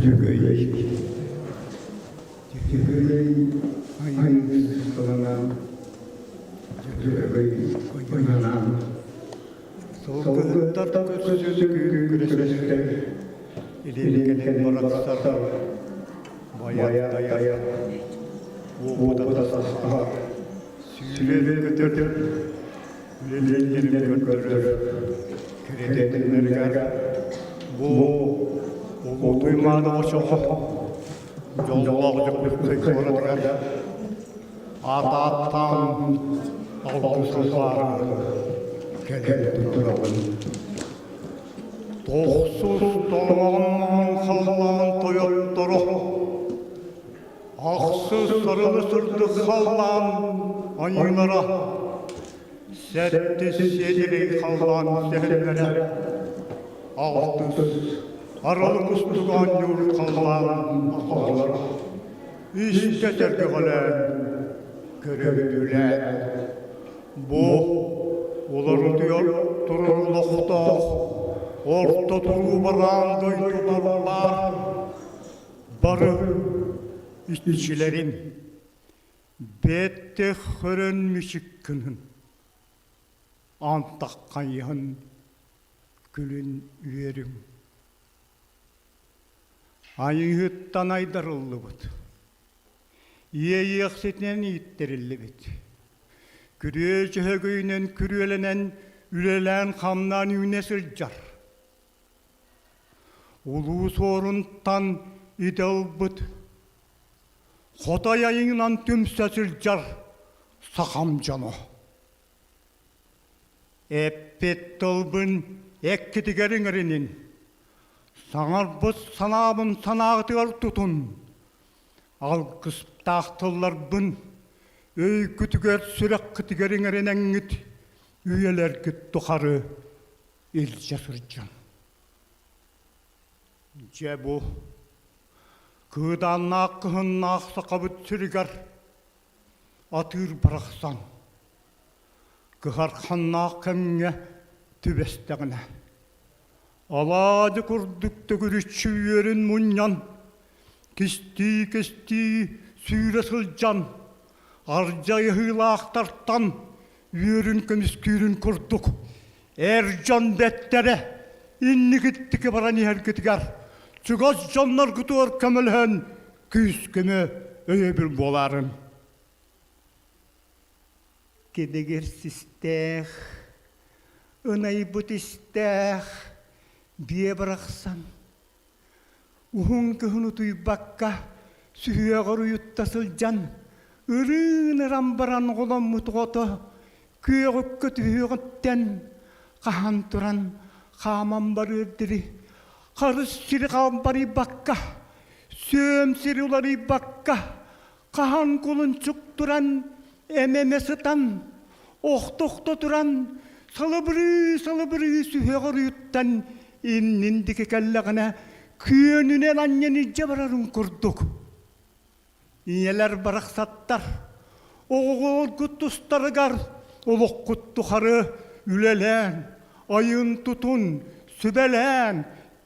Дьөгөй Дьөгөй айыҥсыланан Дьөгөй ойонан Сылгыһыттар көрсүсү күрүсүстэр Илин-кэлин барахсар Байар-тайар Уопута састаһар Сүүрэр-көтөр Үлэлииллэрин көрдөрөр кэрэтиннэригэр бу улуу Туймаада очоҕо дьоллоох Дьокуускай куоратыгар аат-ааттаан алгыс ылаары кэлэн турабын. Тохсус тоҥоҕун халлаан тойотторо Ахсыс сарылы сырдык халлаан аньыылара, сэттис сиэдэрэй халлаан сэһэннэрэ, алтыс аралы кустук оонньуур халлаан аҕалара, истэ сэргэҕэлээн көрүдүлээн, бу уларытыйар турар олохтоох орто туруу бараан дойдутугар баар Бары иччилэрим бэттэх көрөн мүчүк гынын, антах хайыһан күлүн үөрүҥ. Айыыһыттан айдарыллыбыт, иэйиэхситинэн ииттэриллибит, күрүө дьөһөгөйүнэн күрүөлэнэн үлэлээн-хамнаан үүнэ сылдьар Улуу Суорунтан идэ ылбыт, хотой айыҥынан түмсэ сылдьар сахам дьоно. Эппит тылбын эккитигэр иҥэринин, саҥарбыт санаабын санааҕытыгар тутун, алгыстаах тылларбын өйгүтүгэр, сүрэххитигэр иҥэринэҥҥит үйэлэргит тухары илдьэ сылдьан. Дьэ бу кыыдааннаах кыһыннаах сахабыт сиригэр атыыр барахсан кыһарханнаах кэмҥэ түбэстэҕинэ алаадьы курдук төгүрүччү үөрүн мунньан кистии-кистии сүүрэ сылдьан ардьайыһыылаахтартан үөрүн көмүскүүрүн курдук эр дьон бэттэрэ инникиттики баран иһэргитигэр чугас дьонноргутугар көмөлөһөн күүс-көмө өйөбүл буоларын кидигир систээх ынайбыт истээх биэ барахсан Уһун кыһын утуйбакка, сүһүөҕэр уйутта сылдьан, ырыын-ыран баран оҕоломмут оҕото күөҕүккэ түһүөҕүттэн хаһан туран хааман барыар дири харыс сири барыйбакка, сүөм сири уларыйбакка, хаһан кулунчук туран эмэмэ сытан, охто-охто туран, салыбырыы-салыбырыы сүһүөҕэр уйуттан иннин диэки кэллэҕинэ күөнүнэн анньан илдьэ барарын курдук. Ийэлэр барахсаттар оҕоҕоргут тустарыгар олоххут тухары үлэлээн, айын-тутун, сүбэлээн,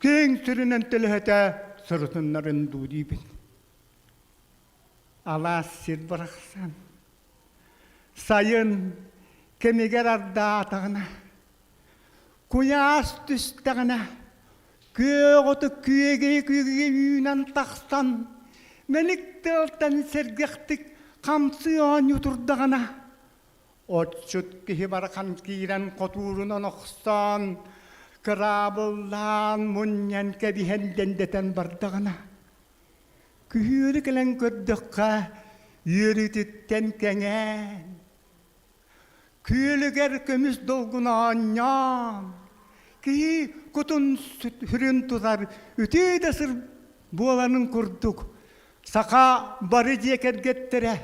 киэҥ сиринэн тэлэһэтэ сырытыннарын дуу диибин. Алаас сир барахсан сайын кэмигэр ардаатаҕына Куйаас түстэҕинэ, күөх оту күөгэй-күөгэй үүнэн тахсан, мэник тыалтан сэргэхтик хамсыы оонньуу турдаҕына, отчут киһи барахан киирэн хотуурунан охсон, кыраабыллаан мунньан кэбиһэн дэндэтэн бардаҕына, күһүөрү кэлэн көрдөххө, үөрүүтүттэн кэҥээн, Күөлүгэр көмүс долгуна оонньоон, киһи кутун сүрүн тутар үтүө да сыр буоларын курдук, саха бары дьиэ кэргэттэрэ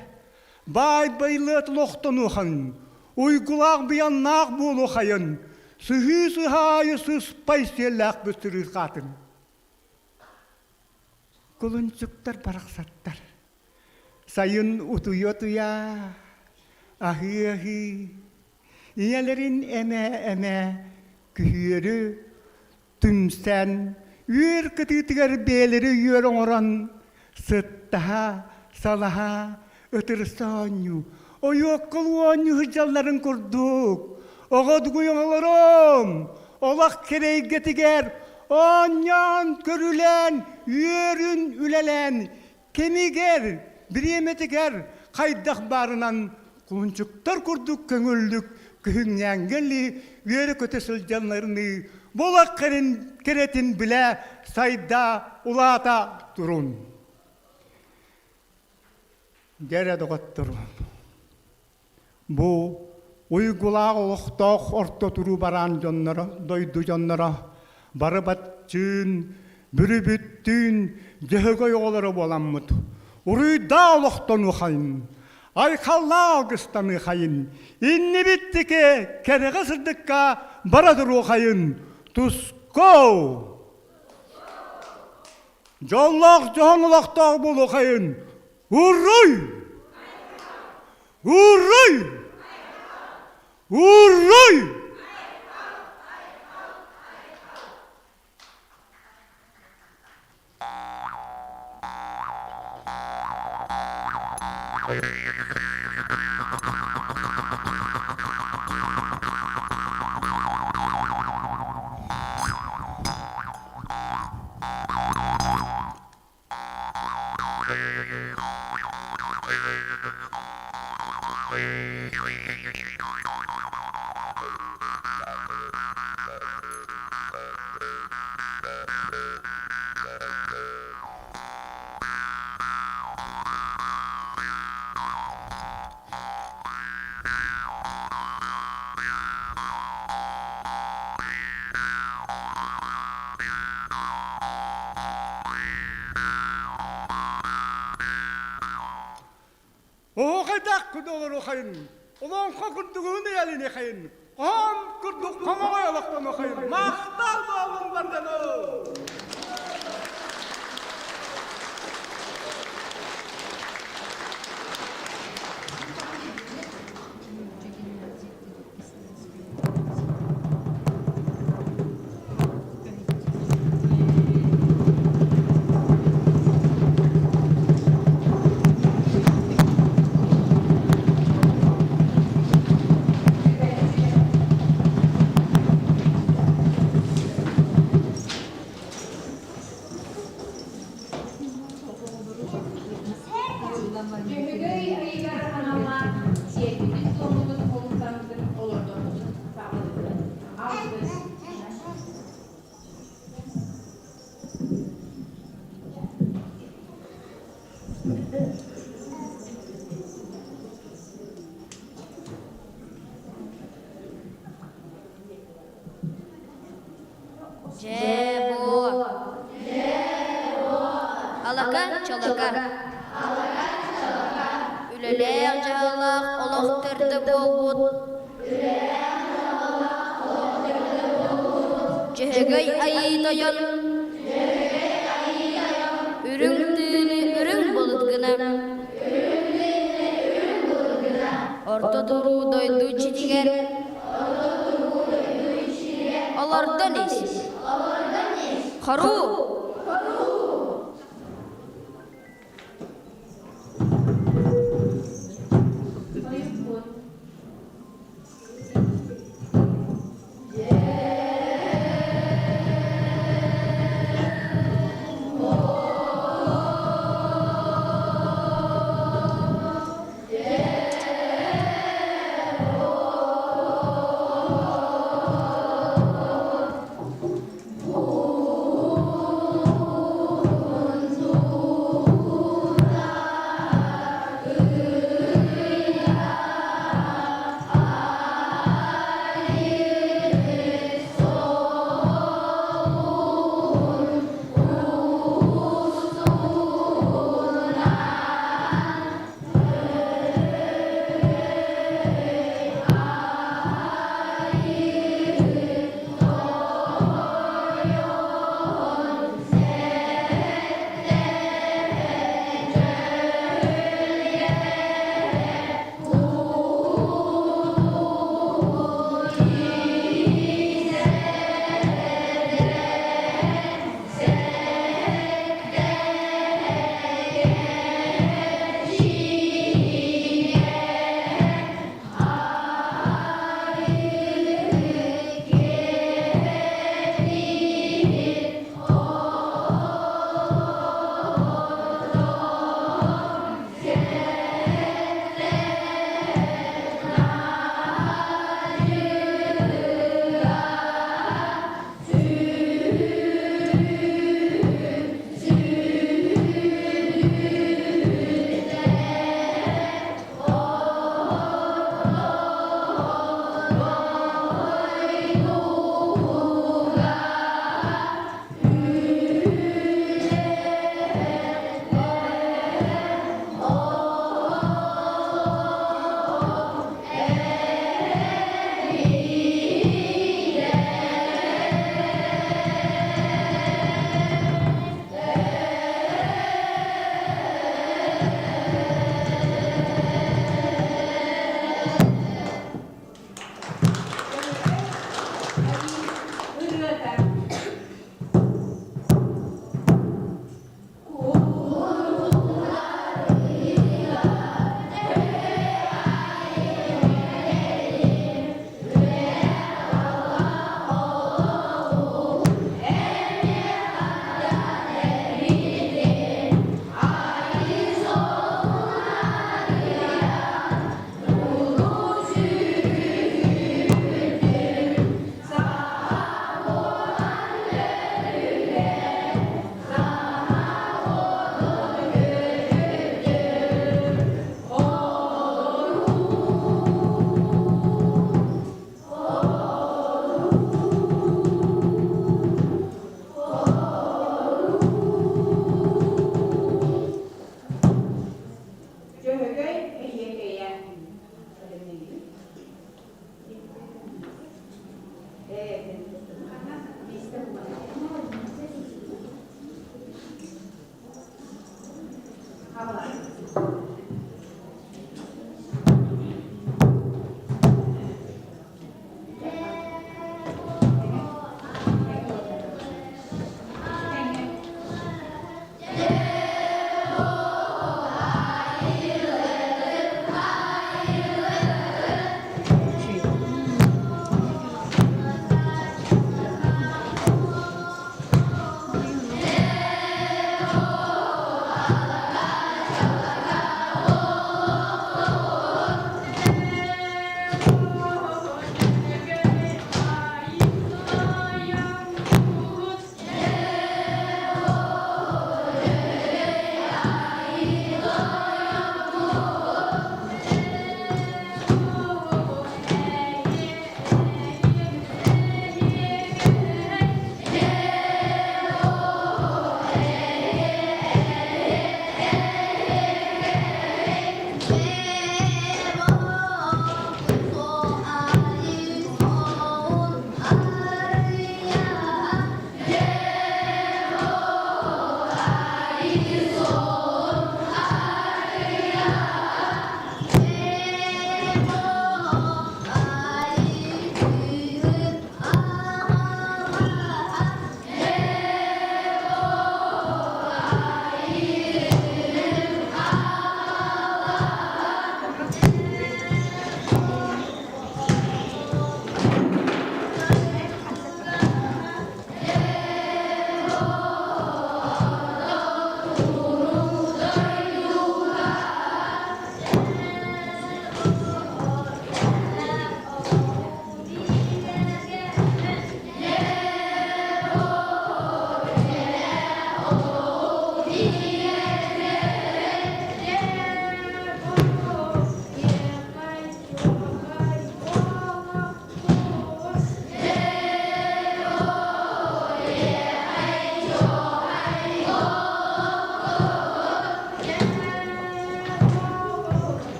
баай байлыат олохтонуохайын, уйгулаах быйаннаах буолуохайын, сыһыы сыһаайы сыспай сиэллээх быстырыырхаатын. Кулунчуктар барахсаттар Сайын утуйа-утуйа, аһыы-аһыы, ийэлэрин эмэ-эмэ күһүөрү түмсэн, Үөр кытыытыгар бэйэлэри үөр оҥорон сыттаһа, салаһа, ытырса оонньуу, ойуоккалыы оонньуу сылдьалларын курдук, оҕо дугуй оҥолорум, олох кэрэйгэтигэр оонньоон, көрүлээн, үөрүн үлэлээн, кэмигэр, бириэмэтигэр хайдах баарынан кулунчуктар курдук көҥүллүк күһүҥҥээҥҥэ үөрэ-көтө сылдьалларыныы булах кэрэтин билэ, сайда, улаата турун. Дьэ доҕотторум, бу уйгулаах олохтоох орто туруу бараан дьонноро, дойду дьонноро бары баччыын, бүрүбүттүүн дьөһөгөй оҕолоро буоламмыт, уруйдаа олохтонуохайын, айхаллаа алгыстаныахайын, иннибиттики кэрэҕэ сырдыкка бара туруохайын, тускоо! Дьоллоох дьоһун олохтоох буолуохайын, уруй! Уруй! Уруй! Оһуохайдаах кудолоруохайын, олоҥхо курдугун ыйалиниэхэйин, хоһоон курдук хомоҕой олохтонуохайын, махтал буоллун бардану! Дьөһөгөй ыйыгар аналлаах сиэрбитин-туоммутун олуктаммытын олордорбутун саҕалыыбыт. Алгыс. Дьээ-буо Алака-чалака Үлэлээх дьаһаллаах олох төрдө буолбут Дьөһөгөй Айыы Тойон Үрүҥ тыыны үрүҥ былыт гына Орто туруу дойду иччитигэр Олордон ис. Хоруу!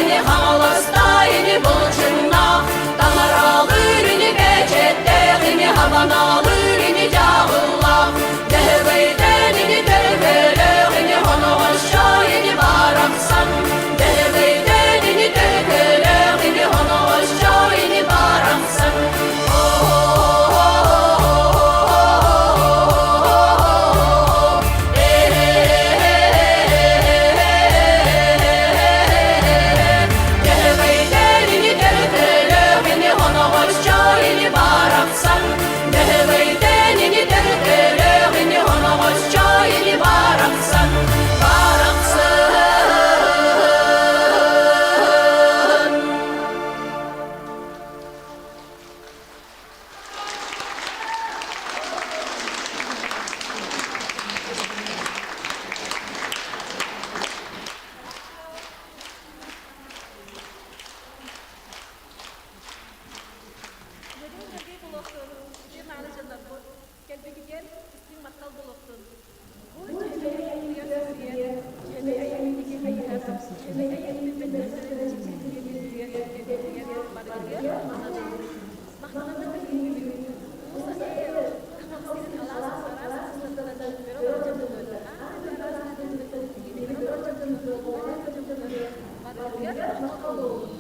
ини Хаҥаластаах ини Былчыҥнаах Таҥаралыыр ини Бэчэттээх ини Хабаналыыр ини Дьааҕыллаах Дьөһөгөйдөөн ини Төлкөлөөх ини Хоноҕосчоо ини Барахсан Дьөһөгөйдөөн ини Төлкөлөөх ини Хоноҕосчоо ини Барахсан Кэлбитигэр истиҥ махтал буолуохтун. Бу Дьэһэлэй айымньыгар сиригэр, Дьэһэлэй айымньытыгар хайыһар, Дьэһэлэй айымньытын бэлэхтэрин барытыгар ананабыт. Махтанабыт бүгүн Уус Саха сирин алаас араас улуустарыттан көрө олорор дьоммутугар, аан дойду араас дойдутуттан биһигини көрө олорор дьоммутугар, дьоммутугар барытыгар махтал буолуохтун.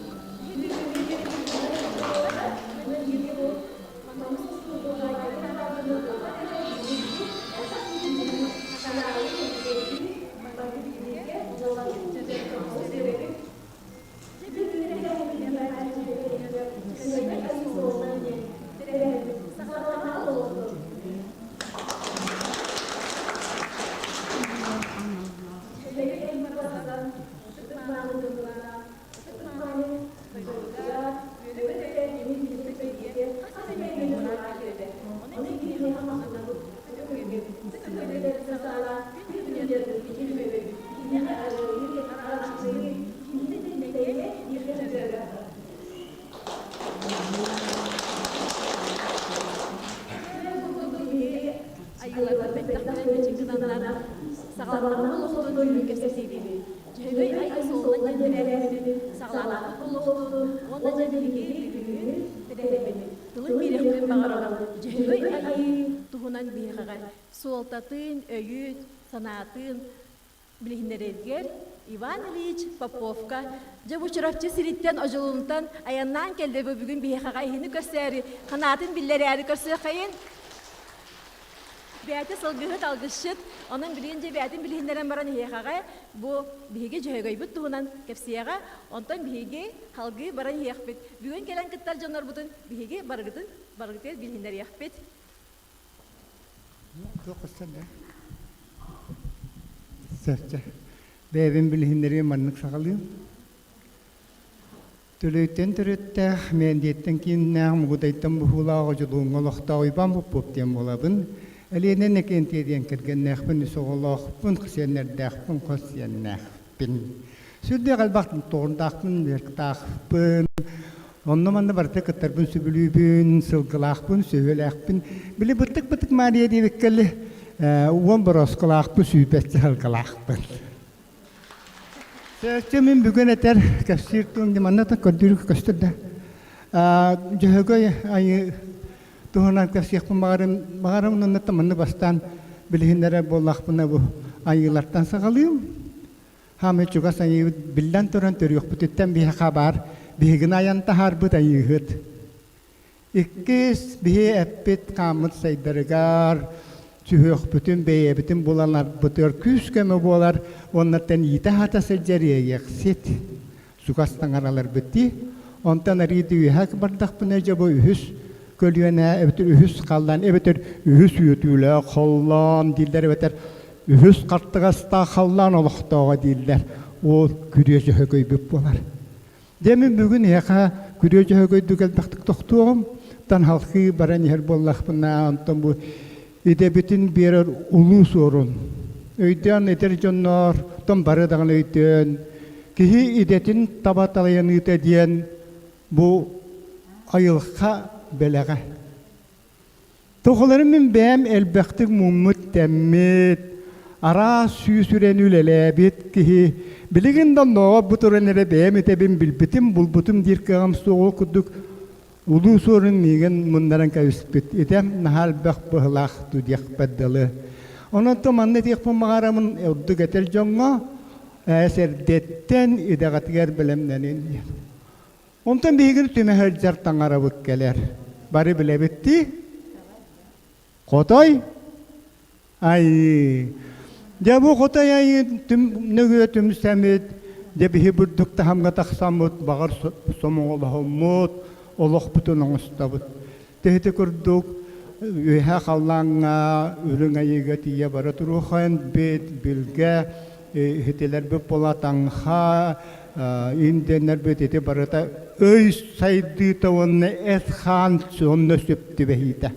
Айыыларбыт бэттэх мичик гынаннар саҕаланар олохтун кэпсэтиибит. Дьөһөгөй айыы суолунан диэн саҕалаабыт олохтун уонна дьэ биһиги бүгүн тэрээһиммит тылын биэриэхпин баҕарабын. Дьөһөгөй айыы туһунан биһиэхэҕэ суолтатын, өйүн, санаатын билиһиннэрэргэр Иван Ильич Поповка дьэ бу Чурапчы сириттэн Одьулуунтан айаннаан кэллэ бу бүгүн биһиэхэҕэ иһини көрсөөрү санаатын биллэрээри көрсүөххэйин. Бэйэтэ сылгыһыт, алгысчыт, онон билигин дьэ бэйэтин билиһиннэрэн баран иһиэхэҕэ бу биһиги Дьөһөгөйбүт туһунан кэпсиэҕэ, онтон биһиги халгыы баран иһиэхпит. Бүгүн кэлэн кыттар дьоннорбутун биһиги барыгытын барыгытыгар билиһиннэриэхпит. Бэйэбин билиһиннэриим маннык саҕалыым. Төлөйтөн төрүттээх, Мээндиэттэн кииннээх, Мугудайтан быһыылаах Одьулууҥҥа олохтоох Уйбаан Попов диэн буолабын. Элиэнэ Иннокентия диэн кэргэннээхпин, үс оҕолоохпун, сиэннэрдээхпин, хос сиэннээхпин. Сүрдээх элбэх тоҕурдаахпын, дьарыктаахпын. Онно-манна барыта кыттарбын сөбүлүүбүн, сылгылаахпын, сүөһүлээхпин. Били бытык-бытык Маарыйа диэбиккэ уон бороосколаахпын, сүүрбэччэ сылгылаахпын. Чэ, мин бүгүн этэр кэпсиир тылым манна да көрдүүр көстөр да. Дьөһөгөй айыы туһунан кэпсиэхпин баҕарым, баҕарым оннуттан манна бастаан билиһиннэрэр буоллахпына бу айыылартан саҕалыым. Хаамай чугас айыыбыт биллэн туран төрүөхпүтүттэн биһиэхэ баар биһигини айан таһаарбыт айыыһыт. Иккис биһи эппит хааммыт сайдарыгар сүһүөхпүтүн бэйэбитин буланарбытыгар күүс-көмө буолар уоннаттан иитэ-аһата сылдьар иэйиэхсит чугас таҥараларбыт дии. Онтон арыый үөһэ бардахпына дьэ бу үһүс көлүөнэ эбэтэр үһүс халлаан эбэтэр үһүс үөтүүлээх холлоон дииллэр эбэтэр үһүс хартыгастаах халлаан олохтооҕо дииллэр. Ол күрүө дьөһөгөйбүт буолар. Дьэ мин бүгүн эһиэхэ күрүө дьөһөгөйдүк элбэхтик тохтуоҕум. Тан халхыы баран иһэр буоллахпына, онтон бу идэбитин биэрэр улуу суорун. Өйдөөн эдэр дьонноор, тон бары даҕаны өйдөөн, киһи идэтин таба талайаныыта диэн бу айылҕа бэлэҕэ. Тоҕолору мин бэйэм элбэхтик муммут-тэммит, Араас сүүсүрэн үлэлээбит киһи билигин да оннооҕор бу туран эрэ бэйэм итэбин билбитим, булбутум диир кыаҕым суоҕу курдук улуу суорун миигин муннаран кэбиспит. Итэм наһаа элбэх быһылаах дуу диэхпэр дылы. Онон то манна этиэхпин баҕарамын ордук этэр дьоҥҥо ээс эрдэттэн идэҕитигэр бэлэмнэнин диэн. Онтон биһигини түмэ сылдьар таҥарабыт кэлэр. Бары билэбит дии. Хотой Айыы. Дьэ бу хотой айыы түм нөҥүө түмсэммит, дьэ биһи бурдук таһымҥа тахсаммыт, баҕар сомоҕолоһоммут, олохпутун оҥостобут. Тэһити курдук үөһэ халлааҥҥа үрүҥ айыыга тиийэ бара туруохайын бит, билгэ, иһитилэрбит буола таҥха, индиэннэрбит ити барыта өй сайдыыта уонна эт-хаан сонно сөп түбэһиитэ.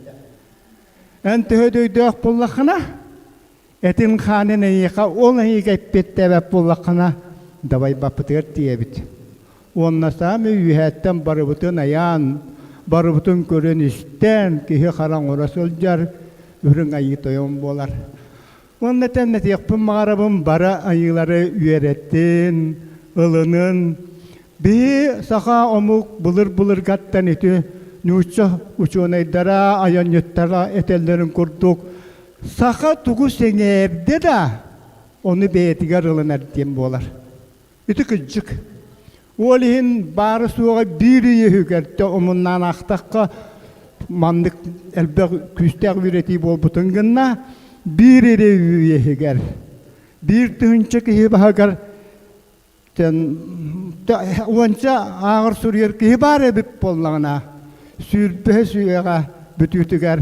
Эн төһө да өйдөөх буоллаххына, этин-хаанын эйиэхэ ол эйиэхэ эппиэттээбэт буоллаххына, дабайбаппытыгар тиийэбит. Уонна саамай үөһээттэн барыбытын айаан, барыбытын көрөн-истэн, киһи хара оҥоро сылдьар үрүҥ айыы тойон буолар. Уонна тэннэтиэхпин баҕарабын бары айыылары үөрэттин, ылынын. Биһи саха омук былыр-былыргаттан ити нуучча учуонайдара, айанньыттара этэллэрин курдук саха тугу сэҥээрдэ да, ону бэйэтигэр ылынар диэн буолар. Ити кырдьык. Ол иһин баара-суоҕа биир ый иһигэр омуннаан аахтахха, маннык элбэх күүстээх үөрэтии буолбутун гынна, биир эрэ үй иһигэр 1000 киһи баһыгар уонча ааҕар суруйар киһи баар эбит буоллаҕына, сүүрбэһэ сүүйэҕэ бүтүүтүгэр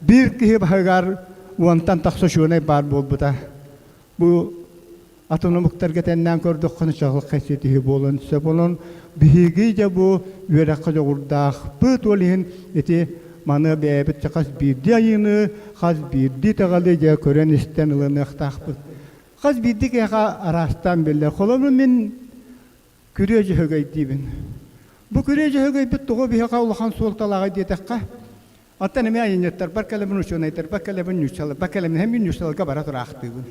биир киһи баһыгар уонтан тахса учуонай баар буолбута. Бу атын омуктарга тэннээн көрдөххүнэ чаҕылхай ситиһии буолуон сөп. Онон биһиги дьэ бу үөрэххэ дьоҕурдаахпыт, ол иһин ити маны бэйэбит хас биирдии айыыны, хас биирдии итэҕэли дьэ көрөн-истэн ылыныахтаахпыт. Хас биирдии киһиэхэ араастаан биллэр. Холобур, мин күрүө дьөһөгөй диибин. Бу күрүө дьөһөгөйбүт тоҕо биһиэхэ улахан суолталааҕый диэтэххэ, оттон эмиэ айанньыттарбар кэлэбин, учуонайдарбар кэлэбин, нууччаларбар кэлэбин, һэн мин нууччаларга бара тураахтыыбын.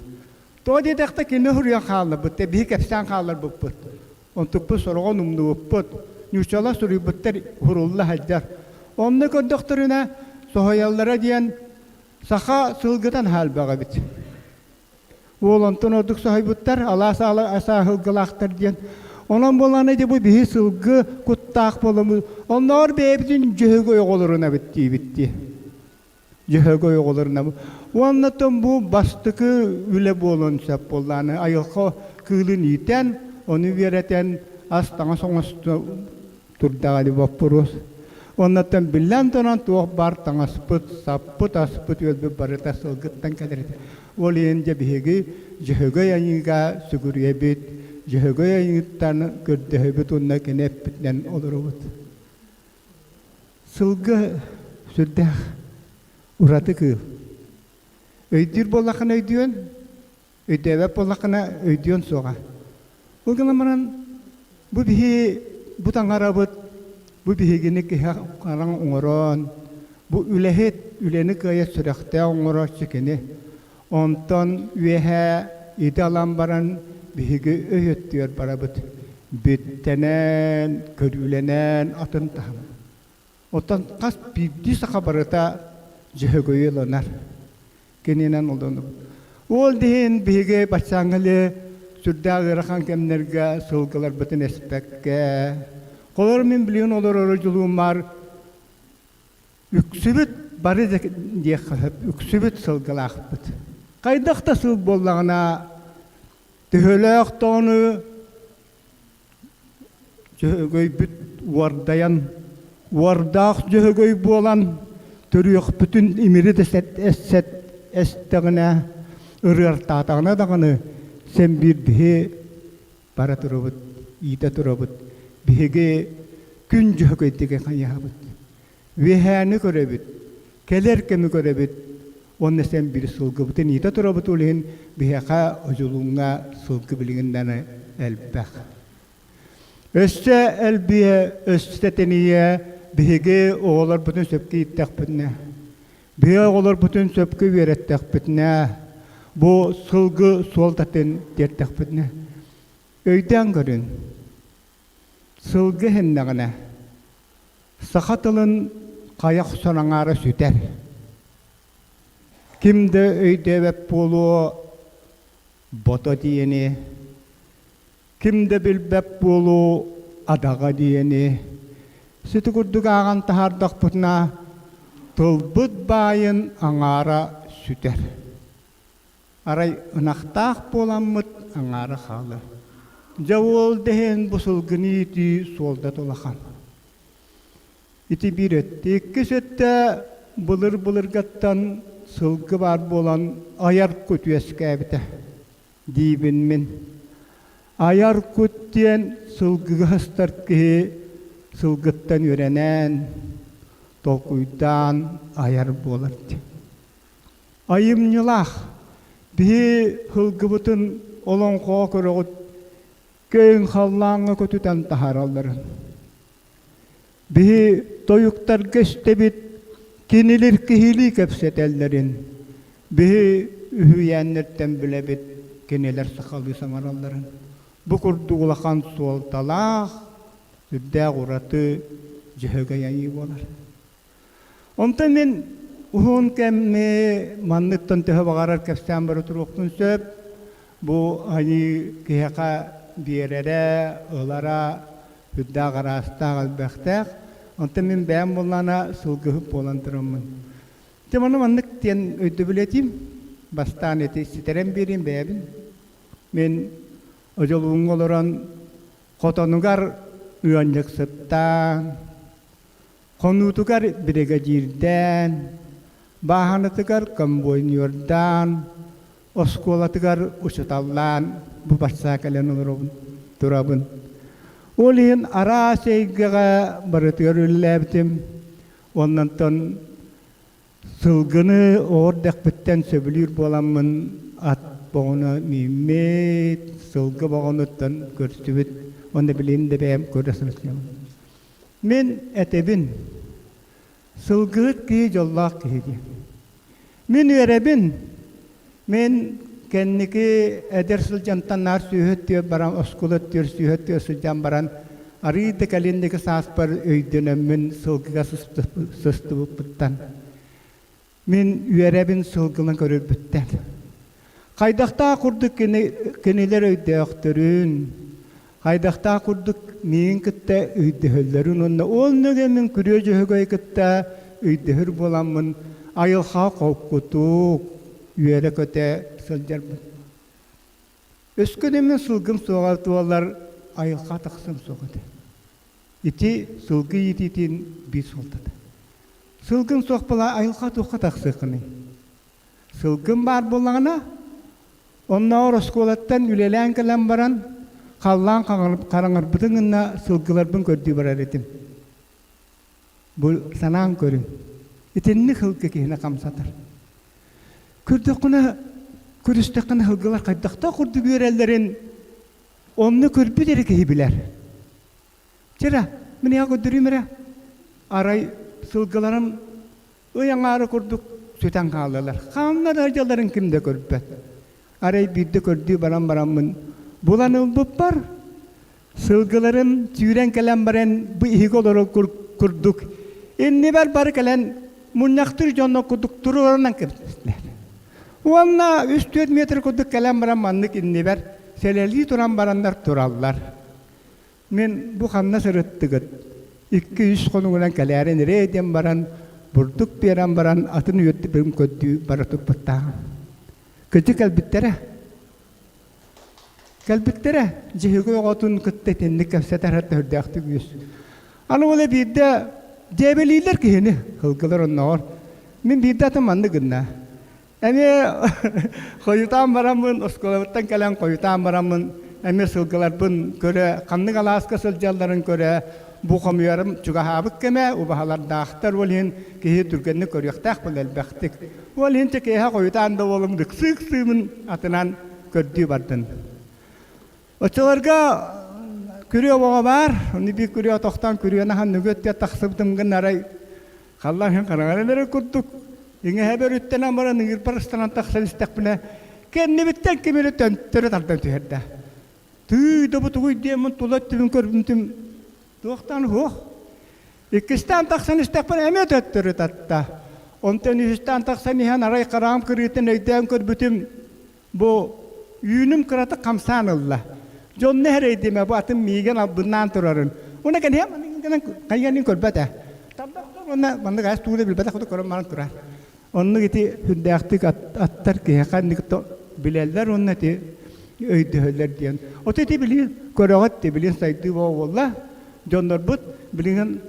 Тоҕо диэтэхтэ кини суруйан хаалларбыт, биһи кэпсээн хаалларбыппыт. Онтукпут сороҕун умнубуппут. Нууччалар суруйбуттар урулла сылдьар. Онно көрдөхтөрүнэ, соһуйаллара диэн саха сылгытан хаалбах эбит. Уол онтон ордук соһуйбуттар, алаас асааһылгылаахтар диэн. Онон буоллаҕына ити бу биһи сылгы куттаах буоламмыт, оннооҕор бэйэбитин дьөһөгөй оҕолорунабыт диибит дии. Дьөһөгөй оҕолорунабыт. Уонна оттон бу бастакы үлэ буолуон сөп буоллаҕына, айылҕа кыылын иитэн, ону үөрэтэн, ас-таҥас оҥосто турдаҕа дии боппуруос. Оннуттан биллэн туран туох баар таҥаспыт, саппыт, аспыт, үөлбүт барыта сылгыттан кэлэр этэ. Ол иһин дьэ биһиги Дьөһөгөй айыыга сүгүрүйэбит, Дьөһөгөй айыыттан көрдөһөбүт уонна кини эппитинэн олоробут. Сылгы сүрдээх ураты кыыл. Өйдүүр буоллаххына өйдүөн, өйдөөбөт буоллаххына өйдүөн суоҕа. Ол гынан баран бу биһи бу таҥарабыт бу биһигини киһи хараҥ оҥорон бу үлэһит үлэни кыайа сүрэхтээх оҥорооччу кини. Онтон үөһээ идэ ылан баран биһиги өй өттүгэр барабыт. Бүттэнэн, көрүүлэнэн атын таһым. Оттон хас биирдии саха барыта дьөһөгөйү ылынар. Кининэн олдонобут. Ол иһин биһиги баччааҥҥы сүрдээх ыарахан кэмнэргэ сылгыларбытын эспэккэ, холор мин билигин олорору дьулууммар үксүбүт бары диэххэ сөп, үксүбүт сылгылаахпыт. Хайдах да сыл буоллаҕына, төһөлөөх тоҕону Дьөһөгөйбүт уордайан, уордаах дьөһөгөй буолан, төрүөхпүтүн имири да эссэт эстэҕинэ, ырыартаатаҕына даҕаны син биир биһи бара турабыт, иитэ турабыт. Биһиги күн дьөһөгөйдүгэ хайыһабыт. Үөһээни көрөбүт, кэлэр кэми көрөбүт уонна син биир сылгыбытын иитэ турабыт ол иһин биһиэхэ Одьулууҥҥа сылгы билигин даҕаны элбэх. Өссө элбиэ, өссө тэнийиэ биһиги оҕолорбутун сөпкө ииттэхпитинэ, биһиги оҕолорбутун сөпкө үөрэттэхпитинэ, Бу сылгы суолтатын тиэртэхпитинэ өйдөөн көрүн. Сылгы иһиннэҕинэ саха тылын хайа охсон аҥаара сүтэр. Ким да өйдөөбөт буолуо бото диэни, ким да билбэт буолуо адаҕа диэни. Сити курдук ааҕан таһаардахпытына тылбыт баайын аҥаара сүтэр. Арай ынахтаах буоламмыт аҥаара хаалар. Дьэ уол дэһэн бу сылгыны иитии суолдата улахан. Ити биир өттө. Иккис өттө былыр-былыргаттан сылгы баар буолан айар кут үөскээбитэ диибин мин. Айар кут диэн сылгыга сыстар киһи сылгыттан үөрэнэн, толкуйдаан айар буолар диэн. Айымньылаах биһи сылгыбытын олоҥхоҕо көрөҕүт киэҥ халлааҥҥа көтүтэн таһааралларын. Биһи тойуктарга истэбит кинилэр киһилии кэпсэтэллэрин. Биһи үһүйээннэртэн билэбит кинилэр сахалыы саҥаралларын. Бу курдук улахан суолталаах, сүрдээх ураты дьөһөгөй айыы буолар. Онтон мин уһун кэмми манныктан төһө баҕарар кэпсээн бара туруохпун сөп. Бу айыы киһиэхэ биэрэрэ, ылара үрдээх араастаах элбэхтээх. Онтон мин бэйэм буоллаҕына сылгыһыт буолан тураммын. Дьэ маны маннык диэн өйдөбүл этиим. Бастаан ити ситэрэн биэриим бэйэбин. Мин одьолууҥҥа олорон хотонугар ыанньыксыттаан, Хонуутугар биригэдьиирдээн, бааһынатыгар комбайнердаан, оскуолатыгар учууталлаан бу барса кэлэн олоробун, турабын. Ол иһин араас эйгэҕэ барытыгар үлэлээбитим. Оннонтон сылгыны оҕор дэхпиттэн сөбүлүүр буоламмын ат боҕуна мииммит, сылгы боҕунуттан көрсүбүт. Уонна билигин да бэйэм көрө сылдьабын. Мин этэбин, сылгыһыт киһи дьоллоох киһи диэн. Мин үөрэбин, мин кэнники эдэр сылдьантан наар сүөһү өттүгэр баран, оскуола өттүгэр сүөһү өттүгэр сылдьан баран, арыый да кэлинники сааспар өйдөнөммүн сылгыга сыстыбыппыттан. Мин үөрэбин сылгылан көрөрбүттэн. Хайдахтаах курдук кинилэр өйдөөхтөрүн, хайдахтаах курдук миигин кытта өйдөһөллөрүн уонна ол нөҥүө мин күрүө дьөһөгөйү кытта өйдөһөр буоламмын айылҕаҕа холкутук, үөрэ-көтө сылдьарбын. Өскө да мин сылгым суоҕа буоллар айылҕа тахсыам суох этэ. Ити сылгы иитиитин биир суолтата. Сылгым суох буола айылҕа туохха тахсыаххыный? Сылгым баар буоллаҕына, оннооҕор оскуолаттан үлэлээн кэлэн баран, халлаан хараҥарбытын гына сылгыларбын көрдүү барар этим. Бу санаан көрүҥ. Итинник сылгы киһини хамсатар. Көрдөххүнэ, көрүстэххинэ сылгылар хайдахтаах курдук үөрэллэрин онно көрбүт эрэ киһи билэр. Чэ мин эһэ көрдөрүүм эрэ. Арай сылгыларым ый аҥаара курдук сүтэн хааллылар. Ханна да дьалларын ким да көрбөт. Арай биирдэ көрдүү баран бараммын булан ылбыппар сылгыларым сүүрэн кэлэн баран бу иһигэ олорор курдук иннибэр бары кэлэн мунньахтыыр дьонно курдук туруорунан кэбистилэр. Уонна 3-4 метр курдук кэлэн баран маннык иннибэр сэлэлии туран бараннар тураллар. Мин бу ханна сырыттыгыт? Икки-үс хонугунан кэлээрин эрээ диэн баран, бурдук биэрэн баран атын үөрдүбүн көрдүү бара турбуттааҕым. Кырдьык кэлбиттэрэ. Кэлбиттэрэ, дьиһиги оҕотун кытта итинник кэпсэтэр өрдөөхтүк үс. Аны ол биирдэ дьээбэлииллэр киһини, ылгылар онноҕор. Мин биирдэ атын маннык гынна. Эмиэ хойутаан бараммын, оскуолабыттан кэлэн хойутаан бараммын, эмиэ сылгыларбын көрө, ханнык алааска сылдьалларын көрө, бу хомуйарым чугаһаабыт кэмэ, убаһалардаахтар, ол иһин киһи түргэнник көрүөхтээх буол элбэхтик. Ол иһин киэһэ хойутаан да уолум ыксыы-ыксыыбын атынан көрдүү бардын. Оччолорго күрүө оҕо баар, ону биир күрүө тохтоон күрүөнү аһан нүгү өттүгэр тахсыбытым гын арай халлаан хараҥаран эрэр курдук иҥэһэбэр үттэнэн баран ыҥыырбар ыстанан тахсан истэхпинэ. Кэннибиттэн ким эрэ төнтөрө тардан түһэрдэ. Тыы да бу тугуй диэммин тула өттүбүн көрбүтүм туохтан суох. Иккистээн тахсан истэхпинэ эмиэ төттөрү татта. Онтон үһүстээн тахсан иһэн арай хараам кырыытын өйдөөн көрбүтүм бу үүнүм кыратык хамсаан ылла. Дьонно эрэйдимэ бу атын миигин албыннаан турарын. Уна кэнһиэм гынан хайыанын көрбөт ээ. Тарбах уонна маннык аас туура билбэтэх курдук көрөн баран турар. Оннук ити сүрдээхтик аттар киһиэхэ инник билэллэр уонна ити өйдөһөллөр диэн. Ото ити билигин көрөҕүт ти билигин сайдыы буолла. Дьоннорбут билигин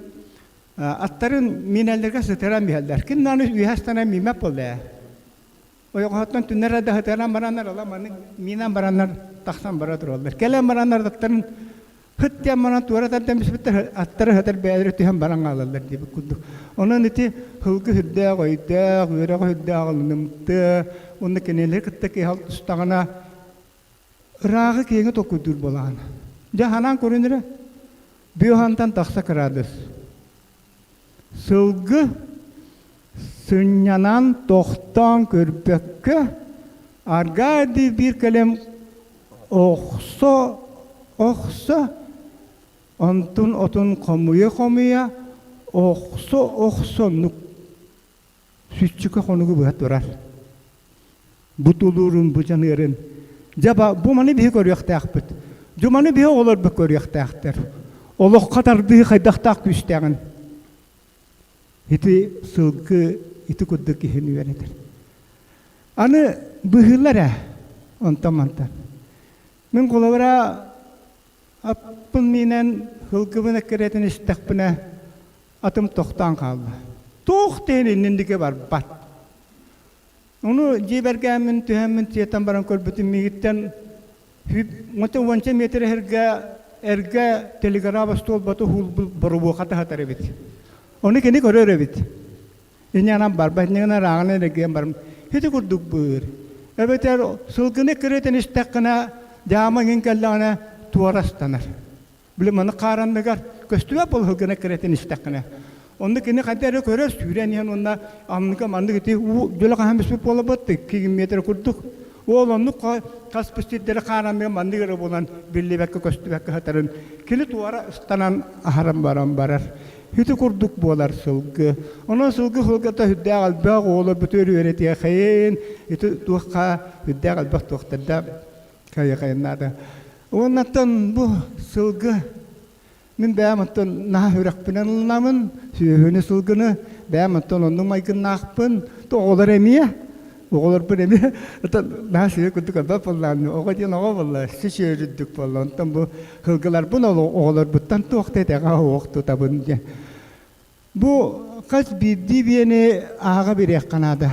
аттарын миинэллэргэ сытыран биһэллэр. Ким даҕаны үөһэ астанан миимэт буолла ээ. Ойоҕоһоттон түннэр да сытыран бараннар ыла маннык миинэн бараннар тахсан бара тураллар. Кэлэн бараннар аттарын Хыт диэн баран туора тардан биспиттэр аттары сытар бэйэлэрэ түһэн баран хаалаллар диэбит курдук. Онон ити сылгы сүрдээх өйдөөх, үөрэҕэ сүрдээх ылынымтыа, уонна кинилэри кытта киһи алтыстаҕына ырааҕы киэҥи толкуйдуур буолаҕын. Дьэ ханаан көрүн эрэ, Бүөхантан тахса кыраадыс. Сылгы сынньанан тохтоон көрбөккө, аргаа биир кэлим охсо охсо онтун отун хомуйа хомуйа охсо охсо оннук сүччүкэ хонугу быһа турар бу тулуурун бу дьаныарын дьэ бу маны биһи көрүөхтээхпит дьуманы биһи оҕолорбут көрүөхтээхтэр олоххо тардыы хайдахтаах күүстээҕин ити сылгы ити курдук киһини үөрэтэр Аны быһыылар ээ, онтон-мантан. Мин холобура аппын миинэн сылгыбын эккирэтэн истэхпинэ, атым тохтоон хаалла. Туох диэн иннин диэки барбат. Ону дьиэбэргээммин түһэммин сиэтэн баран көрбүтүм миигиттэн уонча метр эргэ эргэ телеграф остуолбата уһулбут боробуоха таһатар эбит. Ону кини көрөр эбит. Инньэ барбат, инньэ ырааҕын эрэгиэн барым. Ити курдук быыр. Эбэтэр сылгыны кырыытын истэххинэ, дьаама иҥин кэллэҕинэ туора ыстанар. Били маны хааранныгар көстүбэт буол сылгыны кырыытын истэххинэ. Онно кини хайда эрэ көрөр, сүүрэн иһэн уонна анныга маннык ити уу дьөлө хаһан бүспүт буолабыт, 2 метр курдук. Ол оннук хаспыт сирдэри хааранныга маннык эрэ буолан биллибэккэ көстүбэккэ сытарын кини туора ыстанан аһаран баран барар. Ити курдук буолар сылгы. Онон сылгы сылгыта сүрдээх элбэх оҕолор бүтүөр үөрэтиэхэйин, ити туохха сүрдээх элбэх туохтарда хайыхайын наада. Уоннаттан бу сылгы мин бэйэм оттон наһаа үрэхпинэн ылынамын, сүөһүнү сылгыны бэйэм оттон оннук майгыннаахпын, оҕолор эмиэ Оҕолорбун эмиэ наһаа сыыһа курдук көрбөт буоллаҕым. Оҕо диэн оҕо буолла, сис үрдүк буолла. Онтон бу сылгыларбын оҕолорбуттан туох да итэҕэ суох тутабын диэн. Бу хас биирдии биэни ааҕа бириэххэ наада.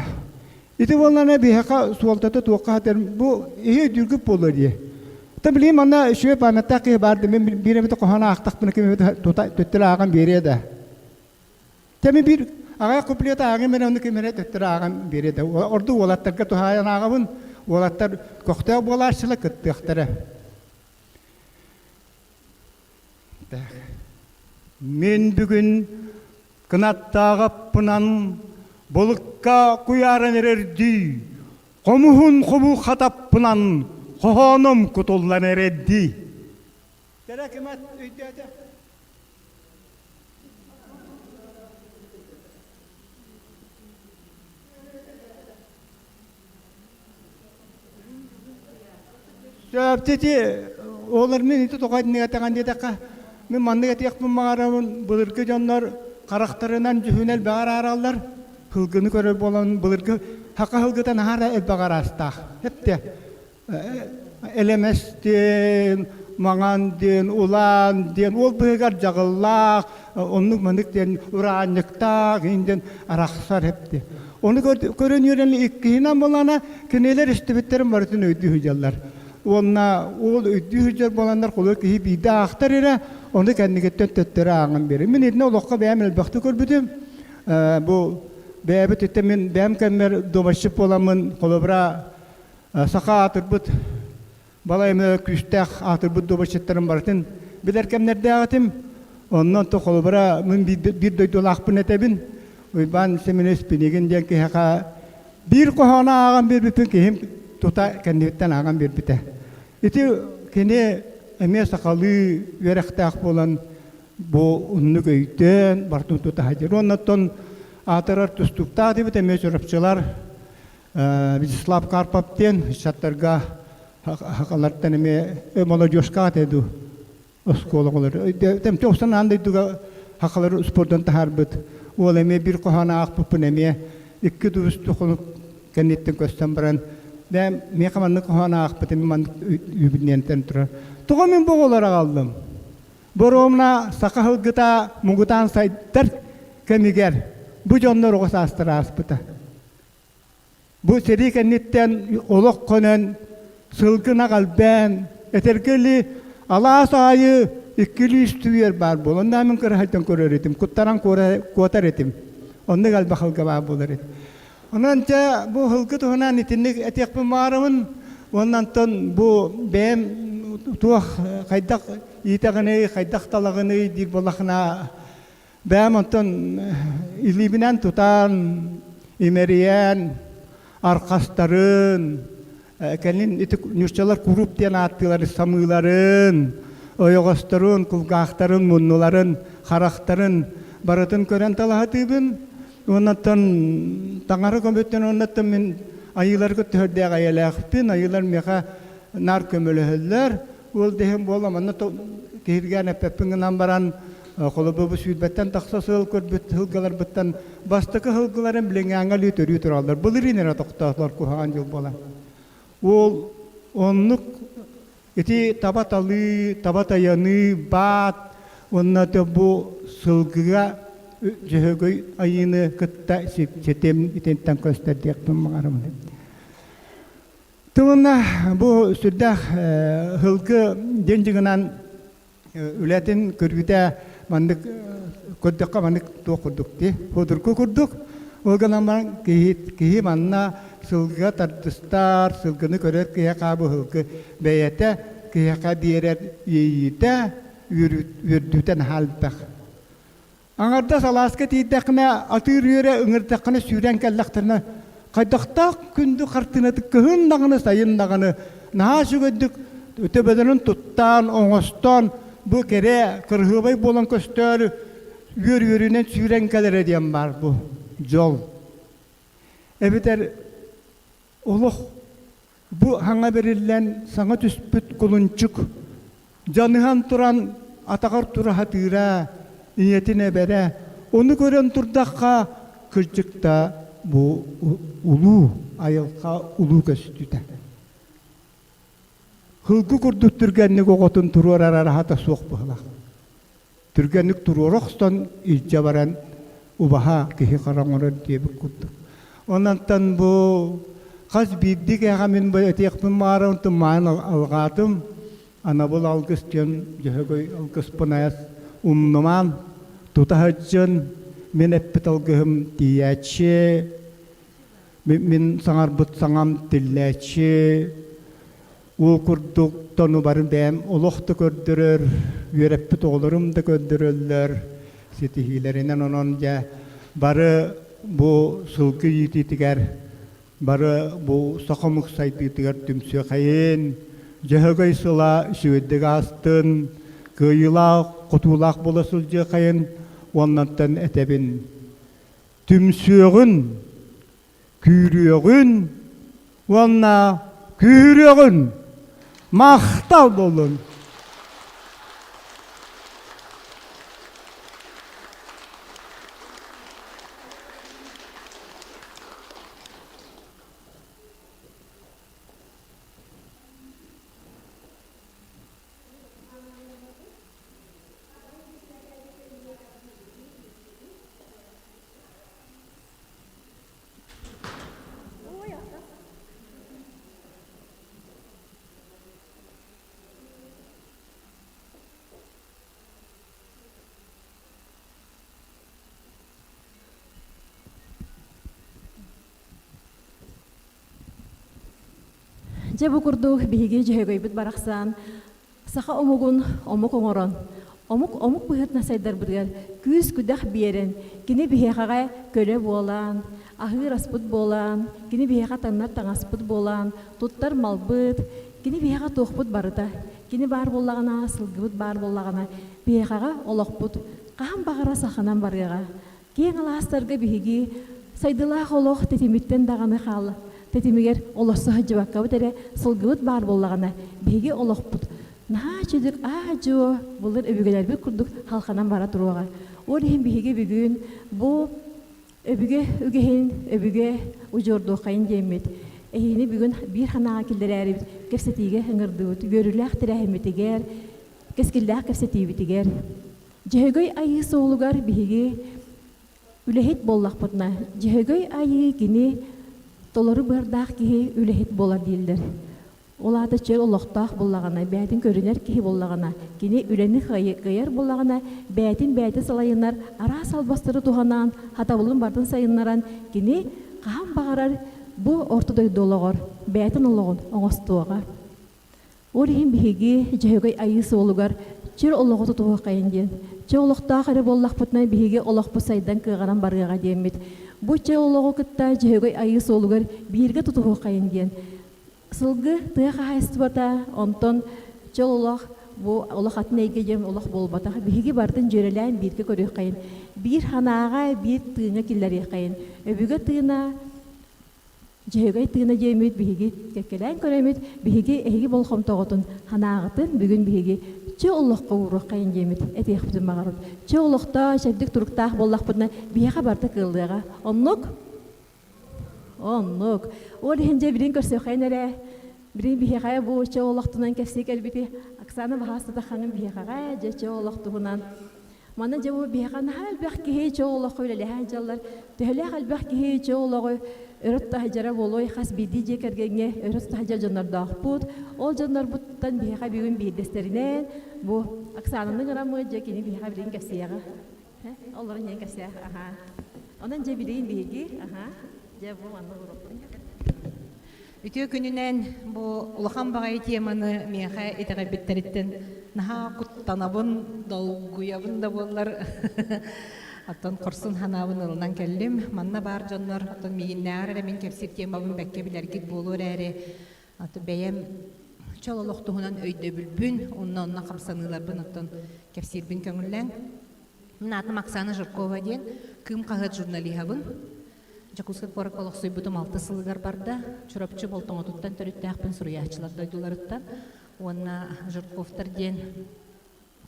Ити буоллаҕына биһиэхэ суолтата туохха сытар бу иһи өйдүүргүт буолуо дии. Та билигин манна үчүгэй памяттаах киһи баар да мин биир эмитэ хоһоон аахтахпына ким эмит тута төттөрү ааҕан биэриэ да. Тэми биир аҕай куплет ааҕым эрэ, ону ким эрэ төттөрү ааҕан биэриэ да. Ордук уолаттарга туһаайан ааҕабын. Уолаттар көхтөөх буолааччылар кыттыахтара. Мин бүгүн кынаттааҕаппынан булукка куйааран эрэрдии, хомуһун хобу хатаппынан хоһоонум кутуллан эрэрдии. Кэрэ кымат өйдөөтө. Сөптити олор мин ити тоҕо итинник диэтэххэ мин маннык этиэхпин баҕарабын былыргы дьоннор харахтарынан дьүһүн элбэҕи араараллар сылгыны көрөр буолан былыргы саха сылгыта наһаа да элбэх араастаах эптэ Элэмэс диэн, маҥан диэн, улаан диэн, ол быһыгар дьаҕыллаах, оннук маннык диэн ураанньыктаах иһин диэн арахсар эпти. Ону көрөн үөрэн иккиһинэн буолана кинилэр истибиттэрин барытын өйдүү сылдьаллар. Уонна ол өйдүү сылдьар буоланнар холуо киһи биирдэ аахтар эрэ, ону кэннигиттэн төттөрү ааҕан биэрэр. Мин итини олоххо бэйэм элбэхтик көрбүтүм. Бу бэйэбит итэ мин бэйэм кэммэр дуобаччыт буоламмын холобура Саха аатырбыт балай эмэ күүстээх аатырбыт дуобаччыттарын барытын билэр кэмнэрдээх этим. Онно онто холобура мин биир дойдулаахпын этэбин. Уйбаан Семенович Пинигин диэн киһиэхэ биир хоһоону ааҕан биэрбиппин киһим. тута кэннибиттэн ааҕан биэрбитэ. Ити кини эмиэ сахалыы үөрэхтээх буолан бу оннук өйдөөн бартын тута сылдьар. Уонна оттон аатырар тустууктаах дебит эмиэ чурапчылар Вячеслав Карпов диэн ыччаттарга хахалартан эмиэ молодежка аты ду оскуола оҕолор тэмтэ охсон аан дойдуга хахалар спордун таһаарбыт уол эмиэ биир хоһоон аахпыппын эмиэ икки дуу хонук кэнниттэн көстөн баран бэм миэхэ маннык хоһоон аахпытым маннык үүбүннэнтэн турар тоҕо мин бу оҕолор аҕаллым Боруомна саха сылгыта муҥутаан сайдар кэмигэр бу дьоннор оҕо саастара ааспыта. Бу сэрии кэнниттэн олох хонон, сылгы-ынах элбээн, этэргэ или алаас аайы иккилии үстүү баар буолан, онно мин кыраһайтан көрөр этим, куттаран куотар этим. Оннук элбэх сылгы баар буолар этим. Онон дьэ бу сылгы туһунан итинник этиэхпин баарабын. Уонна онтон бу бэйэм туох хайдах иитэҕиний, хайдах талаҕыный диир буоллахына бэйэм онтон илиибинэн тутан, имэрийэн, архастарын, кэлин ити нууччалар куруп диэн ааттыылары самыыларын, ойоҕосторун, кулгаахтарын, муннуларын, харахтарын барытын көрөн талаһатыыбын. Уоннаттан таҥара көмөтүн уоннаттан мин айыыларга төһөрдөөх эйэлээхпин, айыылар миэхэ наар көмөлөһөллөр. Ол да иһин буола манна киһиргээн эппэппин гынан баран холобур бу сүүрбэттэн тахса сыл көрбүт сылгыларбыттан бастакы сылгыларым билиҥҥээҥҥэ өлүү төрүү тураллар. Былырыын эрэ тохтоотулар куһаҕан дьыл буолан. Ол оннук ити таба талыы, таба тайаныы, баат уонна бу сылгыга Дьөһөгөй айыыны кытта ситим итинтэн көстөр диэхпин баҕарабын. Тылына бу сүрдээх сылгы диэн дьыгынан үлэтин көрүүтэ маннык көрдөххө маннык туох курдук дии судургу курдук ол гынан баран киһи киһи манна сылгыга тардыстар сылгыны көрөр киһиэхэ бу сылгы бэйэтэ киһиэхэ биэрэр иэйиитэ үөрдүүтэ наһаа элбэх Аҥардас алааска тиийдэххинэ, атыыр үөрэ ыҥырдаххына сүүрэн кэллэхтэринэ, хайдахтаах күндү хартыынатык кыһын даҕаны, сайын даҕаны наһаа үчүгэйдик төбөлөрүн туттаан, оҥостон, бу кэрэ, кырыһыабай буолан көстөөрү үөр-үөрүнэн сүүрэн кэлэрэ диэн баар бу дьол. Эбэтэр олох Бу хаҥа бэриллэн саҥа түспүт кулунчук дьаныһан туран атаҕар тура сатыыра, ийэтин эбэрэ, ону көрөн турдахха кырдьык да бу улуу айылҕа улуу көстүүтэ. Сылгы курдук түргэнник оҕотун туруорар араһата суох быһылаах. Түргэнник туруора охсон илдьэ баран убаһа киһи хара оҥорор диэбит курдук. Онон бу хас биирдии киһиэхэ мин бу этиэхпин баҕарабын, онтон маан алҕаатым, анабыл алгыс диэн Дьөһөгөй алгыспын айас умнумаан, тута сылдьын, мин эппит алгыһым тиийээччи, мин саҥарбыт саҥам тиллээччи, Ол курдук тону бары бэйэм олох да көрдөрөр, үөрэппит оҕолорум да көрдөрөллөр ситиһиилэринэн онон дьэ бары бу сылгы иитиитигэр бары бу саха омук сайдыытыгар түмсүөхэйин, Дьөһөгөй сыла үчүгэйдик аастын, кыайыылаах, хотуулаах буола сылдьыахайын уоннантан этэбин. Түмсүөҕүн күүрүөҕүн уонна күүрүөҕүн махтал буоллун. Дьэ бу курдук биһиги Дьөһөгөйбүт барахсан саха омугун омук оҥорон, Омук омук быһыытынан сайдарбытыгар күүс-күдэх биэрэн, кини биһиэхэҕэ көлө буолан, аһыыр аспыт буолан, кини биһиэхэ таҥнар таҥаспыт буолан, туттар малбыт, кини биһиэхэ туохпут барыта. Кини баар буоллаҕына, сылгыбыт баар буоллаҕына, биһиэхэҕэ олохпут хаһан баҕара саханан барыаҕа. Киэҥ алаастарга биһиги сайдылаах олох тэтимиттэн даҕаны хаал тэтимигэр олорсо сылдьыбаккабыт эрэ сылгыбыт баар буоллаҕына, биһиги олохпут наһаа чөдүк аа-дьуо былыр өбүгэлэрбит курдук халханан бара туруоҕа. Ол иһин биһиги бүгүн бу өбүгэ үгэһин, өбүгэ удьуордуоххайын диэммит, эһиини бүгүн биир санааҕа киллэрээрибит кэпсэтиигэ ыҥырдыбыт, үөрүүлээх тэрээһиммитигэр, кэскиллээх кэпсэтиибитигэр. Дьөһөгөй Айыы суолугар биһиги үлэһит буоллахпытына, Дьөһөгөй Айыы кини толору быардаах киһи үлэһит буолар дииллэр. Ол аата чөл олохтоох буоллаҕына, бэйэтин көрүнэр киһи буоллаҕына, кини үлэни кыайар буоллаҕына, бэйэтин бэйэтэ салайынар араас албастары туһанан, хатабылын барытын сайыннаран, кини хаһан баҕарар бу орто дойду олоҕор бэйэтин олоҕун оҥостуоҕа. Ол иһин биһиги Дьөһөгөй Айыы суолугар чөл олоҕу тутуһуоххайын диэн, чөл олохтоох эрэ буоллахпытына биһиги олохпут сайдан кыаҕаран барыаҕа диэммит. Бу чөл олоҕу кытта Дьөһөгөй Айыы суолугар бииргэ тутуһуоххайын диэн. Сылгы тыа хаһаайыстыбата, онтон чөл олох бу олох атын эйгэ диэн олох буолбатах. Биһиги барытын дьүөрэлээн бииргэ көрүөххэйин. Биир санааҕа, биир тыыҥа киллэриэххэйин. Өбүгэ тыына Дьөһөгөй тыына диэммит биһиги кэккэлээн көрөмүт, биһиги эһиги болҕомтоҕутун, санааҕытын бүгүн биһиги чэ олоххо ууруоххайын диэммит этиэхпитин баҕарабыт. Чэ олохтоо чэбдик туруктаах буоллахпытына биһиэхэ барыта кыаллыаҕа. Оннук? Оннук. Ол иһин дьэ билин көрсүөххэйин эрэ. Билин биһиэхэ бу чэ олохтунан кэпсии кэлбити Оксана баһаастата хаҥын биһиэхэҕэ дьэ чэ олох туһунан Манна дьэ бу биһиэхэ наһаа элбэх киһи чөл олоххо үлэлэһэ сылдьаллар. Төһөлөөх элбэх киһи чөл олоҕу өрө тута сылдьара буолуой, хас биирдии дьиэ кэргэҥҥэ өрө тута сылдьар дьоннордоохпут. Ол дьоннорбуттан биһиэхэ бүгүн биирдэстэринэн бу Оксананы ыҥыраммыт, дьэ кини биһиэхэ билигин кэпсиэҕэ. Олорон диэн кэпсээ. Аха. Онон дьэ билигин биһиги, аха, дьэ бу манна уруокпун. Үтүө күнүнэн бу улахан баҕайы теманы миэхэ итэҕэйбиттэриттэн наһаа куттанабын, долгуйабын да буоллар оттон хорсун санаабын ылынан кэллим. Манна баар дьоннор оттон миигиннээҕэр эрэ мин кэпсиир темабын бэккэ билэргит буолуо эрээри бэйэм чол олох туһунан өйдөбүлбүн, онно онно хамсаныыларбын оттон кэпсиирбин көҥүллээҥ. Мин аатым Оксана Жиркова диэн, Кыым хаһыат журналиһабын. Дьокуускай куоракка олохсуйбутум алта сылыгар барда. Чурапчы Болтоҥотуттан төрүттээхпин суруйааччылар дойдуларыттан. Уонна Жирковтар диэн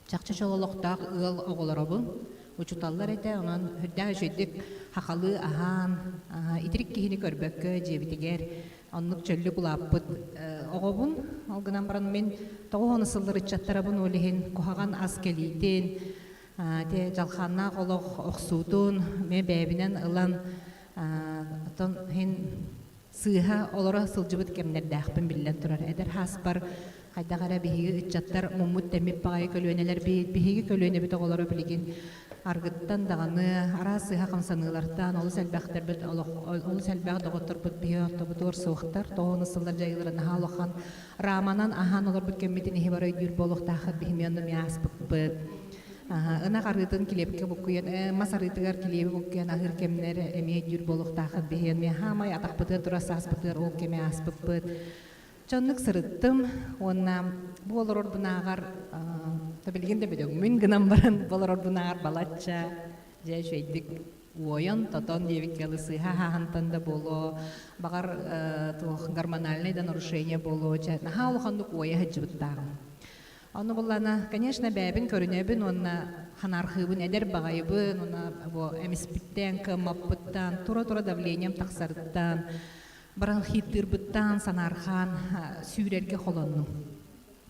чахчы чол олохтоох ыал оҕолоробун. Учууталлар этэ, онон үрдээх үчүгэйдик хахалыы аһаан, итирик киһини көрбөккө дьиэбитигэр оннук чөллүк улааппыт оҕобун. Ол гынан баран мин 90 сыллар ыччаттарабын ол иһин куһаҕан ас кэлиитин, Ити дьалхааннаах олох охсуутун эмиэ бэйэбинэн ылан, оттон иһин сыыһа олоро сылдьыбыт кэмнэрдээхпин биллэн турар. Эдэр сааспар хайдах эрэ биһиги ыччаттар муммут-тэммит баҕайы көлүөнэлэр биһиги көлүөнэбит оҕолоро билигин аргыттан даҕаны араас сыыһа хамсаныылартан олус элбэхтэрбит олох олус элбэх доҕотторбут биһи ортобутугар суохтар. Тоҕо сыллар дьайыылара наһаа улахан раманан аһаан олорбут кэммитин иһи бары өйдүүр буолуохтааххыт биһими онно эмиэ ааспыппыт. Ынах арыытын килиэпкэ буккуйан, мас арыытыгар килиэби буккуйан аһыыр кэмнэр эмиэ өйдүүр буолуохтааххыт биһи эмиэ хаамай атахпытыгар тура сааспытыгар ол кэми ааспыппыт. Чоннук сырыттым уонна бу олорорбунааҕар билигин да бөдөҥмүн гынан баран бу олорорбунааҕар балачча дьэ үчүгэйдик уойан-тотон диэбиккэ дылы сыыһа аһааһынтан да буолуо, баҕар туох гормональнай да нарушение буолуо, чэ наһаа улаханнык уойа сылдьыбыттааҕым. Ону буллана, конечно, бэйэбин көрүнэбин уонна ханаархыыбын, эдэр баҕайыбын, уонна бу эмиспиттэн, кыаммаппыттан, тура-тура давлением тахсарыттан, бронхиттыырбыттан санаархаан сүүрэргэ холоннум.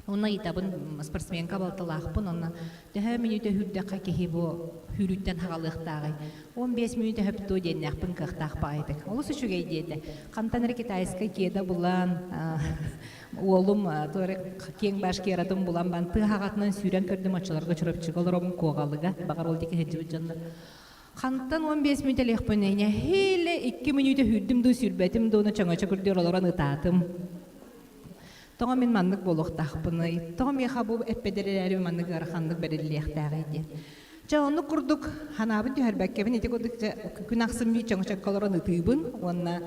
Онно ыйытабын спортсменка балтылаахпын, онно төһө мүнүүтэ сүүрдэххэ киһи бу сүүрүүттэн хаҕалыахтааҕый? 15 мүнүүтэ сөптуо диэннээхпин кыахтаах баҕайытык. Олус үчүгэй диэтэ. Хантан эрэ китайскай кеда булан, уолум туора киэҥ башкиратын булан бан тыа хаҕатынан сүүрэн көрдүм оччолорго Чурапчыга олоробун Куоҕалыга. Баҕар ол диэки сылдьыбыт дьоннор. Хантан 15 мүнүүтэлиэхпин нэһиилэ 2 мүнүүтэ сүүрдүм дуу сүүрбэтим дуу, чөҥөчө күрдүөр олорон ытаатым. Тоҕо мин маннык буолуохтаахпыный? Тоҕо миэхэ бу эппэдэр эрээри маннык ыараханнык бэриллиэхтээҕий диэн. Чэ, оннук курдук ханаабын түһэрбэккэбин ити курдук дьэ күн ахсын биир чөҥөчөккө олорон ытыыбын уонна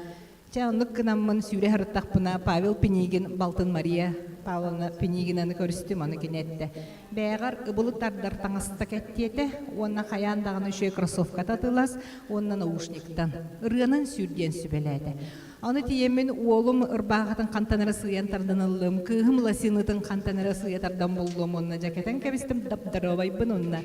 чэ оннук гынаммын сүүрэ сырыттахпына Павел Пинигин балтын Мария Павловна Пинигинаны көрүстүм, ону кини эттэ. Бэйэҕэр ыбылы тардар таҥаста кэттиэтэ уонна хайаан даҕаны үчүгэй кроссовката атыылас уонна наушниктан. Ырыанан сүүр диэн сүбэлээтэ. Аны тиийэммин уолум ырбаахытын хантан эрэ сыыйан тардан ыллым, кыыһым лосинытын хантан эрэ сыыйа тардан буллум уонна дьэ кэтэн кэбистим дап-дарабайбын уонна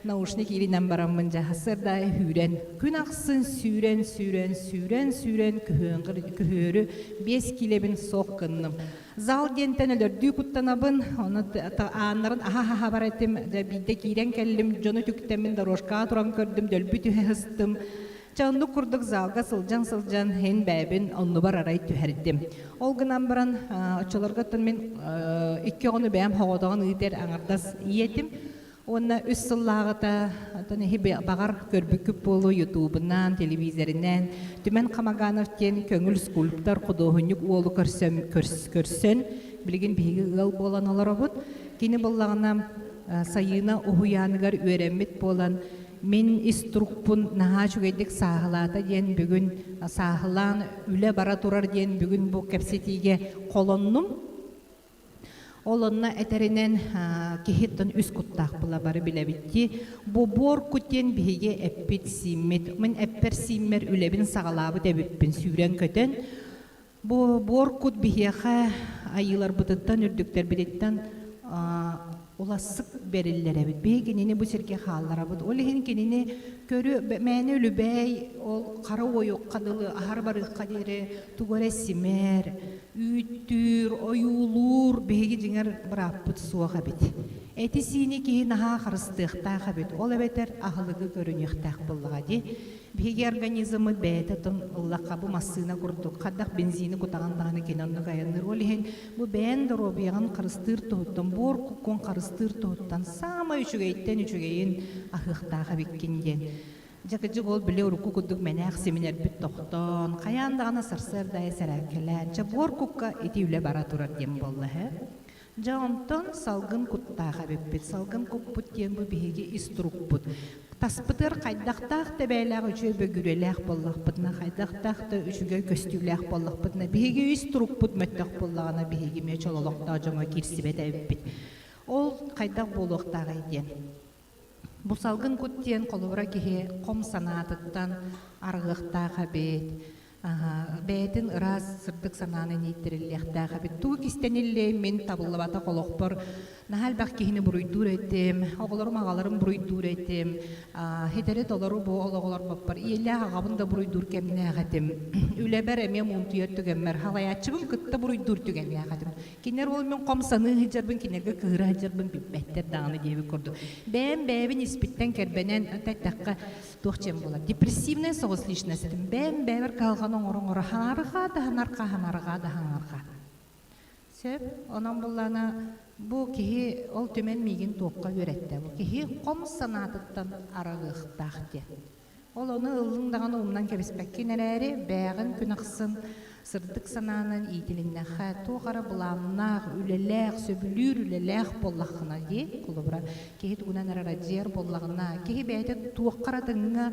наушник иилинэн бараммын дьэ сарсыарда сүүрэн күн ахсын сүүрэн сүүрэн сүүрэн сүүрэн күһүөрү 5 киилэбин суох гынным. Зал диэнтэн өлөрдүү куттанабын, ону ааннарын аһа-аһа бар этим, дьэ биирдэ киирэн кэллим, дьону үтүктэммин дорожкаҕа туран көрдүм, дөлбү түһэ сыстым. Чэ, оннук курдук залга сылдьан-сылдьан иһин бэйэбин оннубар арай түһэрдим. Ол гынан баран, оччолорго оттон мин икки оҕону бэйэм хоҕотоҕун ыытар аҥардас ийэтим. Уонна үс сыллааҕыта оттон иһи баҕар көрбүккүт буолуо ютубунан, телевизоринэн Түмэн Хамаганов диэн көҥүл скульптор, худуоһунньук уолу көрсөн, көрсөн билигин биһиги ыал буолан олоробут. Кини буллаҕына Сайыына уһуйааныгар үөрэммит буолан Мин ис турукпун наһаа үчүгэйдик сааһылаата диэн бүгүн сааһылаан үлэ бара турар диэн бүгүн бу кэпсэтиигэ холоннум. Ол онно этэринэн киһиттэн үс куттаах була бары билэбит дии. Бу буор кут диэн биһиги эппит сииммит. Мин эппэр сииммэр үлэбин саҕалаабыт эбиппин сүүрэн-көтөн. Бу буор кут биһиэхэ айыыларбытыттан, үрдүктэрбититтэн улассык бэриллэр эбит. Биһи кинини бу сиргэ хаалларабыт. Ол иһин кинини көрү мээнэ үлүбээй ол хара уойукка дылы аһар барыахха диэри тугу эрэ симэр, үүттүүр, ойуулуур биһиги дьиҥэр бырааппыт суох эбит. Эти-сиини киһи наһаа харыстыахтаах эбит. Ол эбэтэр аһылыгы көрүнүөхтээх буоллаҕа дии. Биһиги организммыт бэйэтэ тон ыллахха бу массыына курдук хайдах бензини кутаҕын даҕаны кини оннук айанныыр. Ол иһин бу бэйэн доруобуйаҕын харыстыыр туһуттан, буор куккун харыстыыр туһуттан саамай үчүгэйтэн үчүгэйин аһыахтаах эбиккин диэн. Дьэ кырдьык ол били урукку курдук мэнээх симинэрбит тохтоон, хайаан даҕаны сарсыарда аайы сэрээккэлээн, чэ буор кукка ити үлэ бара турар диэн буолла эһэ. Дьэ онтон салгын куттаах эбиппит. Салгын куппут диэн бу биһиги ис турукпут. Таспытыгар хайдахтаах да бэйэлээх үчүгэй бөгүрэлээх буоллахпытына, хайдахтаах да үчүгэй көстүүлээх буоллахпытына, биһиги ис турукпут мөлтөх буоллаҕына, биһиги эмиэ чололохтоох дьоҥҥо киирсибэт эбиппит. Ол хайдах буолуохтааҕый диэн. Бу салгын кут диэн холобура киһи хом санаатыттан арҕыахтаах эбит. Бэйэтин ыраас сырдык санааны ииттэриллиэхтээх эбит. Тугу кистэниллиэй мин табыллыбатах олохпор наһаа элбэх киһини буруйдуур этим, оҕолорум аҕаларым буруйдуур этим, ситэри толору бу олоҕу олорбоппор ийэлээх аҕабын да буруйдуур кэмнээх этим. Үлэбэр эмиэ муунтуйар түгэммэр халайааччыбын кытта буруйдуур түгэннээх этим. Кинилэр ол мин хом саныы сылдьарбын, кинилэргэ кыыһыра сылдьарбын билбэттэр даҕаны диэбит курдук. Бэйэм бэйэбин испиттэн кэрбэнэн эттэххэ туох диэн буолар депрессивная соҕус личность бэйэм бэйэбэр кыһалҕаны оҥоро-оҥоро ханарҕаа да ханарҕаа ханарҕаа да ханарҕаа сөп онон буллаана бу киһи ол түмэн миигин туохха үөрэттэ бу киһи хом санаатыттан араҕыахтаах диэн ол ону ыллыҥ даҕаны умнан кэбиспэккин эрээри бээҕин күн ахсын сырдык санаанан иитилиннэххэ, туох эрэ былааннаах, үлэлээх, сөбүлүүр үлэлээх буоллаххына дии, холобура, киһи тугунан эрэ радиар буоллаҕына, киһи бэйэтэ туохха эрэ тыҥҥа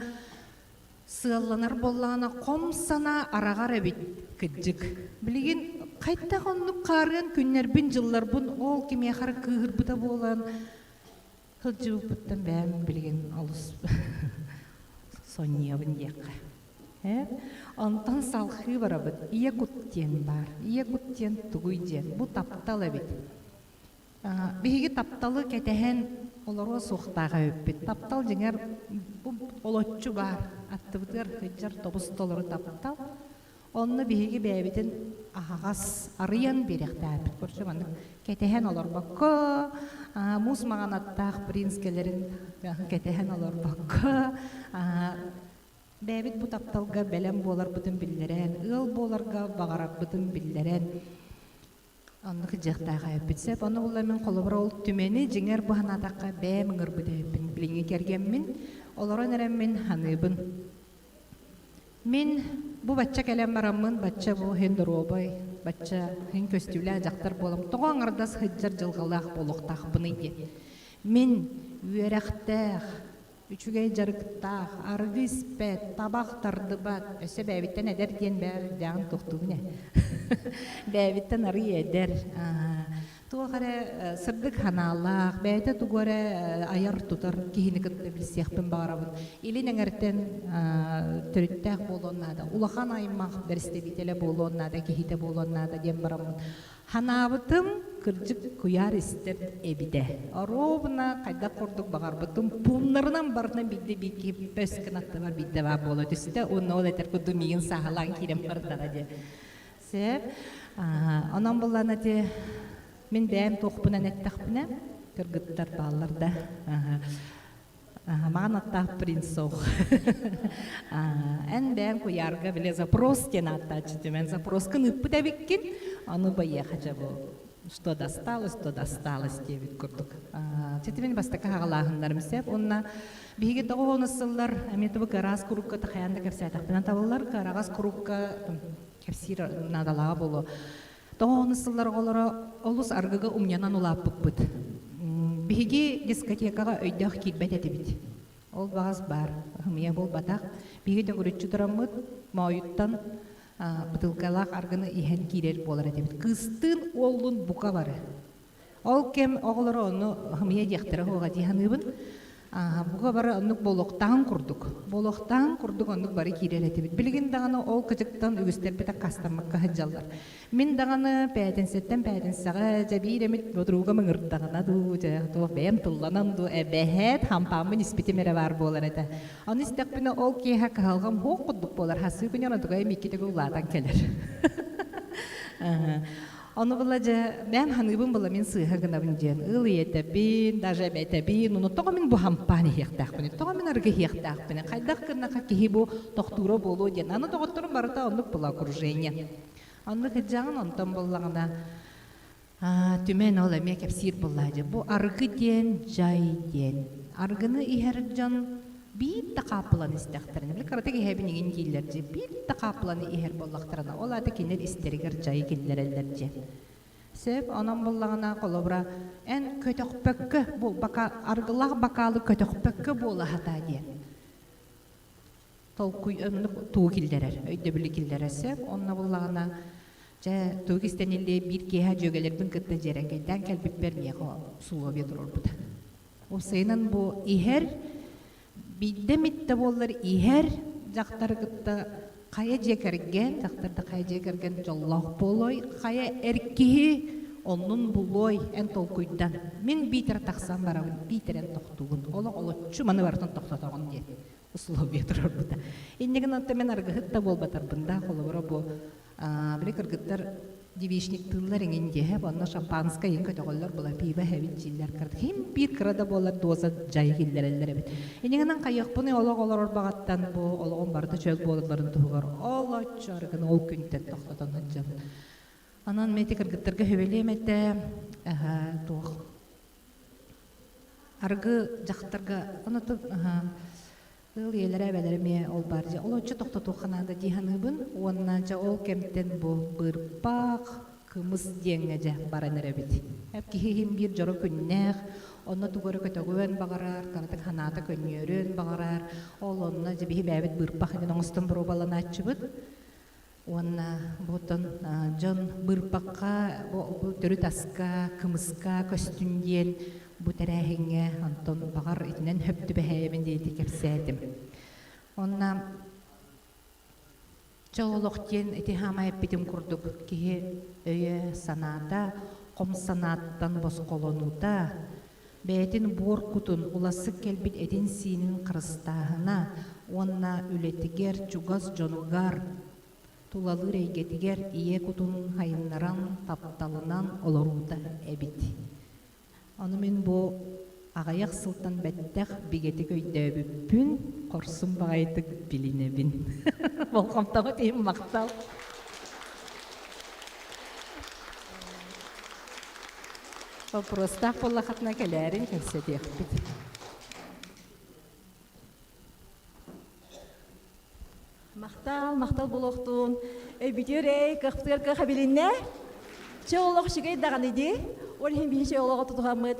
сыалланар буоллаҕына, хом санаа араҕар эбит кырдьык. Билигин хайдах оннук хаарыан күннэрбин, дьылларбын ол кимиэхэ эрэ кыыһырбыта буолан Сылдьыбыппыттан бэйэм билигин олус сонньуйабын диэххэ. Ээ, онтон салхыы барабыт. Ийэ кут диэн баар. Ийэ кут диэн тугуй диэн. Бу таптал эбит. Биһиги тапталы кэтэһэн олоруо суохтаах эбиппит. Таптал дьиҥэр бу олоччу баар. Аттыбытыгар сылдьар тобус толору таптал. Онно биһиги бэйэбитин аһаҕас арыйан биэриэхтээхпит. Короче, маннык кэтэһэн олорбокко, муус маҥан аттаах принц кэлэрин кэтэһэн олорбокко, бэйэбит бу тапталга бэлэм буоларбытын биллэрэн, ыал буоларга баҕарарбытын биллэрэн, оннук дьиэхтээх эбиппит сөп. Ону булла мин холобура ол түмэни дьиҥэр бу санаатахха бэйэм ыҥырбыт эбиппин. Билиҥҥи кэргэммин олорон эрэммин саныыбын. Мин бу бачча кэлэн бараммын, бачча бу иһин доруобай. Бачча хин көстүүлээх дьахтар буолам тоҕо аҥардас сылдьар дьылҕалаах буолуохтаахпыный диэн. Мин үөрэхтээх, үчүгэй дьарыктаах, арыгы испэт, табах тардыбат, өссө бэйэбиттэн эдэр диэн бэйэҕин туохтуубун ээ. Бэйэбиттэн арый эдэр, туох эрэ сырдык санаалаах, бэйэтэ тугу эрэ айар-тутар киһини кытта билсиэхпин баҕарабын. Илин эҥэртэн төрүттээх буолуон наада, улахан аймах бэрэстэбиитэлэ буолуон наада, киһитэ буолуон наада диэн бараммын. Ханаабытым кырдьык куйаар истэр эбитэ. Оруобуна хайдах курдук баҕарбытым пууннарынан барытынан биирдэ биир киһи пөс гынаттыбар биирдэ баар буола түстэ уонна ол этэр курдук миигин сааһылаан киирэн бардаҕа диэн. Сөп. Онон буллан ити мин бэйэм туохпунан эттэхпинэ, кыргыттар бааллар да. Маҕан аттаах принц суох. Эн бэйэҥ куйаарга били запрос диэн ааттааччы түмэн запроскын ыыппыт эбиккин, ону байыаха дьэ бу что досталось, то досталось диэбит курдук. Чэтимин бастакы хаҕалааһыннарым сөп. Уонна биһиги тоҕо сыллар эмиэ тобу кыраас курукка тахайан да кэпсээтэхпинэ табыллар. Кыараҕас курукка кэпсиир наадалааҕа буолуо. Тоҕо сыллар оҕолоро олус аргыга умньанан улааппыппыт. Биһиги дискотекаҕа өйдөөх киирбэт этибит. Ол баҕас баар, ымыйа буолбатах. Биһиги төгүрүччү тураммыт, моойуттан бытыылкалаах аргыны иһэн киирэр буолар этибит. Кыыстыын уоллун бука бары. Ол кэм оҕолоро ону ымыйа диэхтэрэ суоҕа дии саныыбын. Бука бары оннук буолуохтааҕын курдук. Буолуохтааҕын курдук оннук бары киирэр этибит. Билигин даҕаны ол кыдьыктан үгүстэрбит аккаастаммакка сылдьаллар. Мин даҕаны пээтинсэттэн пээтинсэҕэ дьэ биир эмит подругам ыҥырдаҕына дуу, дьэ туох бэйэм тылланан дуу, эбэһээт хампааммын испитим эрэ баар буолар этэ. Ону истэхпинэ ол киэһэ кыһалҕам суох курдук буолар. Хасыы күнү онотугай икки төгүл улаатан кэлэр. Ону була дьэ, бэйэм саныыбын була мин сыыһа гынабын диэн ыл ийэтэбин, даже эбэтэбин, ону тоҕо мин бу хампаан иһиэхтээхпиний, тоҕо мин арыгы иһиэхтээхпиний, хайдах гыннаха киһи бу тохтуура буолуо диэн. Аны доҕотторум барыта оннук була окружение. Оннук сылдьаҕын, онтон буллаҕына түмэн ол эмиэ кэпсиир буоллаа дьэ. Бу арыгы диэн дьай диэн. Арыгыны иһэр дьон биир да хааппыланы истэхтэринэ, били кыратык иһэбин иҥин дииллэр дьэ, биир да хааппыланы иһэр буоллахтарына, ол аата кинилэр истэригэр дьайы киллэрэллэр дьэ. Сөп, онон буллаҕына, холобура, эн көтөхпөккө, бу бака, арыгылаах бакаалы көтөхпөккө буола сатаа диэн. Толкуй оннук тугу киллэрэр, өйдөбүлү киллэрэр сөп. Онно буллаҕына, дьэ, тугу кистэниллиэ биир киэһэ дьүөгэлэрбин кытта дьиэрэҥкэйдээн кэлбиппэр миэхэ условие туруорбута. Уопсайынан бу иһэр, биирдэ эмит да буоллар иһэр дьахтары кытта хайа дьиэ кэргэн, дьахтар да хайа дьиэ кэргэн дьоллоох буолуой, хайа эр киһи оннун булуой, эн толкуйдан. Мин биитэр тахсан барабын, биитэр эн тохтуугун. Олох олоччу маны барытын тохтотоҕун диэн условие турарбыта. Инньэ гынан мин аргыһыт да буолбатарбын да, холобура бу били кыргыттар девичниктыыллар эҥин диэһэ, онно шампанское иһин көтөҕөллөр була пиво иһэбит дииллэр кырат хим биир кыра да буолар доза дьайы киллэрэллэр эбит. Инньэ гынан хайыахпыный олох олорор баҕаттан бу олоҕум барыта чөл буоларын туһугар олоччу арыгыны ол күнтэн тохтотон сылдьабын. Онон мен ити кыргыттарга сүбэлиэм этэ туох арыгы дьахтарга оноту ыал ийэлэрэ эбэлэрэ эмиэ ол баар дьэ олоччу тохтотуохха наада дии саныыбын уонна дьэ ол кэмтэн бу быырпах кымыс диэҥҥэ дьэ баран эрэбит киһи иһин биир дьоро күннээх онно тугу эрэ көтөҕүөн баҕарар кыратык санаата көнньүөрүөн баҕарар ол онно дьэ биһи бэйэбит быырпах иһин оҥостон боруобаланааччыбыт Уонна бу оттон дьон быырпахха, бу төрүт аска, кымыска көстүн диэн бу тэрээһиҥҥэ онтон баҕар итинэн хөп түбэһээйэбин диэти кэпсээтим. Онна чол олох диэн ити хаамай эппитим курдук киһи өйө санаата хом санааттан босхолонуута, бэйэтин буор кутун улассык кэлбит этин-сиинин харыстааһына уонна үлэтигэр, чугас дьонугар, тулалыыр эйгэтигэр ийэ кутун хайыннаран, тапталынан олоруута эбит. Ону мин бу аҕыйах сылтан бэттэх бигэтик өйдөөбүппүн, хорсун баҕайытык билинэбин. Болҕомтоҕут иһин махтал. Боппуруостаах буоллаххытына кэлээрин кэпсэтиэхпит. Махтал. Махтал, махтал буолуохтун. Өйбүтүөр эй, кыахпытыгар кыах эбилиннэ. Чэ олох үчүгэй даҕаны дии. Ол иһин биһи чэ олоҕу тутуһаммыт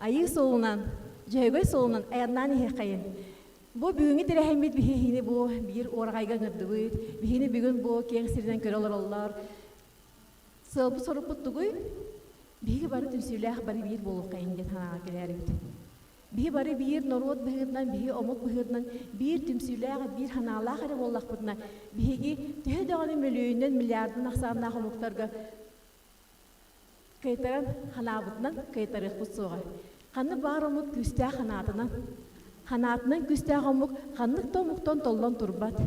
айыы суолунан, дьөһөгөй суолунан айаннаан иһиэххэйин. Бу бүгүҥҥү тэрээһиммит биһигини бу биир уораҕайга ыҥырдыбыт. Биһигини бүгүн бу киэҥ сиринэн көрө олороллор. Сыалбыт сорукпут тугуй? Биһиги бары түмсүүлээх бары биир буолуоххайын диэн санааҕа кэлээрибит. Биһи бары биир норуот быһыытынан, биһи омук быһыытынан биир түмсүүлээх, биир санаалаах эрэ буоллахпытына, биһиги төһө даҕаны мөлүйүөнүнэн, миллиардынан ахсааннаах омуктарга кыайтаран ханаабытынан кыайтарыахпыт суоҕа. Ханнык баар омук күүстээх ханаатынан, ханаатынан күүстээх омук ханнык да омуктан толлон турбат.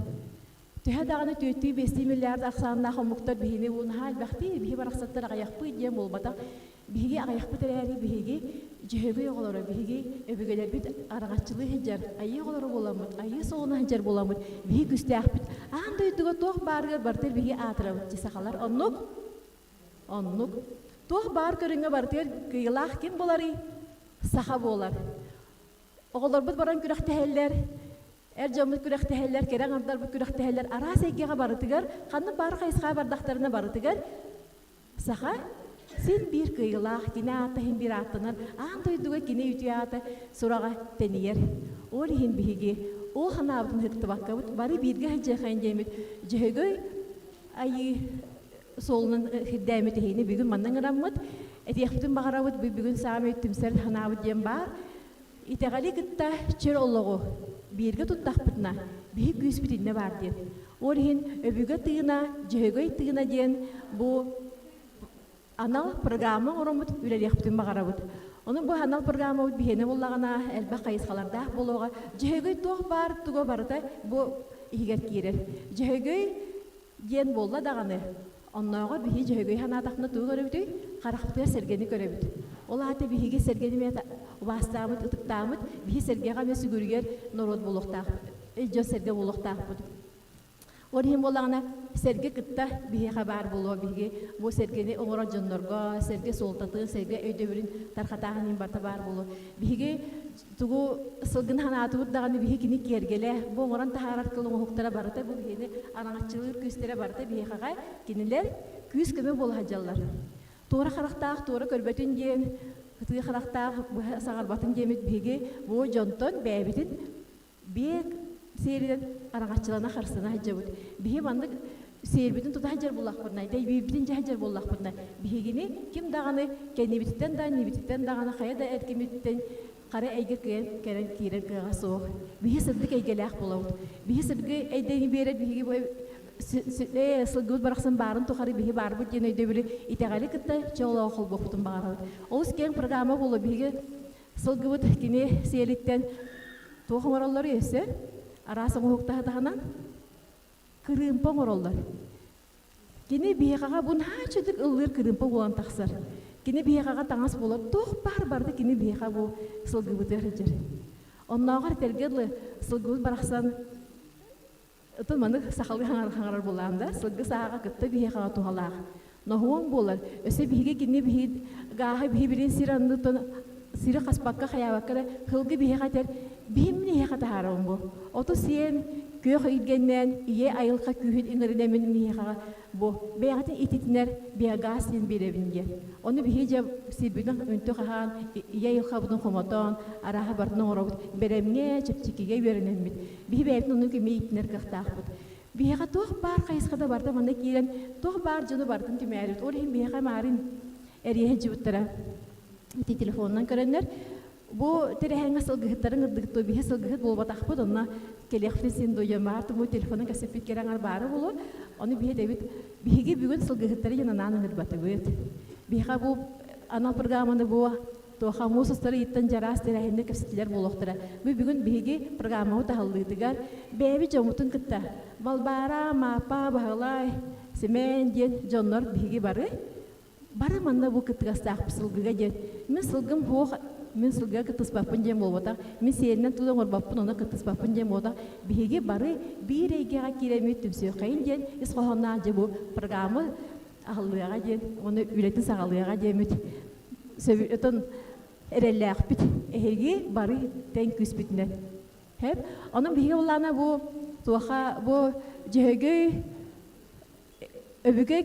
Төһө даҕаны түөртүү-биэстии миллиард ахсааннаах омуктар биһини наһаа элбэхтии, биһи барахсаттар аҕыйахпыт диэн буолбатах. Биһиги аҕыйахпыт эрээри биһиги дьөһөгөй оҕолоро, биһиги өбүгэлэрбит араҥаччылыы сылдьар, айыы оҕолоро буоламмыт, айыы суолуна сылдьар буоламмыт, биһи күүстээхпит. Аан дойдуга туох баарыгар барытыгар биһиги аатырабыт дии сахалар. Оннук? Оннук. Туох баар көрүҥҥэ барытыгар кыайыылаах ким буоларый? Саха буолар. Оҕолорбут баран күрэхтэһэллэр, эр дьоммут күрэхтэһэллэр, кэрэ аҥардарбыт күрэхтэһэллэр, араас эйгэҕэ барытыгар, ханнык баар хайысхаҕа бардахтарына барытыгар саха син биир кыайыылаах, кини аата иһин биир ааттанар, аан дойдуга кини үтүө аата сураҕа тэнийэр. Ол иһин биһиги ол санаабытын ыһыктыбаккабыт бары бииргэ сылдьыахайын диэммит Дьөһөгөй Айыы суолунан сирдээммит эһигини бүгүн манна ыҥыраммыт, этиэхпитин баҕарабыт, бүгүн саамай түмсэр санаабыт диэн баар. Итэҕэли кытта чөл олоҕу бииргэ туттахпытына, биһи күүспүт иннэ баар диэн. Ол иһин өбүгэ тыына, дьөһөгөй тыына диэн бу анал программа оҥороммут үлэлиэхпитин баҕарабыт. Ону бу анал программабыт биһиэнэ буоллаҕына элбэх хайысхалардаах буолуоҕа. Дьөһөгөй туох баар туга барыта бу иһигэр киирэр. Дьөһөгөй диэн буолла даҕаны, оннооҕор биһиги дьөһөгөй санаатахпына тугу көрөбүтүй? Харахпытыгар сэргэни көрөбүт. Ол аата биһиги сэргэни эмиэ убаастаабыт, ытыктаабыт, биһи сэргэҕэ эмиэ сүгүрүйэр норуот буолуохтаахпыт, дьон сэргэ буолуохтаахпыт. Ол иһин буоллаҕына, сэргэ кытта биһиэхэ баар буолуо биһиги бу сэргэни оҥорор дьоннорго, сэргэ суолтатын, сэргэ өйдөбүлүн тархатааһын иһин барыта баар буолуо. Биһиги тугу сылгыны санаатыбыт даҕаны биһи кини киэргэлэ, бу оҥорон таһаарар кыл оҥоһуктара барыта бу биһини араҥаччылыыр күүстэрэ барыта биһиэхэҕэ кинилэр күүс-көмө буола сылдьаллар. Туора харахтаах туора көрбөтүн диэн, кытыы харахтаах быһа саҥарбатын диэмит биһиги бу дьонтон бэйэбитин биэ сиэринэн араҥаччылана харсына сылдьабыт. Биһи маннык сиэрбитин тута сылдьар буоллахпытына, дэйбиирбитин дьэ сылдьар буоллахпытына, биһигини ким даҕаны кэннибититтэн да, иннибититтэн даҕаны хайа да эркиммититтэн хара эйгэ кыайан кэлэн киирэр кыаҕа суох. Биһи сырдык эйгэлээх буолабыт. Биһи сырдык эйгэни биэрэр биһиги бу сылгыбыт барахсан баарын тухары биһи баарбыт диэн өйдөбүлү итэҕэли кытта чоолоох холбуохпутун баҕарабыт. Олус киэҥ программа буолуо биһиги Сылгыбыт кини сиэлиттэн туох оҥороллор өссө? Араас оҥоһуктаһы таһынан кырыымпа оҥороллор. Кини биһиэхэҕэ бу наһаа үчүгдүк ыллыыр кырыымпа буолан тахсар. Кини биһиэхэҕэ таҥас буолар. Туох баар барыта кини биһиэхэ бу сылгыбытыгар сылдьар. Оннооҕор этэргэ дылы сылгыбыт барахсан Отон маннык сахалыы хаҥарар буолаам да, сылгы сааҕа кытта биһиэхэҕэ туһалаах. Ноһуом буолар. Өссө биһиги кини биһи гааһы биһи билин сир анныттан сири хаспакка хайаабакка да сылгы биһиэхэ этэр биһим биһиэхэ таһаарабын бу. Оту сиэн күөх илгэннээн ийэ айылҕа күүһүн иҥэринэмин миһиэхэҕэ бу бэйэҕитин ититинэр биогаз диэн биэрэбин диэн. Ону биһи дьэ сирбитин үнтү хаһаан, ийэ айылҕабытын хомотоон, арааһа барытын оҥоробут. Бэлэмҥэ, чэпчэкигэ үөрэнэммит. Биһи бэйэбитин оннук эмиэ ииттинэр кыахтаахпыт. Биһиэхэ туох баар хайысхата барыта манна киирэн, туох баар дьону барытын түмээрибит. Ол иһин биһиэхэ маарын эрийэ сылдьыбыттара. Ити телефонунан көрөннөр, бу тэрээһиҥҥэ сылгыһыттарын ырдыгыт дуо, биһи сылгыһыт буолбатахпыт, онно кэлиэхпитин син дуйамаар тумуу телефонун кэсэппит кэрэҥэр баара буолуо. Ону биһи этэбит, биһиги бүгүн сылгыһыттары диэн анаан ыҥырбатыбыт. Биһиэхэ бу анал программаны бу Туоха муус устар ыйыттан дьараас тэрээһиннэр кэпсэтилэр буолуохтара. Бу бүгүн биһиги программабыт аһыллыытыгар бэйэбит дьоммутун кытта Балбаара, Мааппа, Баһылай, Сэмэн диэн дьоннор биһиги бары бары манна бу кыттыгастаахпыт сылгыга диэн. Мин сылгым суох, мин сылгыга кыттыспаппын диэн буолбатах, мин сиэринэн тыл оҥорбоппун, онно кыттыспаппын диэн буолбатах. Биһиги бары биир эйгэҕэ киирэммит түмсүөххэйин диэн ис хоһоонноох дьэ бу программа аһыллыаҕа диэн, уонна үлэтин саҕалыаҕа диэммит Сөбүтэн эрэллээхпит. Эһиги бары тэҥ күүспүтүнэн. Хэп. Онон биһиги улаана бу туоха бу Дьөһөгөй өбүгэ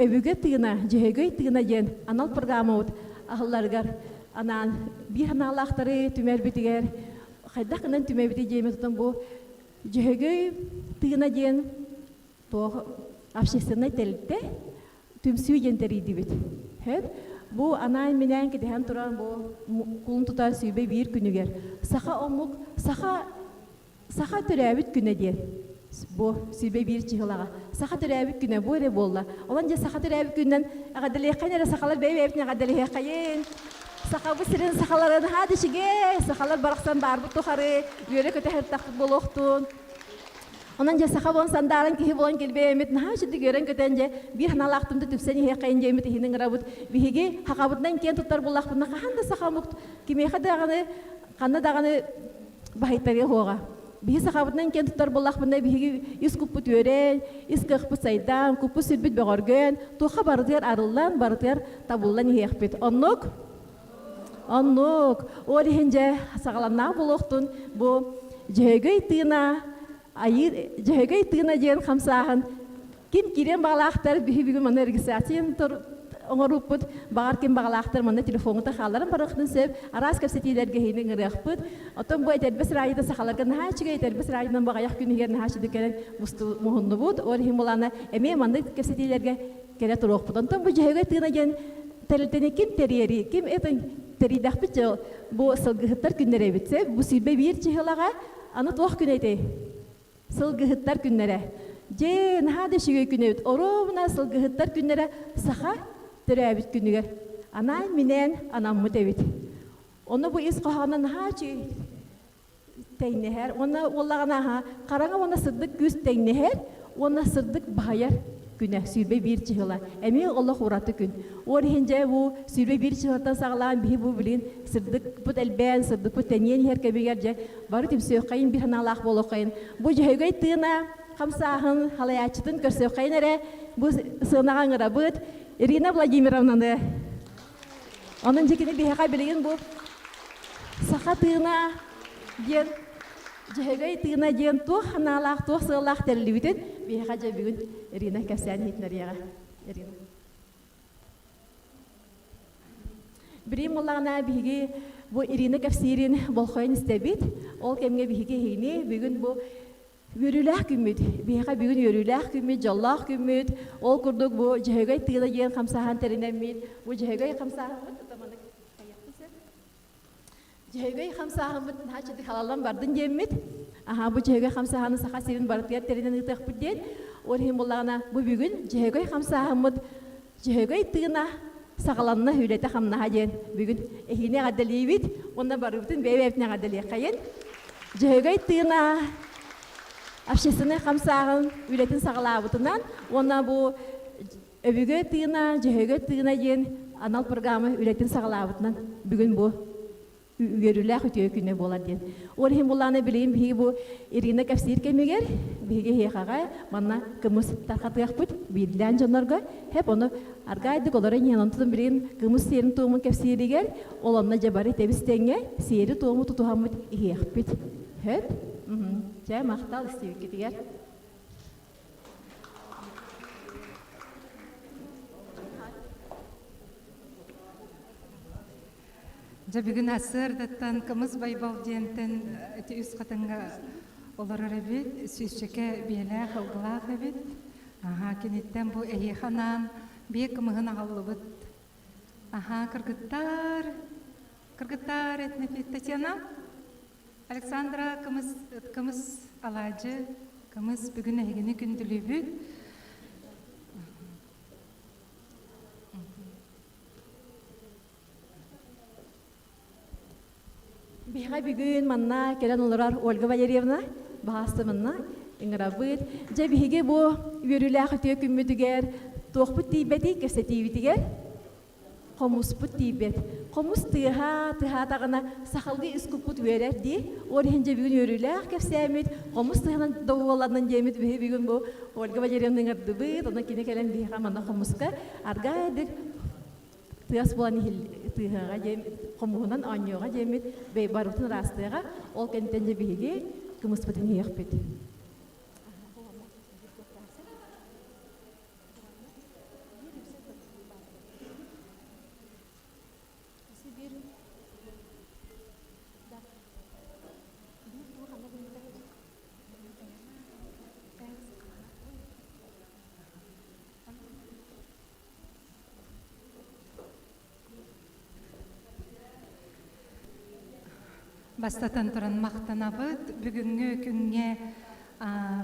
өбүгэ тыына Дьөһөгөй тыына диэн анал программабыт аһылларыгар анаан биир санаалаахтары түмэрбитигэр хайдах гынан түмэбитий диэмит отон бу Дьөһөгөй тыына диэн туох общественнай тэрилтэ түмсүү диэн тэрийдибит. Хөп бу анаан-минээн кэтэһэн туран бу кулун тутар 21 күнүгэр саха омук саха саха төрөөбүт күнэ диэн бу 21 чыһылаҕа саха төрөөбүт күнэ бу эрэ буолла. Онон дьэ саха төрөөбүт күнүнэн эҕэрдэлиэххэйин эрэ сахалар бэйэ-бэйэбитин эҕэрдэлиэххэйин. Сахабыт сирин сахаларын haa дичигэ сахалар барахсан баарбыт тухары үөрэ-көтө сыртахпыт буолуохтун. Онон дьэ саха буолан сандааран киһи буолан килбэйэммит наһаа үчүгдүк үөрэн-көтөн дьэ биир санаалаахтым да түпсэн иһиэххэйин диэммит иһин ыҥырабыт. Биһиги хахабытынан киэн туттар буоллахпытына хаһан да саха омук кимиэхэ даҕаны ханна даҕаны баһыйтарыа суоҕа. Биһи сахабытынан киэн туттар буоллахпытына биһиги ис куппут үөрэн, ис кыахпыт сайдан, куппут сүрбүт бөҕөргөөн, туохха барытыгар арыллан, барытыгар табыллан иһиэхпит. Оннук? Оннук. Ол иһин дьэ саҕаланнаах буолуохтун бу Дьөһөгөй тыына айыы Дьөһөгөй тыына диэн хамсааһын ким киириэн баҕалаахтар биһи бүгүн манна регистрацияны оҥорууппут баҕар ким баҕалаахтар манна телефоҥҥута хаалларан барыахтын сөп араас кэпсэтиилэргэ иһини ыҥырыахпыт оттон бу этэрбэс раайыта сахаларга наһаа үчүгэй этэрбэс раайынан баҕайах күн иһигэр наһаа үчүгэй кэлэн муһуннубут ол иһин булаана эмиэ маннык кэпсэтиилэргэ кэлэ туруохпут. Онтон бу Дьөһөгөй тыына диэн тэрилтэни ким тэрийэрий, ким это тэрийдэхпит дьэ бу сылгыһыттар күннэрэ эбит. Бу 21 чыһылаҕа аны туох күнэ этэй? Сылгыһыттар күннэрэ. Дьэ, наһаа да үчүгэй күн эбит. Оруобуна сылгыһыттар күннэрэ саха төрөөбүт күнүгэр анаан-минээн анаммыт эбит. Ону бу ис хоһооно наһаа үчүгэй тэҥнэһэр уонна уоллаҕына аһа хараҥа уонна сырдык күүс тэҥнэһэр уонна сырдык баһыйар күнэ 21 чыһыла эмиэ олох ураты күн ол иһин дьэ бу 21 чыһылаттан саҕалаан биһи бу билигин сырдыкпыт элбээн сырдыкпыт тэнийэн иһэр кэмигэр дьэ бары түмсүөххэйин биир санаалаах буолуоххайын бу дьөһөгөй тыына хамсааһын халайааччытын көрсүөххэйин эрэ бу сыанаҕа ыҥырабыт Ирина Владимировнаны Онон дьэ кини биһиэхэ билигин бу саха тыына диэн Дьөһөгөй тыына диэн туох санаалаах, туох сыаллаах тэриллибитин биһиэхэ дьэ бүгүн Ирина кэпсээн иһитинэриэҕэ. Ирина. Билим буоллаҕына биһиги бу Ирина кэпсиирин болхойон истэбит. Ол кэмҥэ биһиги эһигини бүгүн бу Үөрүүлээх күммүт. Биһиэхэ бүгүн үөрүүлээх күммүт, дьоллоох күммүт. Ол курдук бу Дьөһөгөй тыына диэн хамсааһын тэринэммит. Бу Дьөһөгөй хамсааһыммыт утаманы Дьөһөгөй хамсааһыммыт наһаа чэдик халаллан бардын диэммит. Аха бу Дьөһөгөй хамсааһыны Саха сирин барытыгар тэринэн ыытыахпыт диэн. Ол иһин буоллаҕына бу бүгүн Дьөһөгөй хамсааһыммыт Дьөһөгөй тыына саҕаланна үлэтэ-хамнаһа диэн бүгүн эһигини эҕэрдэлиибит уонна барыбытын бэйэ-бэйэбитин эҕэрдэлиэххэйин. Дьөһөгөй тыына общественнай хамсааһын үлэтин саҕалаабытынан уонна бу өбүгэ тыына, дьөһөгөй тыына диэн анал программа үлэтин саҕалаабытынан бүгүн бу үөрүүлээх үтүө күнэ буолар диэн. Ол иһин буллаана билигин биһиги бу Ирина кэпсиир кэмигэр биһиги эһиэхэҕэ манна кымыс тархатыахпыт биирдилээн дьоннорго хэп ону аргаайдык олоро иһэн онтон билигин кымыс сиэрин туомун кэпсииригэр ол онно дьэ бары тэбис тэҥҥэ сиэри туому тутуһаммыт иһиэхпит. Хөп? Чэ, махтал истибиккитигэр. Дьэ бүгүн сарсыардаттан Кымыс Байбал диэнтэн ити үс хатыҥҥа олорор эбит, сүүсчэкэ биэлээх, ылгылаах эбит. Аһаа, киниттэн бу эһиэхэ анаан биэ кымыһын аҕаллыбыт. Аһаа, кыргыттар, кыргыттар этнэпит Татьяна, Александра кымыс, кымыс алаадьы, кымыс бүгүн эһигини күндүлүүбүт. Биһиэхэ бүгүн манна кэлэн олорор Ольга Валерьевна баҕаста манна ыҥырабыт. Дьэ биһиги бу үөрүүлээх үтүө күммүтүгэр туохпут тиийбэтий кэпсэтиибитигэр хомуспут тиийбэт. Хомус тыаһа тыаһаатаҕына сахалыы ис куппут үөрэр дии. Ол иһин дьэ бүгүн үөрүүлээх кэпсээммит хомус тыаһынан доҕуһуолланан диэммит биһи бүгүн бу Ольга Валерьевна ыҥырдыбыт. Онон кини кэлэн биһиэхэ манна хомуска аргаайдык тыас буолан тыаһыаҕа диэн хомуһунан оонньуоҕа диэммит барыбытын ыраастыаҕа ол кэнниттэн дьэ биһиги кымыспытын иһиэхпит. Бастатан туран махтанабыт. Бүгүҥҥү күҥҥэ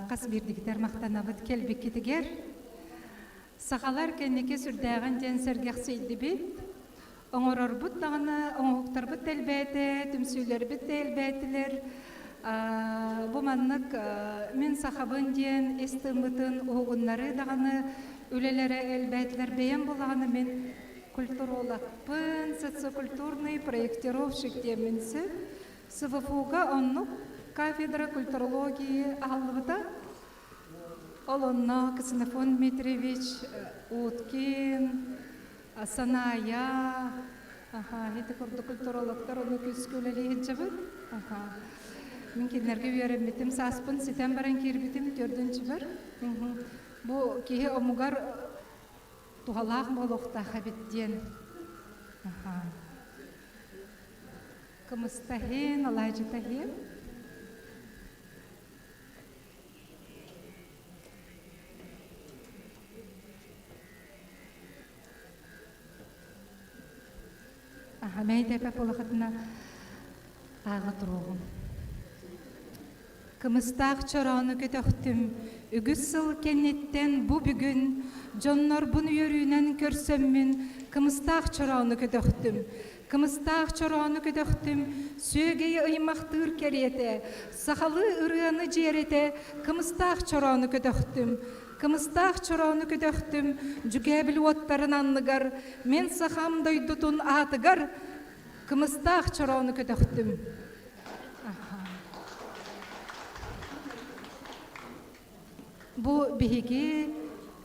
хас биирдигитэр махтанабыт кэлбиккитигэр. Сахалар кэнники сүрдээҕин диэн сэргэхсийдибит. Оҥорорбут даҕаны оҥоһуктарбыт да элбээтэ, түмсүүлэрбит да элбээтилэр. Бу маннык мин сахабын диэн ис тыыммытын уһугуннарыы даҕаны үлэлэрэ элбээтилэр. Бэйэм булаҕына мин культурологпын, социокультурный проектировщик диэммин сөп. СВФУ-га оннук кафедра культурологии аһыллыбыта. Ол онно Ксенофон Дмитриевич Уткин, Саная, аха, ити курдук культурологтар ону күүскэ үлэлии сылдьабыт. Аха. Мин кинилэргэ үөрэммитим, сааспын ситэн баран киирбитим төрдүнчүбэр. Бу киһи омугар туһалаах буолуохтаах эбит диэн. Аха. Кымыстаһын, алаадьытаһын. Аха, мэйдэпэ буолахытына ааҕа туруоҕум. Кымыстаах чороону көтөхтүм, үгүс сыл кэнниттэн бу бүгүн дьоннорбун үөрүүнэн көрсөммүн кымыстаах чороону көтөхтүм. Кымыстаах чороону көтөхтүм, сүөгэйи ыймахтыыр кэриэтэ, сахалыы ырыаны дьиэрэтэ кымыстаах чороону көтөхтүм. Кымыстаах чороону көтөхтүм, дьүкээбил уоттарын анныгар, мин сахам дойдутун аатыгар кымыстаах чороону көтөхтүм. Бу биһиги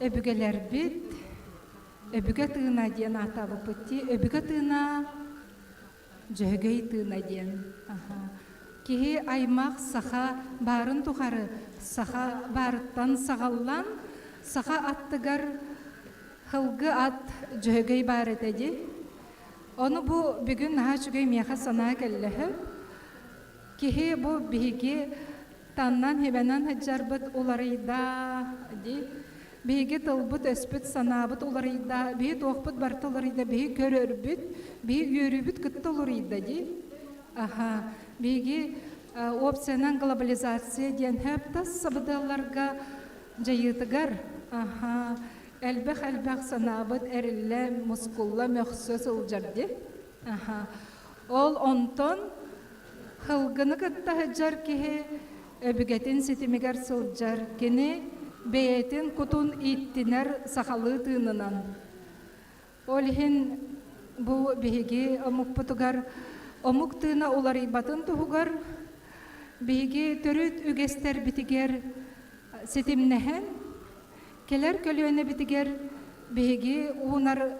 өбүгэлэрбит өбүгэ тыына диэн ааттаабыппыт дии. Өбүгэ тыына дьөһөгөй тыына диэн. Киһи аймах саха баарын тухары саха баарыттан саҕаллан саха аттыгар һылгы ат дьөһөгөй баар этэ дии. Ону бу бүгүн наһаа үчүгэй миэхэ санаа кэллэһэ. Киһи бу биһиги таннан хибэнэн сылдьарбыт уларыйда дии. Биһиги тылбыт-өспүт, санаабыт уларыйда, биһи туохпут барыта уларыйда, биһи көрөрбүт, биһи үөрүүбүт кытта уларыйда дии. Аха, биһиги опциянан глобализация диэн хөп тас сабыдыалларга дьайыытыгар аха элбэх-элбэх санаабыт эриллэ, мускулла, мөхсө сылдьар дии. Аха. Ол онтон Һылгыны кытта сылдьар киһи өбүгэтин ситимигэр сылдьар, кини бэйэтин кутун ииттинэр сахалыы тыынынан. Ол иһин бу биһиги омукпутугар омук тыына уларыйбатын туһугар биһиги төрүт үгэстэрбитигэр ситимнэһэн кэлэр көлүөнэбитигэр биһиги уунар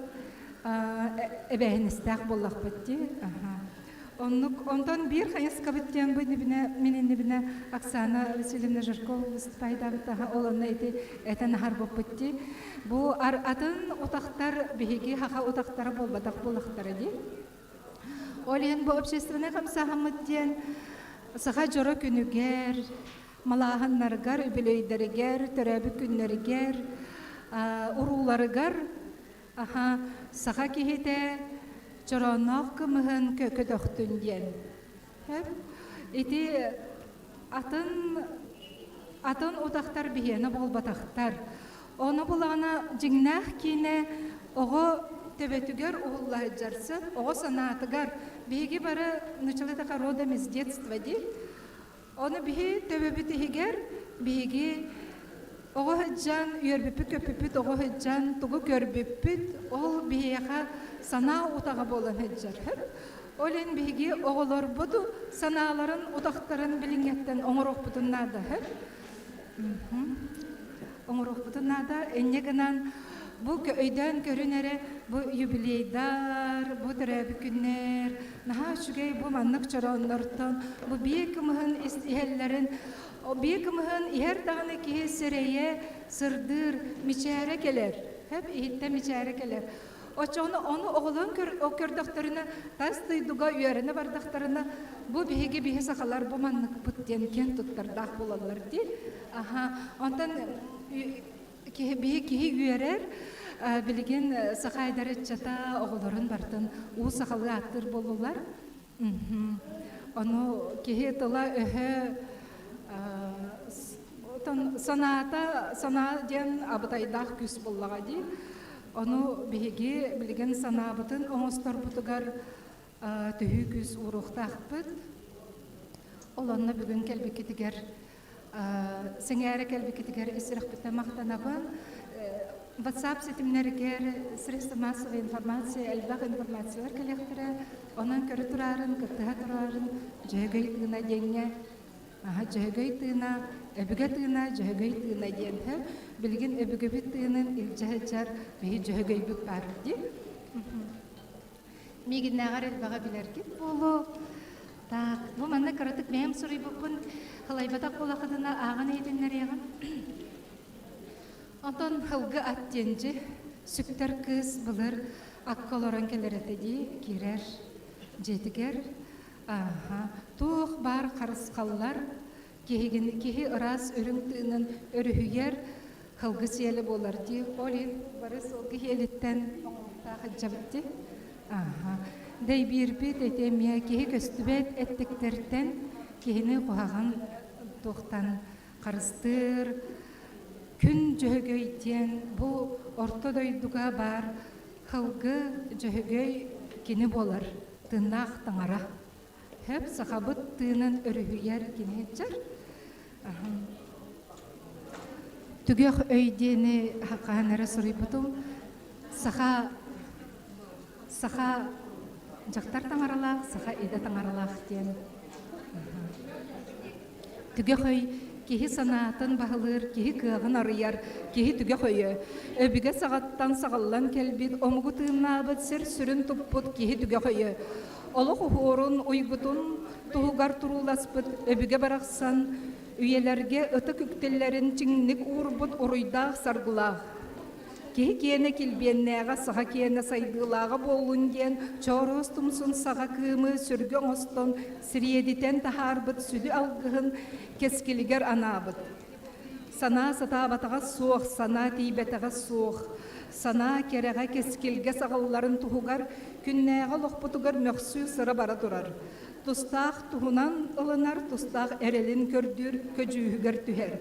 эбээһинэстээх буоллахпыт дии. Оннук, онтон биир хайыскабыт диэн бу иннибинэ, мин иннибинэ Оксана Васильевна Жиркова выступайдаабыт ол онно ити этэн аһарбыппыт дии. Бу атын утахтар биһиги хаха утахтара буолбатах буолахтара дии. Ол иһин бу общественнай хамсааһыммыт диэн саха дьоро күнүгэр, малааһыннарыгар, үбүлүөйдэригэр, төрөөбүт күннэригэр, урууларыгар аха саха киһитэ чороонноох кымыһын көтөхтүн диэн. Ити атын атын утахтар биһиэнэ буолбатахтар. Ону булаҕына дьиҥнээх киинэ оҕо төбөтүгэр уһулла сылдьарсыт, оҕо санаатыгар биһиги бары началытаха родом из детства дии. Ону биһи төбөбүт иһигэр биһиги оҕо сылдьан үөрбүппүт-көппүппүт оҕо сылдьан тугу көрбүппүт ол биһиэхэ санаа утаҕа буолан сылдьар. Ол иһин биһиги оҕолорбут санааларын утахтарын билиҥҥэттэн оҥоруохпутун наада. Оҥоруохпутун наада. Инньэ гынан бу өйдөөн көрүн эрэ бу юбилейдар, бу төрөөбүт күннэр наһаа үчүгэй бу маннык чорооннортон бу биэ кымыһын иһэллэрин биэ кымыһын иһэр даҕаны киһи сирэйэ сырдыыр мичээрэ кэлэр. Хэп иһиттэн мичээрэ кэлэр. Оччоҕуна ону оҕолорун көрдөхтөрүнэ, тас дойдуга үөрэнэ бардахтарына, бу биһиги биһи сахалар бу манныкпыт диэн киэн туттардаах буолаллар дии. Аха, онтон киһи биһи киһи үөрэр, билигин саха эдэр ыччата оҕолорун барытын уу сахалыы ааттыыр буоллулар. Ону киһи тыла-өһө отон санаата санаа диэн абытайдаах күүс буоллаҕа дии. Ону биһиги билигин санаабытын оҥосторбутугар төһүү күүс ууруохтаахпыт. Ол онно бүгүн кэлбиккитигэр сэҥээрэ кэлбиккитигэр ис сүрэхпиттэн махтанабын. WhatsApp ситимнэригэр средства массовой информации элбэх информациялар кэлиэхтэрэ. Онон көрө тураарын, кыттыһа тураарын Дьөһөгөй тыына диэҥҥэ аха Дьөһөгөй тыына, өбүгэ тыына, Дьөһөгөй тыына диэн билигин өбүгэбит тыынын илдьэ сылдьар биһи Дьөһөгөйбүт баар дии. Миигиннээҕэр элбэҕи билэргит буолуо. Так, бу манна кыратык бэйэм суруйбуппун халайбатах буолахытына ааҕан иһитиннэриэҕим. Онтон һылгы ат диэн дьи сүктэр кыыс былыр акка олорон кэлэр этэ дии киирэр дьиэтигэр. Ааха, туох баар харысхаллар киһигин киһи ыраас үрүҥ тыынын өрүһүйэр һылгы сиэлэ буолар дии. Ол иһин бары сылгы сиэлиттэн оҥоһуктаах илдьэбит дии. Ааха. Дэйбиирбит ити эмиэ киһи көстүбэт эттиктэртэн киһини куһаҕан туохтан харыстыыр Күн Дьөһөгөй диэн бу орто дойдуга баар һылгы Дьөһөгөй кини буолар, тыыннаах таҥара. Хөп сахабыт тыынын өрүһүйэр кини сылдьар. Түгэх өй диэни хаһан эрэ суруйбутум. Саха саха дьахтар таҥаралаах, саха идэ таҥаралаах диэн. Түгэх өй киһи санаатын баһылыыр, киһи кыаҕын арыйар, киһи түгэх өйө. Өбүгэ саҕаттан саҕыллан кэлбит, омугу тыыннаабыт, сир сүрүн туппут киһи түгэх өйө. Олох уһуурун, уйгутун туһугар турууласпыт өбүгэ барахсан үйэлэргэ ытык үктэллэрин чиҥник уурбут уруйдаах саргылаах. Киһи киэнэ килбиэннээҕэ, саха киэнэ сайдыылааҕа буоллун диэн чооруос тумсун саҕа кыымы сүргэ оҥостон сириэдитэн таһаарбыт сүдү алгыһын кэскилигэр анаабыт. Санаа сатаабатаҕа суох, санаа тиийбэтэҕэ суох. Санаа кэрэҕэ кэскилгэ саҕылларын туһугар күннээҕи олохпутугар мөхсүү сыра бара турар. Тустаах туһунан ылынар, тустаах эрэлин көрдүүр көдьүүһүгэр түһэр.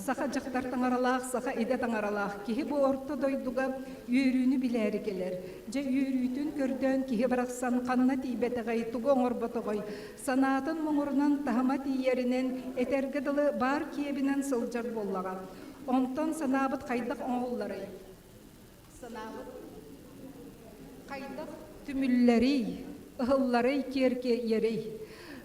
Саха дьахтар таҥаралаах, саха идэ таҥаралаах киһи бу орто дойдуга үөрүүнү билээри кэлэр. Дьэ үөрүүтүн көрдөөн киһи барахсан ханна тиийбэтэҕэй, тугу оҥорботоҕой, санаатын муҥурунан таһыма тиийэринэн, этэргэ дылы баар киэбинэн сылдьар буоллаҕа. Онтон санаабыт хайдах оҥоһулларый? Санаабыт хайдах түмүллэрий, ыһылларый, киэркэйэрий?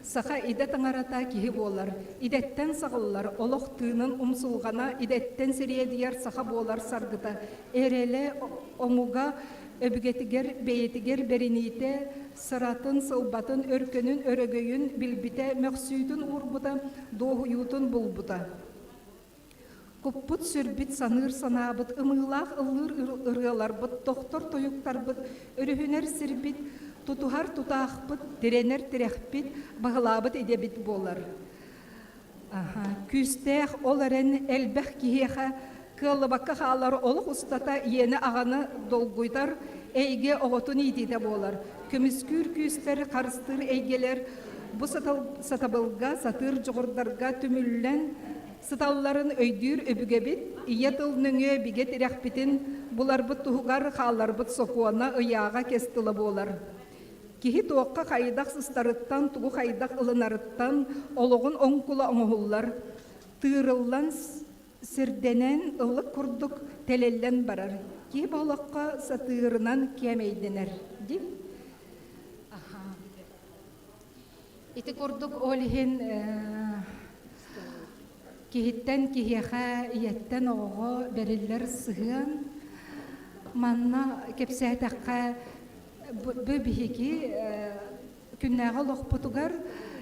Саха идэ таҥарата киһи буолар, идэттэн саҕыллар, олох тыынын умсулҕана идэттэн сириэдийэр саха буолар саргыта, эрэлэ омуга өбүгэтигэр бэйэтигэр бэриниитэ, сыратын, сылбатын, өркөнүн, өрөгөйүн билбитэ, мөхсүүтүн уурбута, дуоһуйуутун булбута. Куппут-сүрбүт, саныыр санаабыт, ымыылаах ыллыыр ырыаларбыт, тохтор тойуктарбыт, өрүһүнэр сирбит, тутуһар тутаахпыт, тирэнэр тирэхпит, баһылаабыт идэбит буолар. Күүстээх ол эрэн элбэх киһиэхэ кыаллыбакка хаалар олох устата ийэни-аҕаны долгуйдар эйгэ оҕотун иитиитэ буолар. Көмүскүүр күүстэр, харыстыыр эйгэлэр бу сатабылга, сатыыр дьоҕурдарга түмүллэн сыталларын өйдүүр өбүгэбит ийэ тыл нөҥүө бигэ тирэхпитин буларбыт туһугар хаалларбыт сокуона, ыйааҕа кэс тыла буолар. Киһи туохха хайдах сыстарыттан, тугу хайдах ылынарыттан олоҕун оҥкула оҥоһуллар, тыырыллан сирдэнэн ыллык курдук тэлэллэн барар. Киһи бу олоххо сатыырынан кээмэйдэнэр дии. Ити курдук ол иһин киһиттэн киһиэхэ, ийэттэн оҕоҕо бэриллэр сыһыан манна кэпсээтэххэ бу биһиги күннээҕи олохпутугар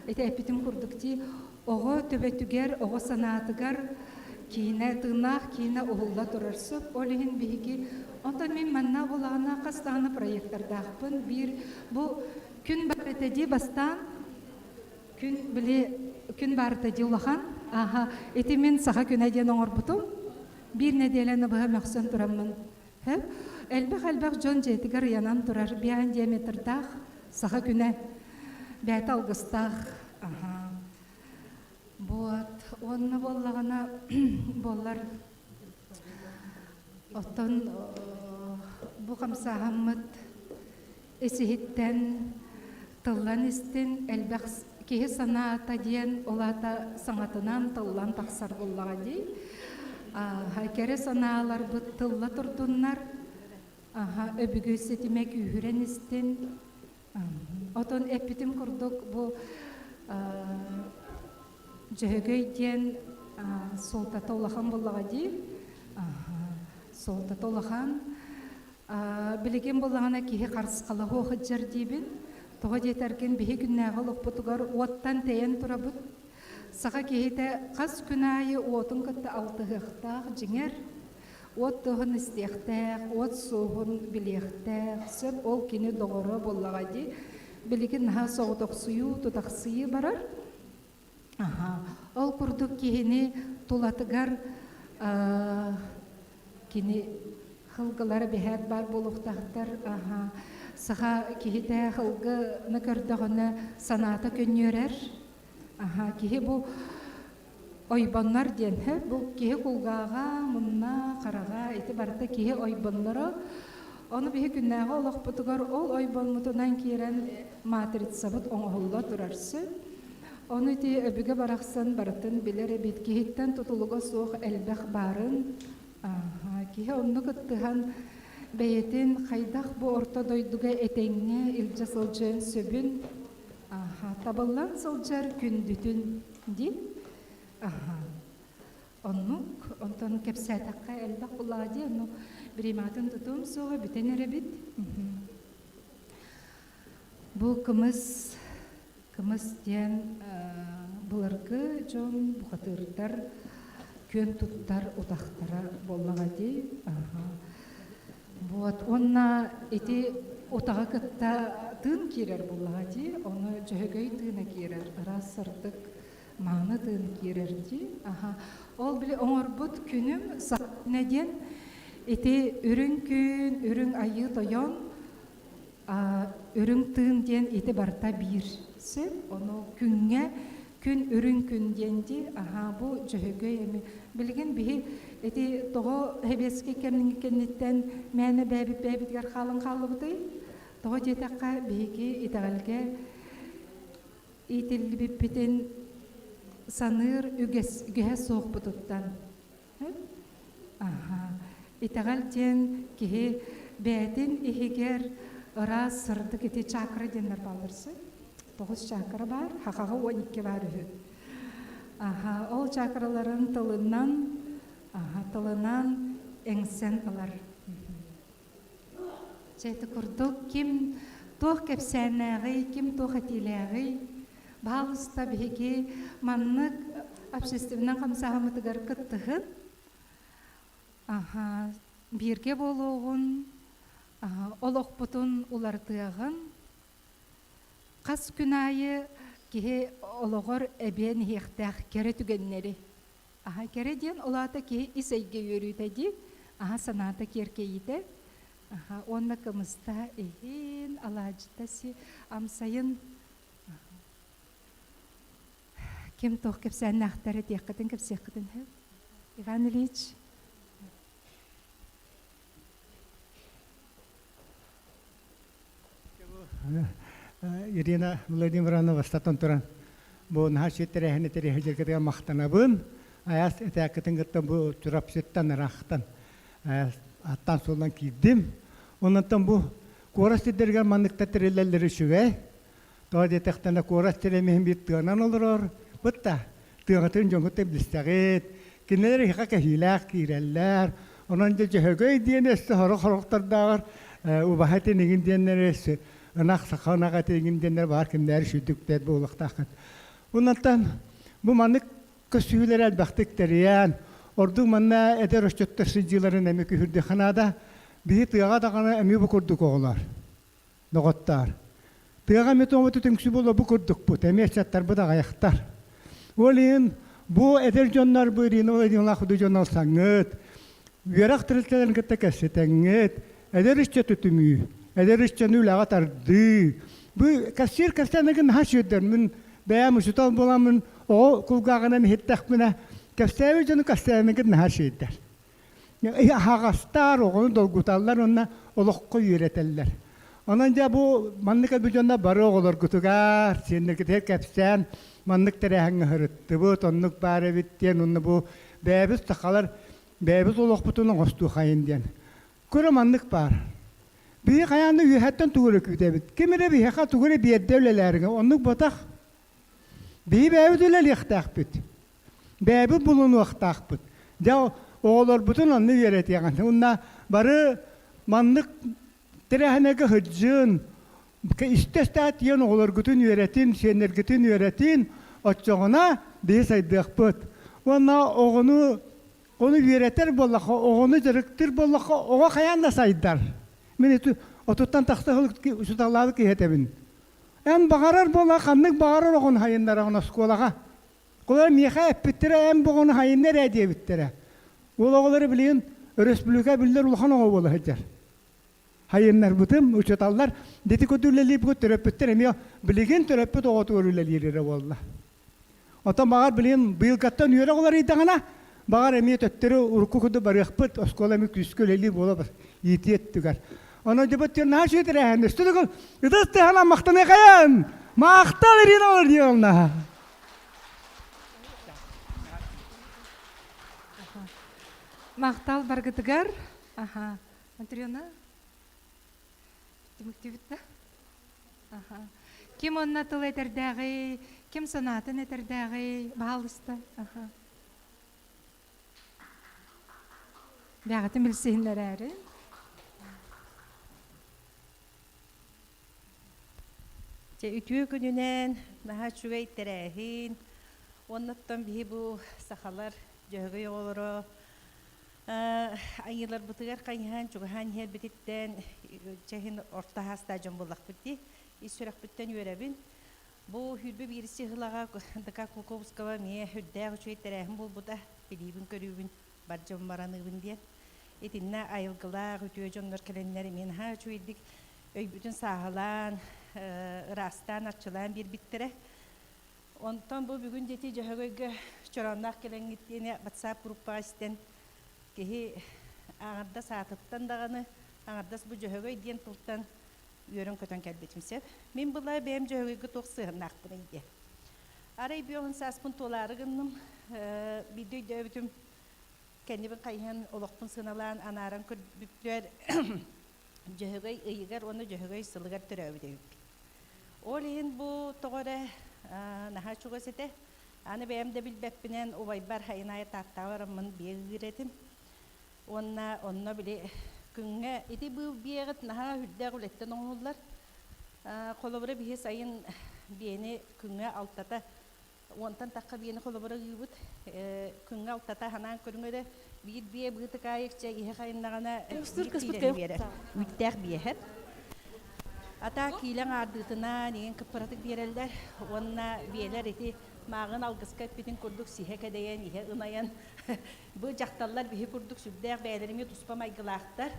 ити эппитим курдук дии оҕо төбөтүгэр, оҕо санаатыгар киинэ, тыыннаах киинэ уһулла турар сөп. Ол иһин биһиги онтон мин манна булаҕына хас даҕаны проектордаахпын. Биир бу Күн барыта дии бастаан күн били күн барыта дии улахан. Аха ити мин саха күнэ диэн оҥорбутум. Биир нэдиэлэни быһа мөхсөн тураммын. Хөп элбэх элбэх дьон дьиэтигэр ыйанан турар биээн диаметрдаах саха күнэ. бэйэтэ алгыстаах. Аха. Вот уонна буоллаҕына буоллар оттон бу хамсааһыммыт ис-иһиттэн тыллан истин элбэх киһи санаата диэн ол аата саҥатынан тыллан тахсар буоллаҕа дии. Кэрэ санааларбыт тылла турдуннар, өбүгэ ситимэ күүһүрэн истин. Отон эппитим курдук бу Дьөһөгөй диэн суолтата улахан буоллаҕа дии. Суолтата улахан. Билигин буоллаҕына киһи харысхалаһыа сылдьар диибин. Тоҕо диэтэргин биһи күннээҕи олохпутугар уоттан тэйэн турабыт. Саха киһитэ хас күн аайы уотун кытта алтыһыахтаах дьиҥэр, уот туһун истиэхтээх, уот суоһун билиэхтээх, сөп ол кини доҕоро буоллаҕа дии. Билигин наһаа соҕотохсуйуу, тутахсыйыы барар. Аха. Ол курдук киһини тулатыгар кини хылгылара биһээт баар буолуохтаахтар. Аха. Саха киһитэ хылгыны көрдөҕүнэ санаата көнньүөрэр. Аха. Киһи бу ойбоннор диэн бу киһи кулгааҕа, мунна, хараҕа ити барыта киһи ойбонноро. Ону биһи күннээҕи олохпутугар ол ойбоммутунан киирэн матрицабыт оҥоһулла турар сөп. Ону ити өбүгэ барахсан барытын билэр эбит, киһиттэн тутулуга суох элбэх баарын. Киһи оннук ыттыһан бэйэтин хайдах бу орто дойдуга этэҥҥэ илдьэ сылдьыан сөбүн табыллан сылдьар күндүтүн дии. Оннук, онтон кэпсээтэххэ элбэх буллаҕа дии, онну бириэмэҕитин тутуом суоҕа бүтэн эрэбит. Бу кымыс, кымыс диэн былыргы дьон бухатыырдар күөн туттар утахтара буоллаҕа дии. Вот уонна ити утаҕы кытта тыын киирэр буоллаҕа дии, ону дьөһөгөй тыына киирэр, ыраас сырдык мааны тыын киирэр дии. Аха. Ол били оҥорбут күнүм сахна диэн ити үрүҥ күн, үрүҥ айыы тойон үрүҥ тыын диэн ити барыта биир сөп. Ону күҥҥэ күн үрүҥ күн диэн дии. Аһаа бу дьөһөгөй эми. Билигин биһи ити тоҕо сэбиэскэй кэнниттэн мээнэ бэйэбит бэйэбитигэр хаалан хааллыбытый? Тоҕо диэтэххэ биһиги итэҕэлгэ иитиллибиппитин саныыр үгэс үгэһэ суохпутуттан. Аха. Итэҕэл диэн киһи бэйэтин иһигэр ыраас сырдык ити чакра диэннэр бааллар сөп. Тоҕус чакра баар, хахаҕа 12 баар үһү. Аха, ол чакраларын тылынан, аха, тылынан эҥсэн ылар. Чэ, ити курдук ким туох кэпсээннээҕий, ким туох этиилээҕий, баһаалыста биһиги маннык общественнай хамсааһыммытыгар кыттыһын, аха, бииргэ буолуоҕун, олохпутун уларытыаҕын, хас күн аайы киһи олоҕор эбиэн иһиэхтээх кэрэ түгэннэри Аһа кэрэ диэн ол аата киһи ис эйгэ үөрүүтэ дии, аһа санаата киэркэйиитэ, аһа уонна кымыста иһин, алаадьыта си амсайын ким туох кэпсээннээхтэр этиэххитин кэпсиэххитин сөп. Иван Ильич. Ирина Владимировна бастатан туран бу наһаа сиэттэрээһини тэрийэ махтанабын. Айаас этээккитин кытта бу Чурапчыттан ыраахтан аттан суолан киирдим. Оннуттан бу куорат сирдэригэр манныкта тэриллэллэр үчүгэй. Тоҕо диэтэхтэнэ куорат сирэмиһин биир тыанан олорор. Бытта тыаҕытын дьоҥҥут билсэҕит. Кинилэр эһиэхэ кэһиилээх киирэллэр. Онон дьэ Дьөһөгөй диэн өссө сорох-сорохтордооҕор убаһа этин диэннэр өссө ынах саха ынах этин диэннэр баар кимнээри сүүрдүктээх буолуохтааххыт. Оннуттан бу маннык көссүүһүлэри элбэхтик тэрийэн, ордук манна эдэр ыччаттар сылдьыыларын эмиэ күһүрдүөххэ наада. Биһи тыаҕа даҕаны эмиэ бу курдук оҕолор. Доҕоттоор, тыаҕа эмиэ туомуту түҥсүү буолуо бу курдукпут, эмиэ ыччаттарбыт аҕыйахтар. Ол иһин бу эдэр дьоннор бу Ирина Владимировна худу дьон алсаҥҥыт, үөрэх тэрилтэлэрин кытта кэпсэтэҥҥит, эдэр ыччаты түмүү, эдэр ыччаны үлэҕэ тардыы. Бу кэпсиир кэпсээннэргин наһаа үчүгэйдэр. Мин бэйэм учуутал буоламмын оҕо кулгааҕынан иһиттэхпинэ, кэпсээбит дьону кэпсээннэргин наһаа үчүгэйдэр. Аһаҕастаар оҕону долгуталлар уонна олоххо үөрэтэллэр. Онон дьэ бу маннык элбэх дьонно бары оҕолоргутугар, сиэннэргитигэр кэпсээн маннык тэрээһиҥҥэ сырыттыбыт, оннук баар эбит диэн уонна бу бэйэбит сахалар бэйэбит олохпутун оҥостуохайын диэн. Көрө маннык баар. Биһи хайаан да үөһэттэн тугу эрэ күүтэбит. Ким эрэ биһиэхэ тугу эрэ биэрдэ үлэлээриҥэ. Оннук ботах. Биһи бэйэбит үлэлиэхтээхпит. Бэйэбит булунуохтаахпыт. Дьэ оҕолорбутун онно үөрэтиэҕин. Уонна бары маннык тэрээһиннэргэ сылдьын, истэ-истэ тиийэн оҕолоргутун үөрэтин, сиэннэргитин үөрэтин, оччоҕуна биһи сайдыахпыт. Уонна оҕону ону үөрэтэр буоллахха, оҕону дьарыктыыр буоллахха, оҕо хайаан да сайдар. Мин ити отуттан тахса сыл учууталлаабыт киһи этэбин. Эн баҕарар буола ханнык баҕарар оҕону сайыннараҕын оскуолаҕа. Олор миэхэ эппиттэрэ эн бу оҕону сайыннар ээ диэбиттэрэ. Ол оҕолору билигин өрөспүүбүлүкэ биллэр улахан оҕо буола сылдьар. Сайыннарбытым, учууталлар дити курдук үлэлиир төрөппүттэр эмиэ билигин төрөппүт оҕотугар үлэлиир эрэ буолла. Оттон баҕар билигин быйылгаттан үөрэх уларыйдаҕына, баҕар эмиэ төттөрү урукку курдук барыахпыт, оскуола эмиэ күүскэ үлэлиир буола иитии өттүгэр. Онон дьыбыт диэн наһаа үчүгэй тэрээһин. Өстө төгүл ытыс тыаһынан махтаныахайын! Махтал Ирина Владимировна! Махтал баргытыгар. Аха. Матрена? Түмүктүүбүт да? Аха. Ким онно тыл этэрдээҕий, ким санаатын этэрдээҕий, баһаалыста. Аха. Бэҕэтин билсиһиннэрээри. Чэ, үтүө күнүнэн, наһаа үчүгэй тэрээһин. Уоннаттан биһи бу сахалар дьөһөгөй оҕолоро айыыларбытыгар хайыһан, чугаһаан иһэрбититтэн чэһин орто аһаастаах дьон буоллахпыт дии. Ис сүрэхпиттэн үөрэбин. Бу хүрбү биирси сылаҕа ДК Кулковского эмиэ үрдээх үчүгэй тэрээһин буолбута. Билиибин-көрүүбүн бар дьон бараныыбын диэн. Итиннэ айылгылаах үтүө дьоннор кэлэннэр эмиэ наһаа үчүгэйдик өйбүтүн сааһылаан, ыраастаан, арчылаан биэрбиттэрэ. Онтон бу бүгүн дьэти Дьөһөгөйгө чороонноох кэлэҥҥит диэни WhatsApp группаҕа истэн киһи аҥардас аатыттан даҕаны, аҥардас бу Дьөһөгөй диэн тылтан үөрэн-көтөн кэлбитим сөп. Мин былаа бэйэм Дьөһөгөйгө туох сыһыаннаахпыный диye. Арай биоһун сааспын туолаары гынным, биирдэ өйдөөбүтүм кэннибин хайыһан олохпун сыаналаан анааран көрбүппэр Дьөһөгөй ыйыгар уонна Дьөһөгөй сылыгар төрөөбүт эбиппин. Ол иһин бу тоҕо эрэ наһаа чугас этэ. Аны бэйэм да билбэппинэн убайбар хайын аайы Тааттаҕа бараммын биэ ыыр этим. Уонна онно били күҥҥэ ити быыл биэҕит наһаа үрдээх үлэттэн оҥоһуллар. Холобура биһи сайын биэни күҥҥэ алтата уонтан тахха биэни холобура ыыбыт. Күҥҥэ алтата ханаан көрүҥ эрэ биир биэ быытыкаайыкча иһэ хайыннаҕына биир киилэни биэрэр. Үүттээх биэһэ. Ата киилэ аҥаардыытынан иҥин кыппыратык биэрэллэр уонна биэлэр ити мааҕын алгыска эппитин курдук сиһэ кэдэйэн, иһэ ынайан бу дьахталлар биһи курдук сүрдээх бэйэлэрин туспа майгылаахтар.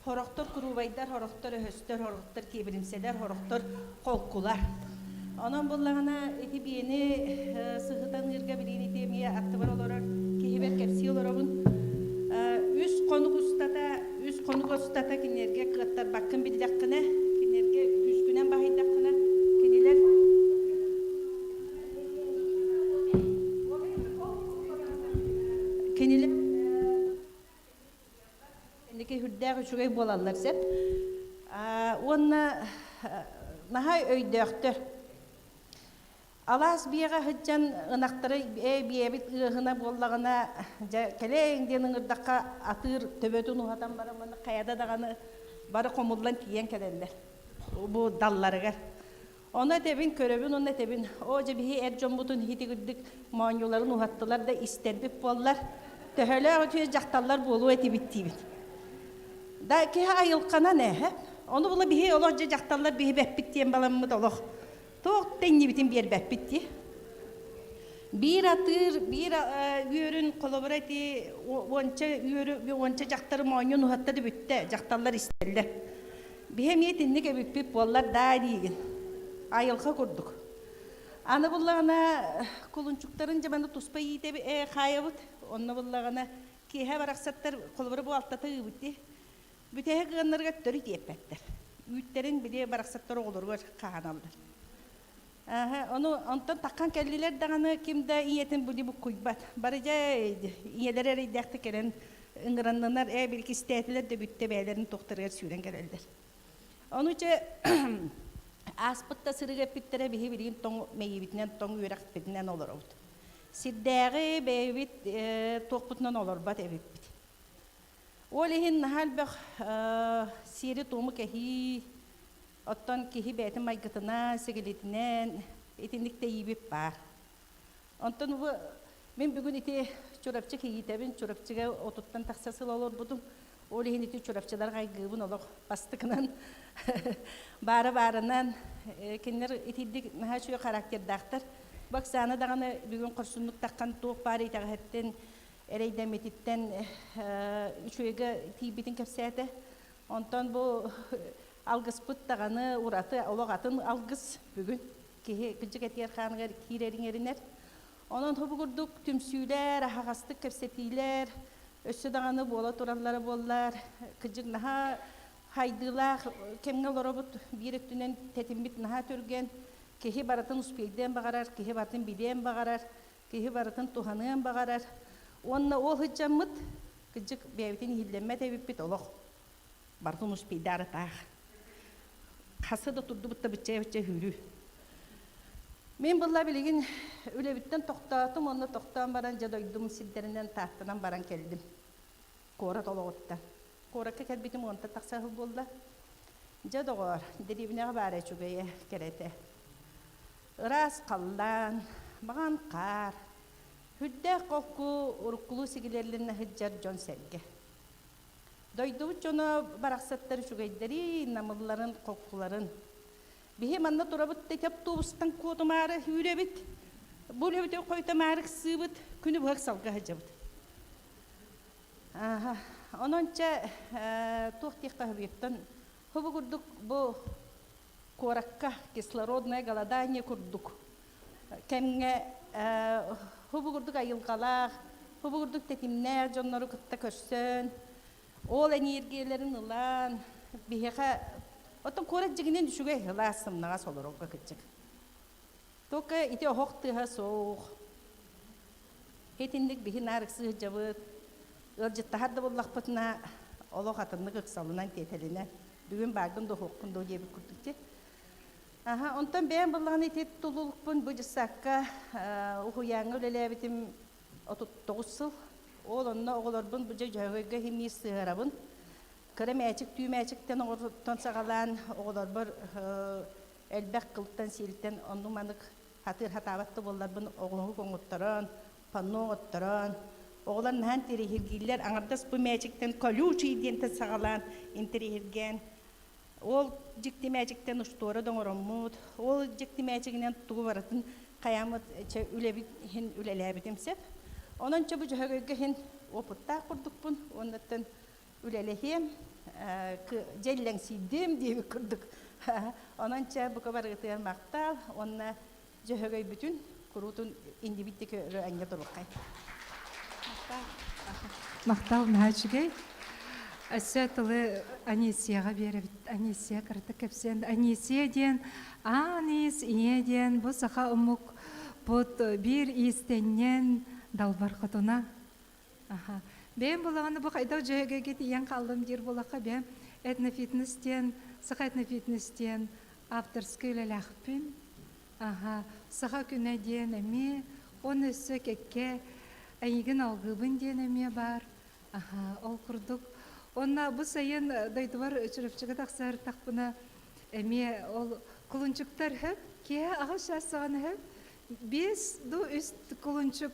Хорохтор куруубайдар, хорохтор өһөстөр, хорохтор киэбиримсэлэр, хорохтор холкулар. Онон буллаҕына ити биэни сыһытан ыырга билигин ити эмиэ аттыбар олорор киһибэр кэпсии олоробун. Үс хонук устата, үс хонук устата кинилэргэ кыаттарбаккын биллэххинэ, кинилэргэ күүскүнэн баһыйдаххына, кинилэр кинилэр Инники үрдээх үчүгэй буолаллар сөп. Уонна наһаа өйдөөхтөр. Алаас биэҕэ сылдьан ынахтары ээ биэбит ыаһына буоллаҕына дьэ кэлээйиҥ диэн ыҥырдахха атыыр төбөтүн уһатан баран хайада даҕаны бары хомуллан тиийэн кэлэллэр бу далларыгар. Ону этэбин, көрөбүн уонна этэбин, оо дьэ биһи эр дьоммутун итигирдик моонньуларын уһаттылар да истэрбит буоллар, төһөлөөх үтүө дьахталлар буолуо этибит диибин. Да киһи айылҕанан ээ, ону була биһи олох дьэ дьахталлар биһи бэппит диэн баламмыт олох туох да иннибитин биэрбэппит дии. Биир атыыр, биир үөрүн холобура ити уонча үөрү, уонча дьахтары моонньун уһатта да бүттэ, дьахталлар истэллэр. Биһи эмиэ итинник эбиппит буоллар даа диигин. Айылҕа курдук. Аны буллаҕына кулунчуктарын дьабаны туспа иитэ хаайабыт. Онно буллаҕына киэһэ барахсаттар холобура бу алтата ыыбыт дии. Бүтэһик ыаннарыгар төрүт иэппэттэр. Үүттэрин били барахсаттар оҕолоругар хаһаналлар. Ону онтон таххан кэллилэр даҕаны ким да ийэтин били буккуйбат. Бары дьэ ийэлэрэ эрэйдээхтик кэлэн ыҥыраннынар, ээ били кистээтилэр да бүттэ бэйэлэрин туохтарыгар сүүрэн кэлэллэр. Ону чэ ааспыт да сырыга эппиттэрэ биһи билигин тоҥ мэйиибитинэн тоҥ үөрэхпитинэн олоробут. Сирдээҕи бэйэбит туохпутунан олорбот эбиппит. Ол иһин наһаа элбэх сиэри-туому кэһии, оттон киһи бэйэтин майгытынан, сигилитинэн итинник тэйиибит баар. Онтон бу мин бүгүн ити Чурапчы кийиитэбин, Чурапчыга отуттан тахса сыл олорбутум. Ол иһин ити Чурапчылар хайгыыбын олох бастакынан баара баарынан кинилэр итирдик наһаа үчүгэй характердаахтар. Бу Оксана даҕаны бүгүн хорсуннук таххан туох баар итэҕэһиттэн эрэйдэммититтэн үчүгэйгэ тиийбитин кэпсээтэ. Онтон бу алгыспыт даҕаны ураты олох атын алгыс бүгүн киһи кырдьык этиэр хааныгар киирэриҥ эринэр. Онон бу курдук түмсүүлэр, аһаҕастык кэпсэтиилэр өссө даҕаны буола тураллара буоллар, кырдьык наһаа хайдыылаах кэмҥэ олоробут, биир өттүнэн тэтиммит наһаа түргэн, киһи барытын успейдыан баҕарар, киһи барытын билиэн баҕарар, киһи барытын туһаныан баҕарар. Уонна ол сылдьаммыт, кырдьык бэйэбитин иһиллэммэт эбиппит олох барытын успейдаары таах. Хасы да турдубут да бычча-бычча үүрүү. Мин булла билигин үлэбиттэн тохтоотум уонна тохтоон баран дьэ дойдум сирдэринэн Тааттанан баран кэллим. Куорат олоҕуттан. Куоракка кэлбитим уонтан тахса сыл буолла. Дьэ доҕоор, дэриэбинэҕэ баара үчүгэйэ, кэрэтэ. Ыраас халлаан, маҥан хаар, үрдээх холку уруккулуу сигилэллинэ сылдьар дьон-сэргэ. Дойдубут дьоно барахсаттар үчүгэйдэрин, намылларын, холкуларын. Биһи манна турабыт да автобустан куотумаары үүрэбит. Бу үлэбитин хойтомаары ыксыыбыт, күнү быһа ыксалга сылдьабыт. Онон чэ, туох диэххэ сөбүттэн, хобу курдук бу куоракка кислородное голодание курдук кэмҥэ хобу курдук айылҕалаах, хобу курдук тэтимнээх дьоннору кытта көрсөн, ол эниэргиэлэрин ылан, биһиэхэ оттон куорат дьиҥинэн үчүгэй ылаас сымнаҕас олорорго кырдьык. Только ити оһох тыаһа суох. Итинник биһи наар ыксыы сылдьабыт. Ыалдьыттаһар да буоллахпытына, олох атыннык ыксалынан, тиэтэлинэн. Бүгүн бааргын да оһуохпун дуу диэбит курдук дии. Аха, онтон бэйэм буоллаҕына ити тулулукпун бу дьыссаакка уһуйааҥҥа үлэлээбитим 39 сыл. Ол онно оҕолорбун бу дьэ дьөһөгөйгө иһимиир сыһыарабын. Кыра мээчик түү мээчиктэн оҕотуттан саҕалаан оҕолорбор элбэх кылтан-сиэлтэн оннук-маннык хатыыр хатаабат да буолларбын оҕоһук оҥотторон, панно оҥотторон, оҕолор наһаа интэриэһиргииллэр, аҥардас бу мээчиктэн колючий диэнтэн саҕалаан интэриэһиргээн, ол дьикти мээчиктэн устуора да оҥороммут, ол дьикти мээчигинэн тугу барытын хайааммыт чэ үлэбит иһин үлэлээбитим сөп. Онон чэ бу дьөһөгөйгө иһин опыттаах курдукпун, уоннаттан үлэлэһиэм, дьэллэҥсийдим диэбит курдук. Онон чэ бука барыгытыгар махтал уонна дьөһөгөйбүтүн куруутун иннибит диэки өрө анньа туруоххай. Махтал наһаа үчүгэй. Өссө тылы Анисияҕа биэрэбит. Анисия кыратык кэпсээн. Анисия диэн аан иис ийэ диэн бу саха омук бут биир иистэнньэн далбар хотуна. Аха. Бэйэм булаҕына бу хайдах дьөһөгөйгө тиийэн хааллым диир буоллахха бэйэм этнофитнес диэн, саха этнофитнес диэн авторскай үлэлээхпин. Аха. Саха күнэ диэн эмиэ, он өссө кэккэ эйигин алгыыбын диэн эмиэ баар. Аха, ол курдук. Онно бу сайын дойдубар Чурапчыга тахсаартахпына эмиэ ол кулунчуктар хөп, киэһэ аҕыс чаас саҕана хөп, биэс ду үс кулунчук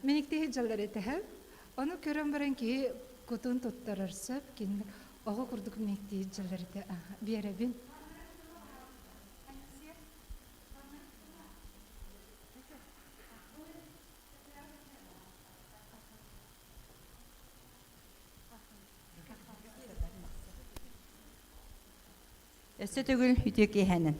миниктиһи дьаллар этэ Ону көрөн баран киһи кутун туттарар сөп, кини оҕо курдук миниктиһи дьаллар этэ биэрэбин. Өссө төгүл үтүө киэһэнэн.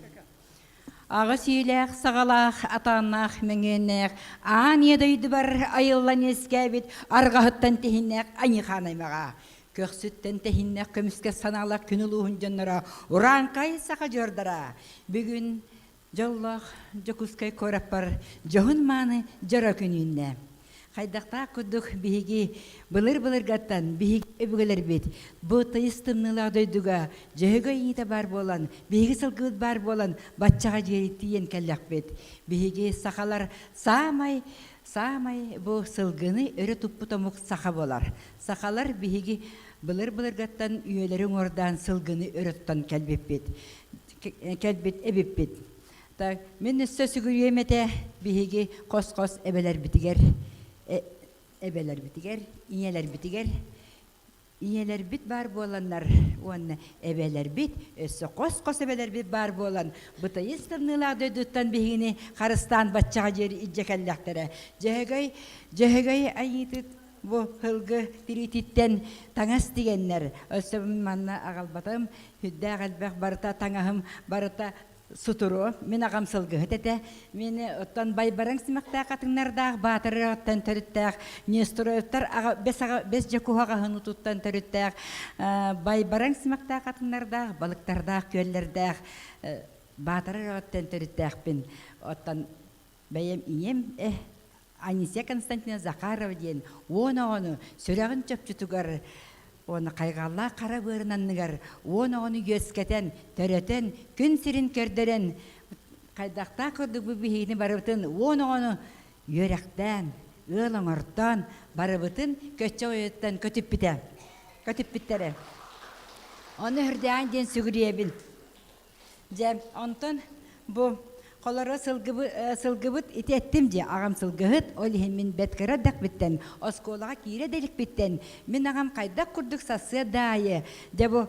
Аҕыс иилээх саҕалаах, атааннаах мөҥүөннээх, аан ийэ дойдубар айыллан үөскээбит арҕаһыттан тиһиннээх айыхаан аймаҕа. Көхсүттэн тэһиннэх көмүскэ санаалаах күн улууһун дьонноро, урааҥхай саха дьордора. Бүгүн дьоллоох Дьокуускай куораппар дьоһун-мааны дьоро күн үүннэ. Хайдахтаах курдук биһиги былыр-былыргаттан биһиги өбүгэлэрбит бу тыйыс тымныылаах дойдуга дьөһөгөй иитэ баар буолан, биһиги сылгыбыт баар буолан баччаҕа диэри тиийэн кэллэхпит. Биһиги сахалар саамай саамай бу сылгыны өрө туппут омук саха буолар. Сахалар биһиги былыр-былыргаттан үйэлэри уҥуордаан сылгыны өрө тутан кэлбиппит. Кэлбит эбиппит. Так, мин өссө сүгүрүйүөм этэ биһиги хос-хос эбэлэрбитигэр, эбэлэрбитигэр, ийэлэрбитигэр ийэлэрбит баар буоланнар уонна эбэлэрбит, өссө хос-хос эбэлэрбит баар буолан, бытайыс тымныылаах дойдуттан биһигини харыстаан баччаҕа диэри илдьэ кэллэхтэрэ. Дьөһөгөй, Дьөһөгөй айыытыт бу сылгы тириититтэн таҥас тигэннэр, өссө манна аҕалбатым, сүрдээх элбэх барыта таҥаһым барыта сутуру. Мин аҕам сылгыһыт этэ. Мин оттон байбараҥ симэхтээх хатыҥнардаах Баатырыттан төрүттээх Нестороевтар аҕа бэс аҕа бэс дьокуһа аҕаһын утуттан төрүттээх байбараҥ симэхтээх хатыҥнардаах балыктардаах күөллэрдээх Баатырыттан төрүттээхпин. Оттон бэйэм ийэм э Анисия Константиновна Захарова диэн уон оҕону сүрэҕин чопчутугар уонна хайҕаллаах хара быарын анныгар уон оҕону үөскэтэн, төрөтөн, күн сирин көрдөрөн, хайдахтаах курдук бу биһигини барыбытын уон оҕону үөрэхтээн, ыал оҥортоон, барыбытын көччө ойуттан көтүппүтэ, көтүппүттэрэ. Ону үрдээн диэн сүгүрүйэбин. Дьэ, онтон бу холоро сылгыбыт ити эттим дии, аҕам сылгыһыт, ол иһин мин бэрт кыра эрдэхпиттэн, оскуолаҕа киирэ да иликпиттэн, мин аҕам хайдах курдук сарсыарда аайы, дьэ бу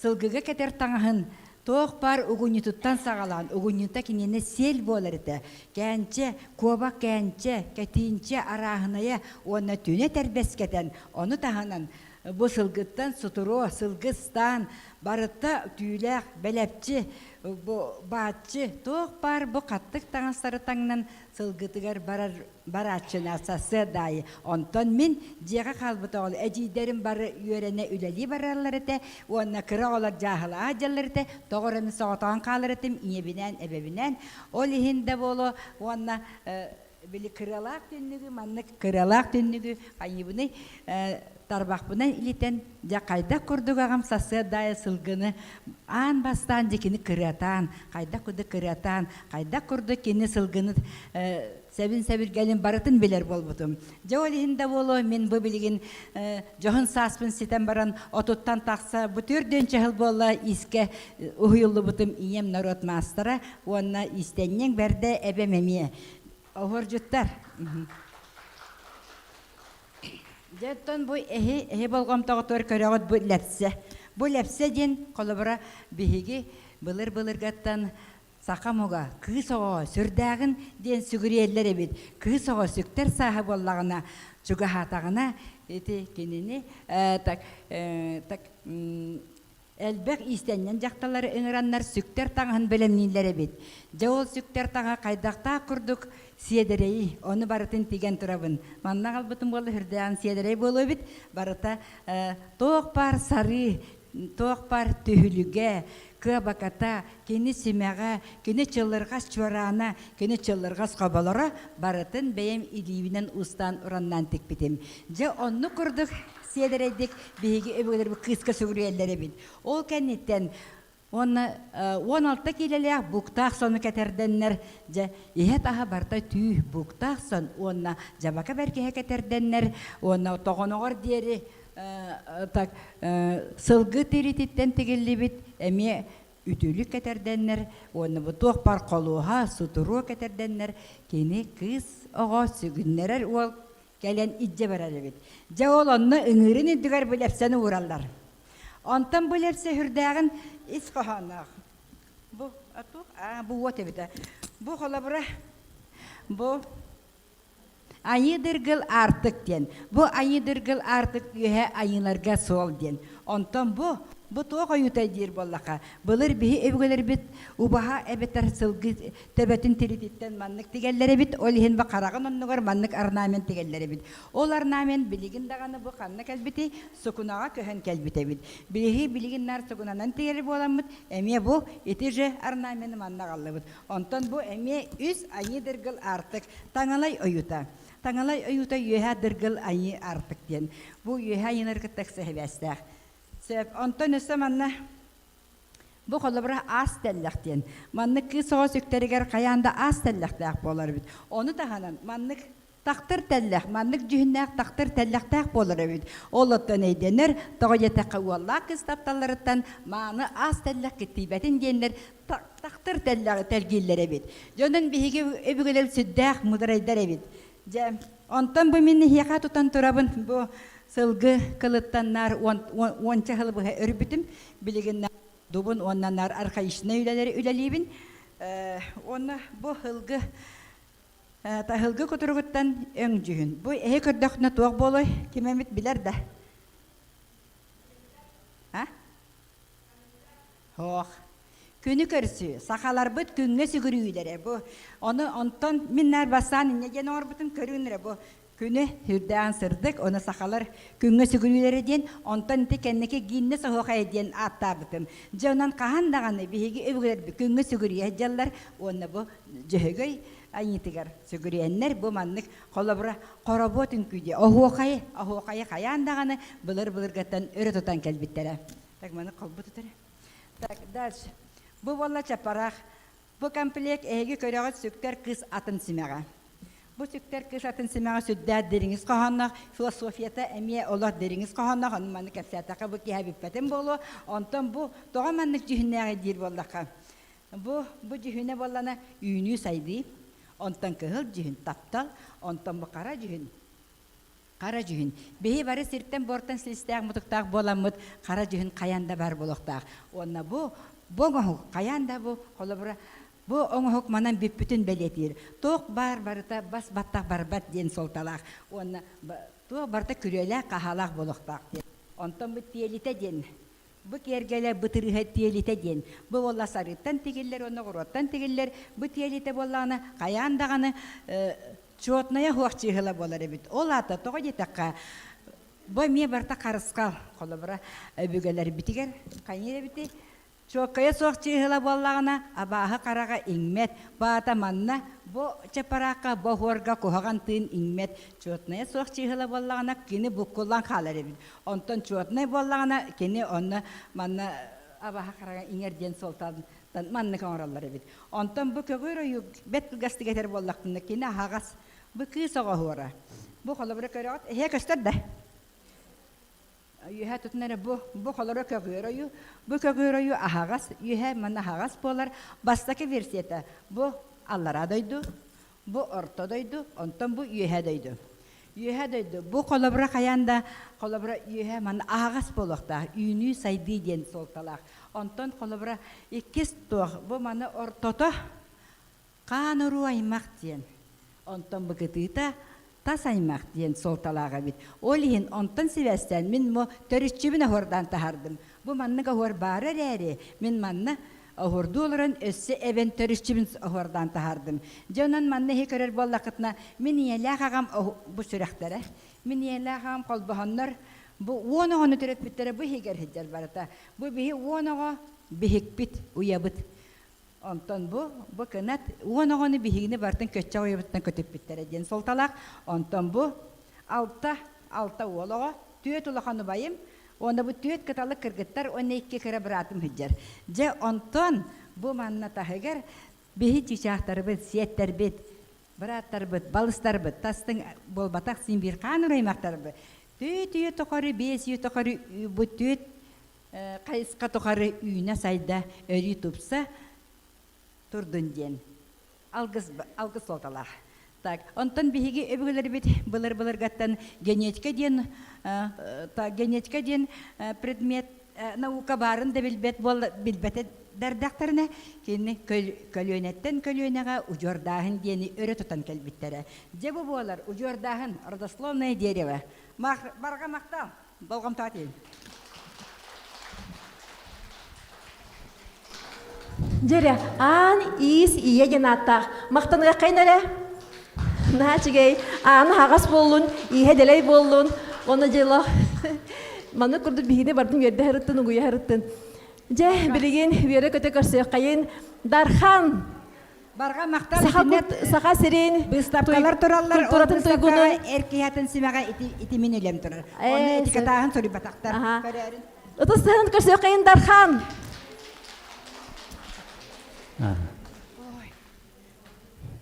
сылгыга кэтэр таҥаһын туох баар угунньутуттан саҕалаан, угунньута киниэнэ сиэл буолар этэ. Кээнчэ, куобах кээнчэ, кэтиинчэ арааһынайа уонна түнэ тэрбэс кэтэн, ону таһынан бу сылгыттан сутуруо, сылгы ыстаан, барыта түүлээх, бэлэпчи, бу бааччы, туох баар бу хаттык таҥастары таҥнан сылгытыгар барар барааччына сарсыарда аайы. Онтон мин дьиэҕэ хаалбыт оҕол эдьиийдэрим бары үөрэнэ үлэлии бараллар этэ уонна кыра оҕолор дьааһылаах дьаллар этэ, тоҕо эрэ мин соҕотоҕун хаалар этим ийэбинээн, эбэбинээн. Ол иһин да буолуо уонна били кырыалаах түннүгү маннык кырыалаах түннүгү хайыыбыный тарбахпынан илитэн дьэ хайдах курдук аҕам сарсыарда аайы сылгыны аан бастаан дьэ кини кырыатаан хайдах курдук кырыатаан хайдах курдук кини сылгыны сэбин сэбиргэлин барытын билэр буолбутум дьэ ол иһин да буолуо мин бу билигин дьоһун сааспын ситэн баран отуттан тахса бу төрдүөн чаһыл буолла искэ уһуйуллубутум ийэм норуот маастара уонна иистэнньэҥ бэрдэ эбэм эмиэ Оһуордьуттар. Дьэ, оттон бу эһи, эһи болҕомтоҕутугар көрөҕүт бу лэпсэ. Бу лэпсэ диэн, холобура, биһиги былыр-былыргаттан саха омуга кыыс оҕоҕо сүрдээҕин диэн сүгүрүйэллэр эбит. Кыыс оҕо сүктэр сааһа буоллаҕына, чугаһаатаҕына, ити кинини э, так, э, так, Элбэх иистэнньэн дьахталлары ыҥыраннар сүктэр таҥаһын бэлэмнииллэр эбит. Дьэ ол сүктэр таҥаһа хайдахтаах курдук сиэдэрэйий, ону барытын тигэн турабын. Манна аҕалбытым буолла сүрдээҕин сиэдэрэй буолуо эбит. Барыта туох баар сарыы, туох баар түһүлүгэ, кыабаката, кини симэҕэ, кини чыллырҕас чуораана, кини чыллырҕас хоболоро барытын бэйэм илиибинэн устаан ураннаан тикпитим. Дьэ оннук курдук сиэдэрэйдик биһиги өбүгэлэрбит кыыска сүгүрүйэллэр эбит. Ол кэнниттэн уонна 16 киилэлээх буктаах сону кэтэрдэннэр, дьэ, иһэ-таһа барыта түү буктаах сон уонна дьабака бэргэһэ кэтэрдэннэр уонна тоҕоноҕор диэри так сылгы тирититтэн тигиллибит эмиэ үтүлүк кэтэрдэннэр уонна бу туох бар холуоһа, сутуруо кэтэрдэннэр кини кыыс оҕо сүгүннэрэр уол кэлэн илдьэ барар эбит. Дьэ ол онно ыҥыырын үрдүгэр бу лэпсэни уураллар. Онтон бу лэпсэ сүрдээҕин ис хоһоонноох. Бу туох бу уот эбитэ. Бу холобура бу Айыы дыргыл аартык диэн. Бу айыы дыргыл аартык үөһэ айыыларга суол диэн. Онтон бу. Бу туох ойуутай диир буоллаха, былыр биһи өбүгэлэрбит убаһа эбэтэр сылгы төбөтүн тирититтэн маннык тигэллэр эбит, ол иһин бу хараҕын оннугар маннык орнамент тигэллэр эбит. Ол орнамент билигин даҕаны бу ханна кэлбитий? Сукунаҕа көһөн кэлбит эбит. Биһиги билигин наар сукунанан тигэр буоламмыт, эмиэ бу ити же орнамены манна аҕаллыбыт. Онтон бу эмиэ үс айыы дыргыл аартык таҥалай ойуута. Таҥалай ойуута үөһээ дыргыл айыы аартык диэн. Бу үөһээ айыылары кытта ыкса сибээстээх. Сөп. Онтон өссө манна бу холобура аас тэллэх диэн. Маннык кыыс оҕо сүктэригэр хайаан да аас тэллэхтээх буолар эбит. Ону таһынан маннык тахтыр тэллэх, маннык дьүһүннээх тахтыр тэллэхтээх буолар эбит. Ол оттон өйдөнөр, тоҕо диэтэххэ уоллаах кыыс тапталларыттан мааны аас тэллэх киттийбэтин диэннэр тахтыр тэллэҕи тэлгииллэр эбит. Дьонун биһиги өбүгэлэр сүрдээх мудрайдар эбит. Дьэ, онтон бу мин эһиэхэ тутан турабын бу сылгы кылыттан наар уонча сыл быһа өрбүтүм. Билигин дубун уонна наар архаичнай үлэлэри үлэлиибин. Уонна бу сылгы таһылгы кутуругуттан өҥ дьүһүн. Бу эһи көрдөхүнэ туох буолуой? Ким эмит билэр да? А? Һоох. Күнү көрсүү, сахаларбыт күҥҥэ сүгүрүйүүлэрэ бу. Ону онтон мин наар бастаан инньэ диэн оҥорбутум көрүүн эрэ бу. Күнү сүрдээн сырдык, ону сахалар күҥҥэ сүгүрүйүүлэрэ диэн, онтон ити кэнники Гиннес оһуохайа диэн ааттаабытым. Дьэ онон хаһан даҕаны биһиги өбүгэлэрбит күҥҥэ сүгүрүйэ сылдьаллар уонна бу Дьөһөгөй айыытыгар сүгүрүйэннэр бу маннык холобура хоробуот үҥкүү диэ оһуохайы оһуохайы хайаан даҕаны былыр-былыргаттан өрө тутан кэлбиттэрэ. Так маны холбу тутар. Так, дальше. Бу буолла чапараах. Бу комплект эһиги көрөҕүт сүктэр кыыс атын симэҕэ. Бу сүктэр кыыс атын симэҕэ сүрдээх дириҥис хоһоонноох, философията эмиэ олох дириҥис хоһоонноох, ону маны кэпсээтэххэ бу киһи бүппэтин буолуо. Онтон бу тоҕо маннык дьүһүннээҕий диир буоллахха, бу бу дьүһүнэ буоллана үүнүү сайдыы, онтон кыһыл дьүһүн таптал, онтон бу хара дьүһүн Хара дьүһүн. Биһи бары сиртэн-буортан силистээх-мутуктаах буоламмыт хара дьүһүн хайаан да баар буолуохтаах. Уонна бу бу оҥоһук хайаан да бу холобура бу оҥоһук манан бүппүтүн бэлиэтиир. Туох баар барыта бас баттах барбат диэн суолталаах. Уонна туох барыта күрүөлээх-хаһаалаах буолуохтаах диэн. Онтон бу тиэлитэ диэн бу киэргэлэ бытырыыһа тиэлитэ диэн. Бу буолла сарыыттан тигиллэр уонна оҕуруоттан тигиллэр. Бу тиэлитэ буоллаҕына хайаан даҕаны Чуотнайа суох чыыһыла буолар эбит. Ол аата тоҕо диэтэххэ, бу эмиэ барыта харысхал. Холобура, өбүгэлэрбитигэр хайыыр эбитий? Чуоккайа суох чыыһыла буоллаҕына, абааһы хараҕа иҥмэт. Бу аата манна, бу чапараахха, бу оһуорга куһаҕан тыын иҥмэт. Чуотнайа суох чыыһыла буоллаҕына, кини буккуллан хаалар эбит. Онтон чуотнай буоллаҕына, кини онно манна абааһы хараҕа иҥэр диэн суолтан маннык оҥороллор эбит. Онтон бу көҕүөр ойуу бэрт кылгастык этэр буоллахпына, кини аһаҕас. Бу кыыс оҕоһуора. Бу холобура көрөҕүт, эһээ көстөр да? Үөһэ тутун эрэ бу, бу холоро көҕүөр ойуу. Бу көҕүөр ойуу аһаҕас, үөһэ манна аһаҕас буолар. Бастакы версията бу аллараа дойду, Бу орто дойду, онтон бу үөһэ дойду. Үөһэ дойду. Бу холобура хайаан да холобура үөһэ манна аһаҕас буолуохтаах, үүнүү сайдыы диэн суолталаах. Онтон холобура иккис туох бу маны ортото хаан уруу аймах диэн. Онтон бу кытыыта тас аймах диэн суолталаах эбит. Ол иһин онтон сибээстээн мин бу төрүччүбүн оһуордаан таһаардым. Бу маннык оһуор баара эрээри, мин манна Оһуордуу олорон өссө эбэн төрүччүбүн оһуордаан таһаардым. Дьэ онон манна иһи көрөр буоллаххытына, мин ийэлээх аҕам бу сүрэхтэрэ, мин ийэлээх аҕам холбоһоннор бу уон оҕону төрөппүттэрэ бу иһигэр сылдьар барыта. Бу биһи уон оҕо биһикпит, уйабыт. Онтон бу, бу кынат уон оҕону биһигини барытын көччөх уйабыттан көтүппүттэрэ диэн суолталаах. Онтон бу алта, алта уол оҕо, түөрт улахан убайым, Уонна бу түөрт кыталык кыргыттар уонна икки кыра быраатым сылдьар. Дьэ, онтон бу манна таһыгар биһи чыычаахтарбыт, сиэттэрбит, бырааттарбыт, балыстарбыт, тастыҥ буолбатах син биир хаан ураймахтарбыт түөт үйэ тухары, биэс үйэ тухары бу түөт хайысха тухары үүнэ-сайда, өрүү тупса турдун диэн алгыс алгыс суолталаах. Так, онтон биһиги өбүгэлэрбит былыр-былыргаттан генетика диэн генетика диэн предмет наука баарын да билбэт буолла билбэтэ дэрдэхтэринэ кини көлүөнэттэн көлүөнэҕэ удьуордааһын диэни өрө тутан кэлбиттэрэ. Дьэ бу буолар удьуордааһын родословное дерево. Барҕа махтал, болҕомтоҕо тиийин. Дьэрэ, аан иис ийэ диэн ааттаах. Махтаныаххайын эрэ. Наһаа үчүгэй. Ааны аһаҕас буоллун, ииһэ дэлэй буоллун. Уонна дьыла маннык курдук биһигини бардын үөрдэ сырыттын, угуйа сырыттын. Дьэ, билигин үөрэ-көтө көрсүөххэйин. Дархан! Барҕа махтал Саха, итиннэ Саха сирин быыстапкалар тураллар. Ол культуратын быыстапкаҕа туйгунун эр киһи симэҕэ ити ити мин үлэм турар. Онно Ээ, этикетааһын суруйбатахтар. Аха. Көрөөрүн. Ытыс тыһын көрсүөххэйин Дархан!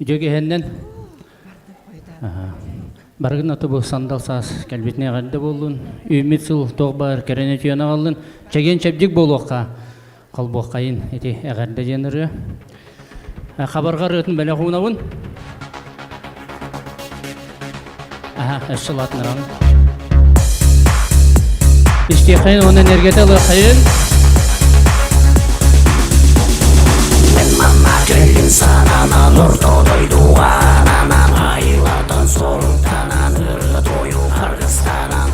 Үтүө Барыгын аты бу сандал саас кэлбитине эҕэрдэ буоллун. Үүммүт сыл туох баар кэрэн үтүөн аҕаллын. Чэгиэн чэбдик буолуохха холбуоххайын ити эҕэрдэ диэн ырыа. Хабарҕа ырыатын бэлэх уунабын. Аха, өссө латынырам. Истиэххин уонна энергията ылыаххайын. Мен манна кэллим сананан орто дойдуга ананан айылардан соруктанан ырыа тойук аргыстанан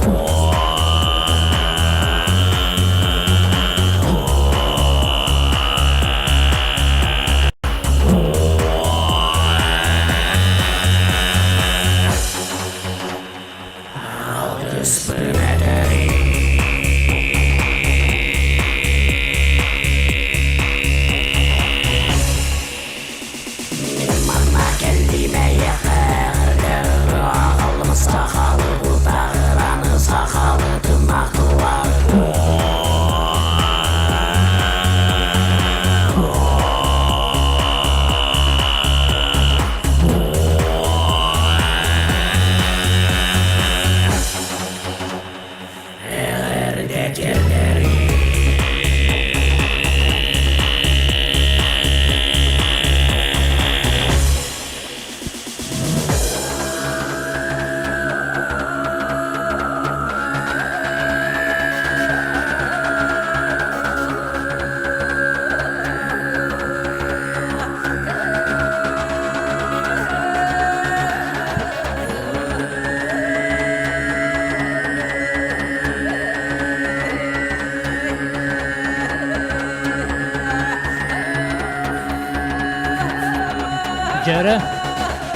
Дьэрэ,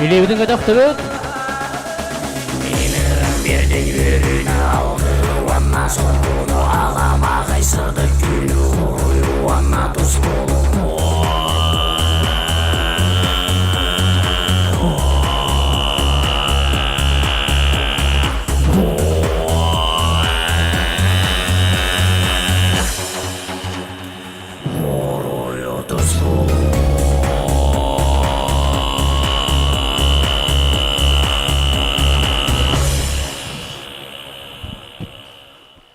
илиибитин көтөхтүбүт. Берден үөрүүнү алгыы уонна соргуну аламаҕай сырдык күнү уруйу уонна тускулу Уруйу тускулу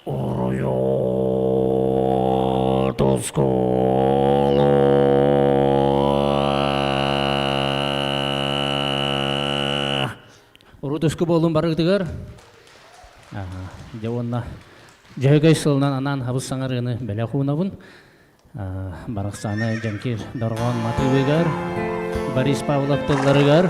Уруйу тускулу Урут өскө буолун барыгытыгар. Дьэ уонна Дьөһөгөй сылынан анаан хабыс саҥарыыны бэлэх уунабын. Барахсааны Дьэҥкир Дорҕоон матыыбыгар, Борис Павлов тылларыгар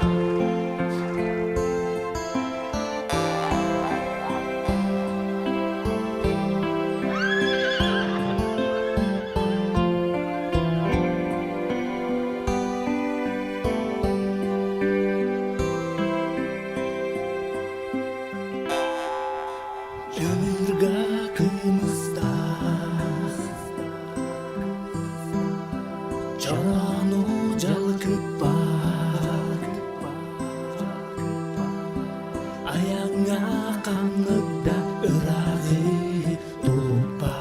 Дьаныырга кымыстаах Чороону дьалкыппат Айаҥҥа ханнык да ырааҕы тулуппат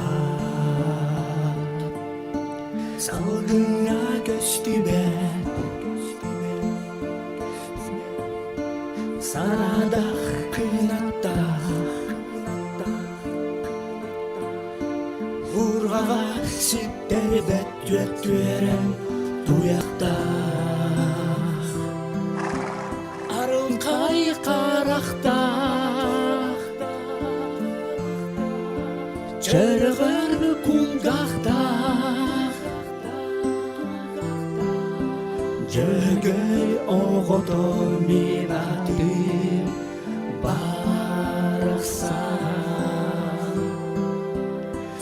Салгыҥҥа көстүбэт Сарадах кынаттаах Урҕаҕа ситтэрбэт түөттүөрэн туйахтаах Арылхай харахтаах Чөрөҕөр кулгаахтаах Дьөгөй оҕото мин атым барахсан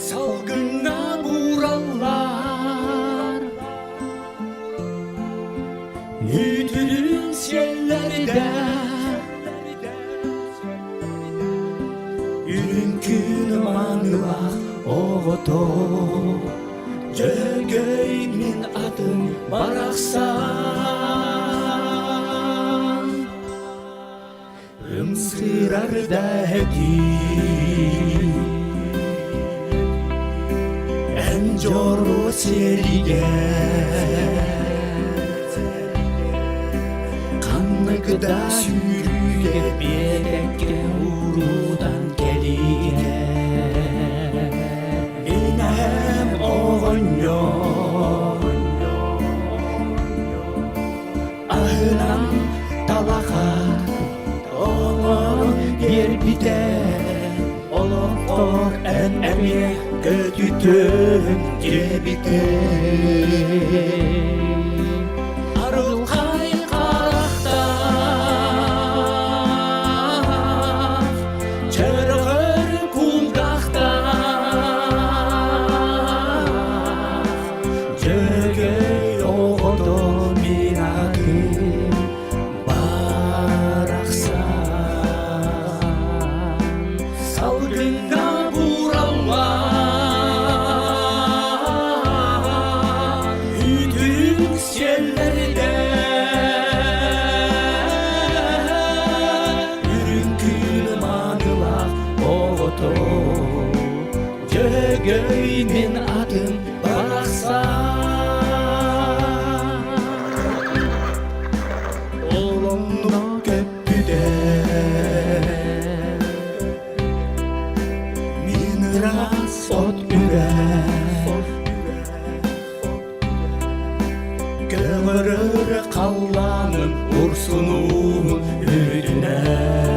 Салгыҥҥа буураллар. оҕото Дьөгөй мин атым барахсан Ымсыырар да этим Эн дьоруо сиэригэр Ханнык да сүүрүүгэ биэтэккэ уруутан кэлигэ Инэм оҕонньор Аһынан талаха оҥорон биэрбитэ Олоххор эн эмиэ көтүтүөҥ диэбитэ Арылхай харахтаах Чөрөҕөр кулгаахтаах Дьөгөй оҕото мин атым барахсан Салгыҥҥа буралла Үтүҥ сиэллэрдэ Үрүҥ күн маанылаах оҕото Дьөгөй мин атым барахсан Ол онно көппүтэ Мин ыраас от үрэх Көҕөрөр халлааным урсунуун үрдүнэн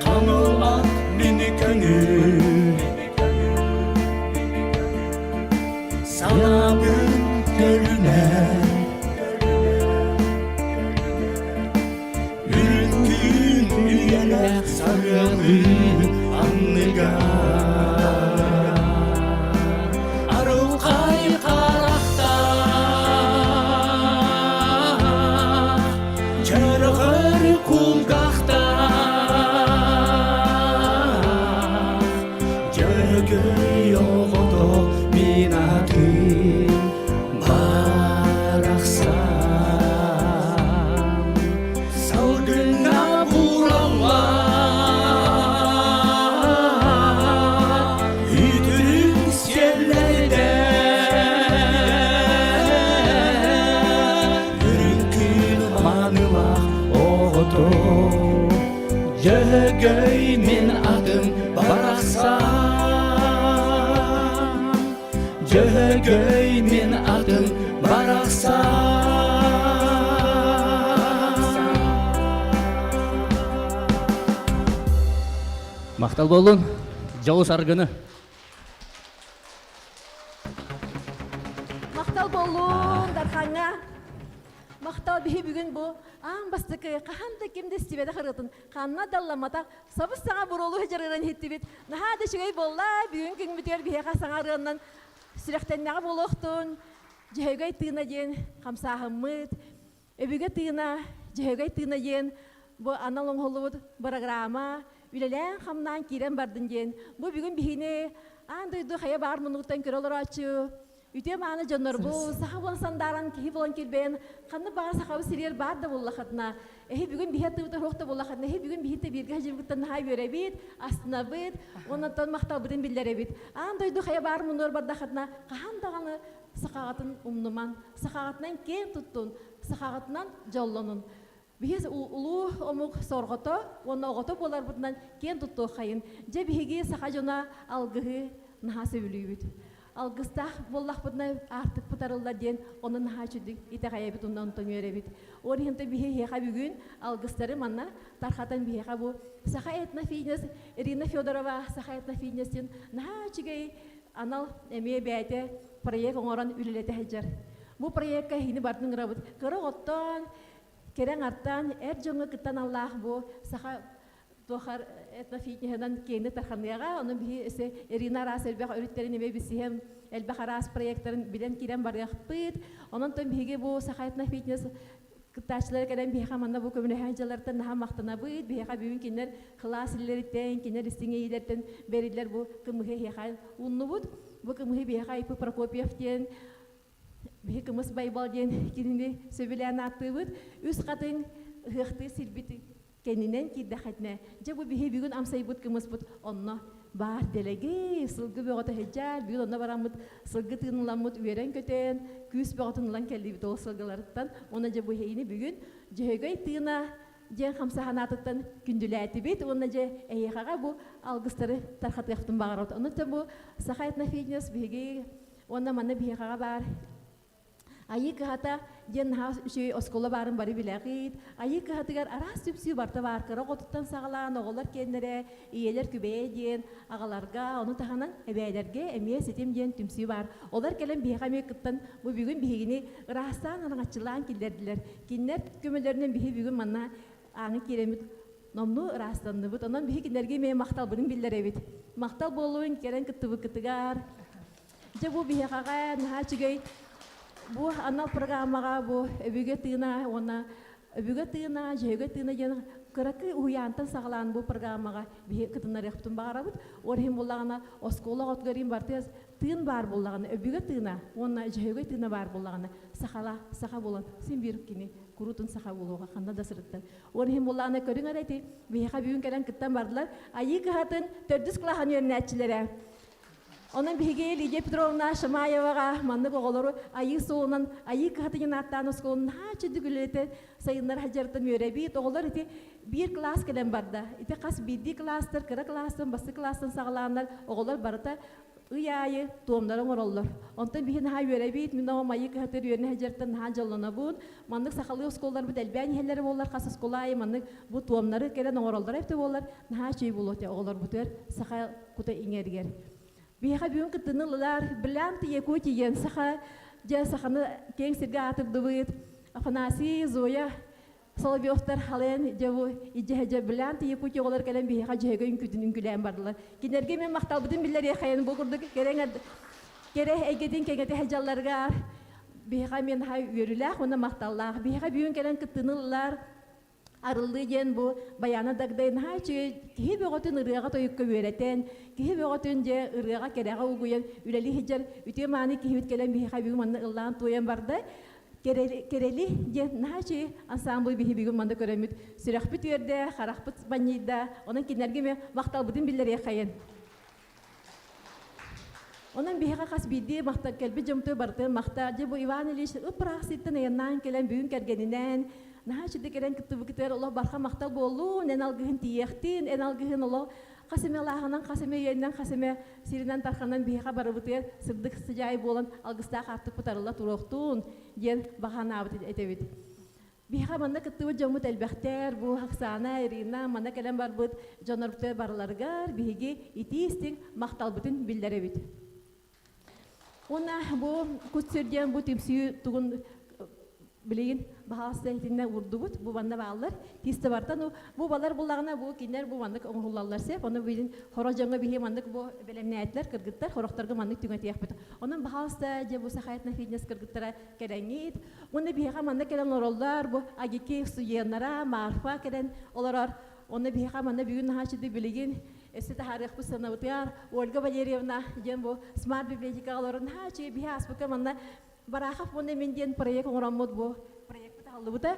Хаҥыл ат мини көҥүл Санаабын көлүнэн Үрүҥ күн үйэлээх сарыалын анныгар Арылхай харахтаах Чөрөҕөр кулгаахтаах Дьөгөй оҕото мин атым барахсан Салгыҥҥа буралла Үтүрүҥ сиэллэрдэ Үрүҥ күн маанылаах оҕото Дьөгөй мин атым барахсан Дьөгөй мин атым барахсан Махтал буоллун, дьолу саргыны. Махтал буоллун, Дархаҥҥа. Махтал биһи бүгүн бу аан бастакы хаһан да ким да истибэтэх ырыатын ханна далламматах сабыс саҥа буруолу дьарыыран иһиттибит. Наһаа да үчүгэй буолла. Бүгүн күҥмүтүгэр биһиэхэ саҥа ырыаннан сүрэхтэннэҕэ буолуохтун. Дьөһөгөй тыына диэн хамсааһыммыт. Өбүгэ тыына, Дьөһөгөй тыына диэн бу анал оҥоһуллубут бырагыраама үлэлээн-хамнаан киирэн бардын диэн. Бу бүгүн биһини аан дойду хайа баар муннугуттан көрө олорооччу үтүө-мааны дьоннорбут, саха буолан сандааран, киһи буолан килбэйэн, ханнык баҕар сахабыт сиригэр баар да буоллахытына, эһи бүгүн биһи аттыбытыгар суох да буоллахытына, эһи бүгүн биһи бииргэ сылдьыбыттан наһаа үөрэбит, астынабыт, уонна махталбытын биллэрэбит. Аан дойду хайа баар муннугар бардахытына, хаһан даҕаны сахаҕытын умнуман, сахаҕытынан киэн туттун, сахаҕытынан дьоллонун. Биһиги улуу омук сорҕото уонна оҕото буоларбытынан киэн туттуоххайын. Дьэ биһиги саха дьоно алгыһы наһаа сөбүлүүбүт. Алгыстаах буоллахпытына аартыкпыт арыллар диэн ону наһаа үчүгдүк итэҕэйэбит уонна онтон үөрэбит. Ол иһин биһиэхэ бүгүн алгыстары манна тархатан биһиэхэ бу Саха этнофитнес Ирина Федорова Саха этнофитнес диэн наһаа үчүгэй анал эмиэ бэйэтэ проект оҥорон үлэлэтэ сылдьар. Бу проекка эһигини барытын ыҥырабыт. Кыра оҕоттон, кэрэ аҥартан эр дьоҥҥо кыттан аллаах бу саха туохар этнофитнеһынан киэҥник тарханыаҕа. Онон биһи өссө Ирина араас элбэх өрүттэрин эмиэ билсиһэн, элбэх араас проектарын билэн киирэн барыахпыт. Онон биһиги бу саха этнофитнес Кыттааччылар кэлэн биһиэхэ манна бу көмөлөһөн дьалартан наһаа махтанабыт. Биһиэхэ бүгүн кинилэр кылаас үлэлэриттэн, кинилэр истиҥ иэйиилэртэн бэриллэр бу кымыһы эһиэхэ ууннубут. Бу кымыһы биһиэхэ Айпы Прокопьев диэн биһи Кымыс Байбал диэн кинини сөбүлээн ааттыыбыт. Үс хатыҥ ыһыахтыы сирбит кэннинэн киирдэххитинэ, дьэ бу биһи бүгүн амсайбыт кымыспыт онно баар дэлэгэй, сылгы бөҕөтө сылдьар, бүгүн онно бараммыт сылгы тыынылламмыт үөрэн-көтөн, күүс бөҕөтүн ылан кэллибит ол сылгыларыттан. Уонна дьэ бу эһигини бүгүн Дьөһөгөй тыына диэн хамсааһын аатыттан күндүлээтибит уонна дьэ эһиэхэҕэ бу алгыстары тархатыахпытын баҕарабыт. Онон бу Саха этнофитнес биһиги уонна манна биһиэхэҕэ баар Айыы кыһата диэн наһаа үчүгэй оскуола баарын бары билэҕит. Айыы кыһатыгар араас түмсүү барыта баар. Кыра оҕотуттан саҕалаан оҕолор киэннэрэ, ийэлэр күбэйэ диэн аҕаларга, ону таһынан эбээлэргэ эмиэ ситим диэн түмсүү баар. Олор кэлэн биһиэхэ эмиэ кыттан бу бүгүн биһигини ыраастаан араҥаччылаан киллэрдилэр. Кинилэр көмөлөрүнэн биһи бүгүн манна ааҥы киирэммит номнуо ыраастанныбыт. Онон биһи кинилэргэ эмиэ махталбытын биллэрэбит. Махтал буолуун кэлэн кыттыбыккытыгар. Дьэ бу биһиэхэҕэ наһаа үчүгэй бу анал программаҕа бу өбүгэ тыына уонна өбүгэ тыына, дьөһөгө тыына диэн кыракый уһуйаантан саҕалаан бу программаҕа биһи кытыннарыахпытын баҕарабыт. Ол иһин буоллаҕына оскуола оҕотугар иһин барытыгар тыын баар буоллаҕына, өбүгэ тыына уонна дьөһөгөй тыына баар буоллаҕына сахала саха буолан син биир кини куруутун саха буолуоҕа ханна да сырыттар. Ол иһин буоллаҕына көрүҥ эрэ ити биһиэхэ бүгүн кэлэн кыттан бардылар. Айыы кыһатын төрдүс кылааһын үөрэнээччилэрэ. Онон биһиги Лидия Петровна Шамаеваҕа маннык оҕолору айыы суолунан айыы кыһатын ааттаан оскуолун наһаа чөдүк үлэлэтэ сайыннара сылдьарыттан үөрэбит. Оҕолор ити биир кылаас кэлэн барда. Ити хас биирдии кылаастар кыра кылаастан, бастакы кылаастан саҕалааннар оҕолор барыта ый аайы туомнары оҥороллор. Онтон биһи наһаа үөрэбит, мин оҕом айыы кыһатыгар үөрэнэ сылдьарыттан наһаа дьоллонобун. Маннык сахалыы оскуолаларбыт элбээн иһэллэрэ буоллар, хас оскуола аайы маннык бу туомнары кэлэн оҥороллоро эбитэ буоллар, наһаа үчүгэй буолуо этэ оҕолорбутугар саха кута иҥэригэр. Биһиэхэ бүгүн кыттыыны ыллылар Бриллианты Якутии диэн саха дьэ саханы киэҥ сиргэ аатырдыбыт Афанасий, Зоя Соловьевтар халыан дьэ бу идьэһэ Бриллианты Якутии оҕолор кэлэн биһиэхэ дьөһөгөй үҥкүүтүн үҥкүүлээн бардылар. Кинилэргэ мен махталбытын биллэриэхэйэн бу курдук кэрэ кэрэ эйгэтин кэҥэтэ сылдьалларыгар биһиэхэ мен үөрүүлээх уонна махталлаах. Биһиэхэ бүгүн кэлэн кыттыыны ыллылар Арыллыы диэн бу Байаана Дагдай наһаа үчүгэй киһи бөҕөтүн ырыаҕа-тойукка үөрэтэн, киһи бөҕөтүн дьэ ырыаҕа кэрэҕэ угуйан үлэлии сылдьар үтүө-мааны киһибит кэлэн биһиэхэ бүгүн манна ыллаан туойан барда. Кэрэли диэн наһаа үчүгэй ансаамбыл биһи бүгүн манна көрөммүт сүрэхпит үөрдэ, харахпыт манньыйда. Онон кинилэргэ эмиэ махталбытын биллэриэххэйин. Онон биһиэхэ хас биирдии махтал кэлбит дьомтуй барытын махта. Дьэ бу Иван Ильич ып-ыраах сиртэн айаннаан кэлэн бүгүн кэргэнинээн наһаа үчүгэй кэлэн кыттыбыкытыгар олох барха махтал буоллун, эн алгыһын тиийиэхтин, эн алгыһын олох хас эмэ алааһынан, хас эмэ үйэннэн, хас эмэ сиринэн тарханан биһиэхэ барыбытыгар сырдык сыдьаай буолан алгыстаах аартыкпыт арылла туруохтун диэн баҕа санаабыт этэбит. Биһиэхэ манна кыттыбыт дьоммут элбэхтэр, бу Оксана, Ирина манна кэлэн барбыт дьоннорбутугар барыларыгар биһиги итии-истиҥ махталбытын биллэрэбит. Уонна бу Кут-сүр диэн бу түмсүү тугун билигин баһаалыста итиннэ уурдубут, бу манна бааллар. Тиистабартан бу балар буллаҕына бу кинилэр бу маннык оҥоһуллаллар сөп. Ону билин хоро дьоҥҥо биһи маннык бу бэлэмнээтилэр кыргыттар, хорохторго маннык түҥэтиэхпит. Онон баһаалыста дьэ бу Саха этнофитнес кыргыттара кэлэҥҥит. Уонна биһиэхэ манна кэлэн олороллор, бу Агики студеннара, Марфа кэлэн олорор. Онно биһиэхэ манна бүгүн наһаа үчүгэй билигин өссө таһаарыахпыт санабытыгар Ольга Валерьевна диэн бу смарт библиотекаҕа олорор наһаа үчүгэй биһи ааспыкка манна Барахов уонна мин диэн проект оҥороммут бу проекпыт аһыллыбыта.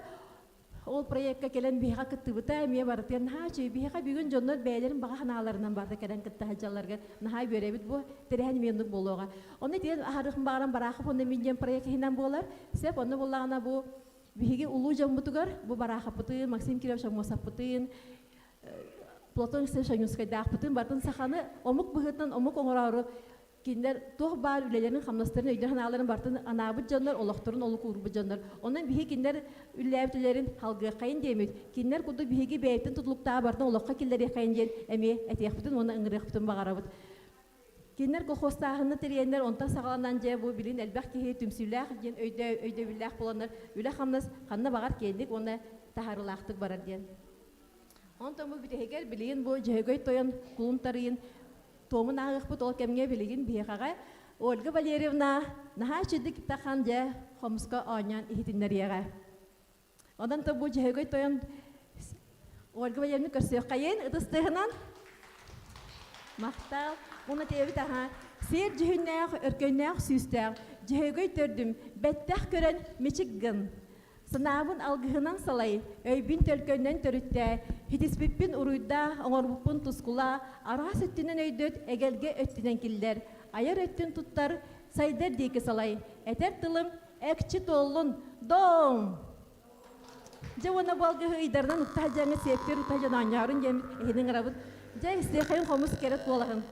Ол проекка кэлэн биһиэхэ кыттыбыта эмиэ барытыгар наһаа үчүгэй. Биһиэхэ бүгүн дьоннор бэйэлэрин баҕа санааларынан барыта кэлэн кытта сылдьалларыгар наһаа үөрэбит бу тэрээһин эмиэ оннук буолуоҕа. Онно итинэн аһарыахпын баҕаран Барахов уонна мин диэн проект иһинэн буолар. Сөп, онно буоллаҕына бу биһиги улуу дьоммутугар бу Бараховпытын, Максим Кирович Аммосовпытын, Платон Алексеевич Ойуунскайдаахпытын барытын саханы омук быһыытынан омук оҥороору Кинилэр туох баар үлэлэрин-хамнастарын, өйдөрүн-санааларын барытын анаабыт дьоннор, олохторун олук уурбут дьоннор. Онон биһиги кинилэр үлэлээбит үлэлэрин халгыаххайын диэммит, кинилэр курдук биһиги бэйэбитин тутулуктаах барытын олоххо киллэриэххэйин диэн эмиэ этиэхпитин уонна ыҥырыахпытын баҕарабыт. Кинилэр колхозтааһыны тэрийэннэр, онтон саҕаланан дьэ бу билин элбэх киһи түмсүүлээх диэн өйдөбүллээх буоланнар үлэ-хамнас ханна баҕар киэҥник уонна таһаарыылаахтык барар диэн. Онтон бу бүтэһигэр билигин бу Дьөһөгөй тойон кулун тарыйын туомун ааҕыахпыт ол кэмҥэ билигин биһиэхэҕэ Ольга Валерьевна наһаа үчүгдүк тахан дьэ хомуска оонньоон иһитиннэриэҕэ. Онон то бу Дьөһөгөй тойон Ольга Валерьевна көрсүөххэйин ытыс тыаһынан. Махтал. Уонна тэйэбит аха. Сиэр дьүһүннээх, өркөннөөх сүүстээх, Дьөһөгөй төрдүм, бэттэх көрөн мичик гын. Санаабын алгыһынан салай, өйбүн төлкөннөн төрүттээ, хитиспиппин уруйдаа, оҥорбуппун тускулаа, араас өттүнэн өйдөт, эгэлгэ өттүнэн киллэр, айар өттүн туттар, сайдар диэки салай, этэр тылым экчи туоллун, дом! Дьэ уонна бу алгыһы ыйдарынан уктаһа дьаҥа сиэппир утаһа дьон оонньоорун диэммит эһини ыҥырабыт. Дьэ истиэхэйин хомус кэрэ куолаһын.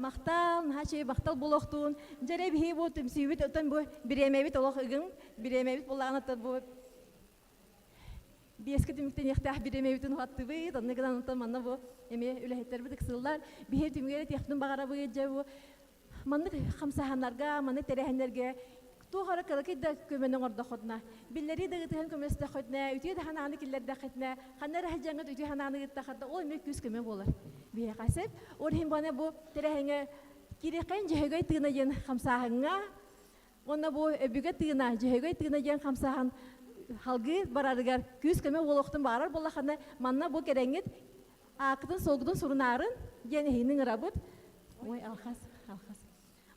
Махтал, наһаа үчүгэй махтал буолуохтуун. Дьэ биһи бу түмсүүбүт оттон бу бириэмэбит олох ыгым, бириэмэбит буоллаҕына бу биэскэ түмүктэниэхтээх бириэмэбитин уһаттыбыт, онно гынан оттон манна бу эмиэ үлэһиттэрбит ыксыллар. Биһи түмүгэр этиэхпин баҕарабыт, дьэ бу маннык хамсааһыннарга, маннык тэрээһиннэргэ туох эрэ кыракый да көмөнү оҥордоххутуна, биллэрии да ыытыһан көмөлөстөххүтүнэ, үтүө да санааны киллэрдэххитинэ, ханна эрэ сылдьаҥҥыт үтүө санааны ыыттаххытына, ол эмиэ күүс-көмө буолар. Биһиэхэ сөп. Ол иһин бу бу тэрээһиҥҥэ киириэххэйин Дьөһөгөй тыына диэн хамсааһыҥҥа уонна бу өбүгэ тыына, Дьөһөгөй тыына диэн хамсааһын салгыы барарыгар күүс-көмө буолуохтун баҕарар буоллаххына, манна бу кэрэҥҥит ааккытын-суолгутун сурунаарын диэн эһигини ыҥырабыт. Ой, алхас, алхас.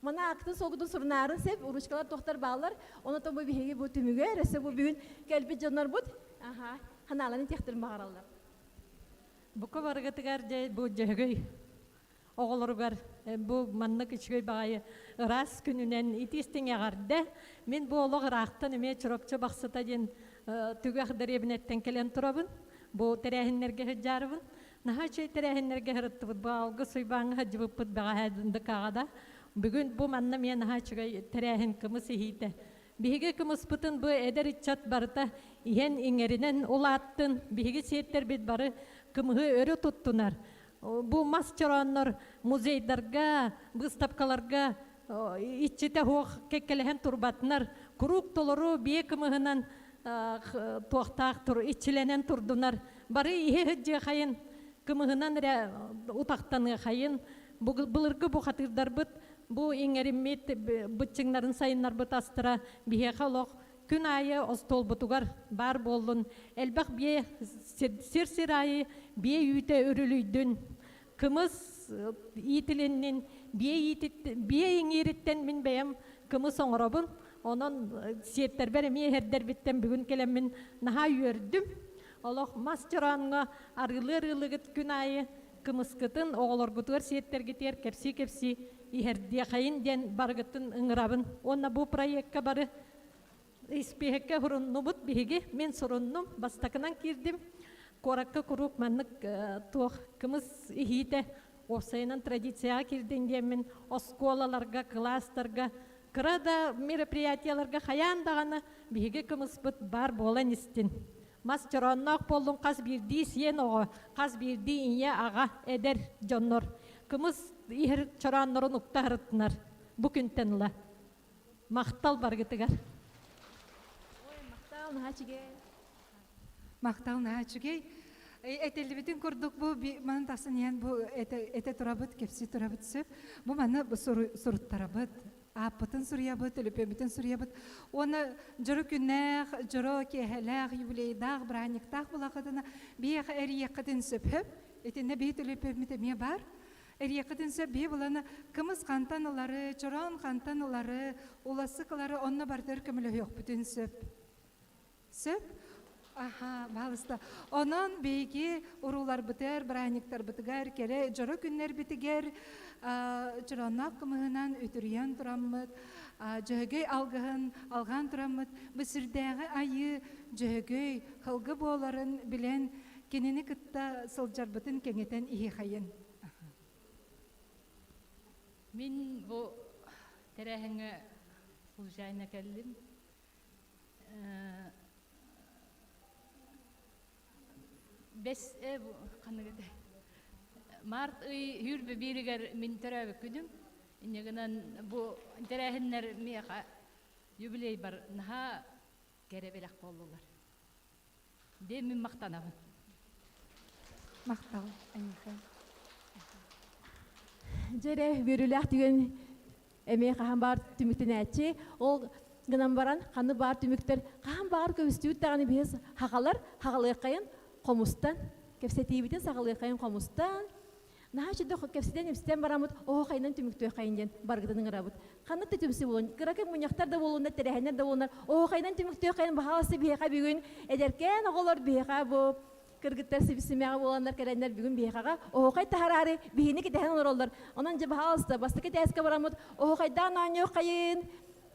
Мана актын солгутун сурунаарын сеп, ручкалар тохтар баалар. Оны бу биһиги бу түмүгэр, өссө бу бүгүн кэлбит дьоннорбут, аха, ханааларын тиэхтэрин баҕараллар. Бука барыгытыгар дьэ бу дьөһөгөй оҕолоругар бу маннык үчүгэй баҕайы ыраас күнүнэн итиистиҥ эҕэрдэ. Мин бу олох ыраахтан эмиэ Чурапчы Бахсыта диэн түгэх дэриэбинэттэн кэлэн турабын. Бу тэрээһиннэргэ сылдьаарыбын. Наһаа үчүгэй тэрээһиннэргэ сырыттыбыт. Бу алгыс уйбааҥҥа сылдьыбыппыт бэҕэһээ ДК-ҕа да. Бүгүн бу манна эмиэ наһаа үчүгэй тэрээһин кымыс иһиитэ. Биһиги кымыспытын бу эдэр ыччат барыта иһэн иҥэринэн улааттын. Биһиги сиэттэрбит бары кымыһы өрө туттунар. Бу мас чорооннор музейдарга, быыстапкаларга иччитэ суох кэккэлэһэн турбатынар, куруук толору биэ кымыһынан туохтаах тур иччилэнэн турдунар. Бары иһи сылдьыахайын, кымыһынан эрэ утахтаныахайын. Былыргы бухатыырдарбыт бу иҥэриммит быччыҥнарын сайыннарбыт астара биһиэхэ олох күн аайы остуолбутугар баар буоллун, элбэх биэ сир-сир аайы биэ үүтэ үрүлүйдүн, кымыс иитилиннин, биэ биэ иҥиириттэн мин бэйэм кымыс оҥоробун, онон сиэттэрбэр эмиэ иһэрдэрбиттэн бүгүн кэлэммин наһаа үөрдүм. Олох мас чорооҥҥо арыылыы-арыылыгыт күн аайы кымыскытын оҕолоргутугар сиэттэргитигэр кэпсии-кэпсии иһэрдиэхэйин диэн барыгытын ыҥырабын. Уонна бу проекка бары испииһэккэ суруннубут биһиги. Мин суруннум, бастакынан киирдим. Куоракка куруук маннык туох кымыс иһиитэ уопсайынан традицияҕа киирдин диэммин оскуолаларга, кылаастарга, кыра да мероприятиеларга хайаан даҕаны биһиги кымыспыт баар буолан истин. Мас чороонноох буоллун хас биирдии сиэн оҕо, хас биирдии ийэ, аҕа, эдэр дьоннор кымыс иһэр чорооннорун укта сырыттынар бу күнтэн ыла. Махтал баргытыгар. Ой, махтал, наһаа үчүгэй. Махтал, наһаа үчүгэй. Этиллибитин курдук бу манан тахсан иһэн бу этэ турабыт, кэпсии турабыт сөп. Бу манна суруттарабыт, ааппытын суруйабыт, төлөпүөммүтүн суруйабыт. Уонна дьоро күннээх, дьоро киэһэлээх, юбилейдаах, бырааһынньыктаах булахытына биһиэхэ эрийиэххитин сөп. Итиннэ биһи төлөпүөммүт эмиэ баар. Эриэххитин сөп биһи булана кымыс хантан ылары, чороон хантан ылары, уласык ылары онно барытыгар көмөлөһүөхпүтүн сөп. Сөп? Аха, баалыста. Онон биһиги урууларбытыгар, бырааһынньыктарбытыгар, кэрэ дьоро күннэрбитигэр чороонноох кымыһынан үтүрүйэн тураммыт, Дьөһөгөй алгыһын алҕаан тураммыт, бу сирдээҕи айыы Дьөһөгөй һылгы буоларын билэн, кинини кытта сылдьарбытын кэҥэтэн иһиэхэйин. Мин бу тэрээһиҥҥэ случайно кэллим. Бэс ханнык этэй? Март ый сүүрбэ бииригэр мин төрөөбүт күнүм. Инньэ гынан бу тэрээһиннэр миэхэ юбилейбар наһаа кэрэ бэлэх буоллулар. Диэн мин махтанабын. Махтал, эйиэхэ. Дьэрэ, үөрүүлээх түгэн эмиэ хаһан баар түмүктэнээччи. Ол гынан баран, ханны баар түмүктэр хаһан баар көмүстүүт даҕаны биһи хаҕалар, хаҕалыаххайын хомустан, кэпсэтиибитин саҕалыаххайын хомустан, наһаа үчүгэй кэпсэтэн ипситэн бараммыт оһохайынан түмүктүөххэйин диэн баргытын ыҥырабыт. Ханнык да түмсүү буолун, кыракый мунньахтар да буолуннар, тэрээһиннэр да буолуннар, оһохайынан түмүктүөххэйин баһаалыста биһиэхэ бүгүн эдэркээн оҕолор биһиэхэ бу кыргыттар сибисимэҕэ буоланнар кэлэннэр бүгүн биһиэхэҕэ оһохай таһараары биһини кэтэһэн олороллор. Онон дьэ баһаалыста бастакы этээскэ бараммыт оһохайдаан оонньуоххайын,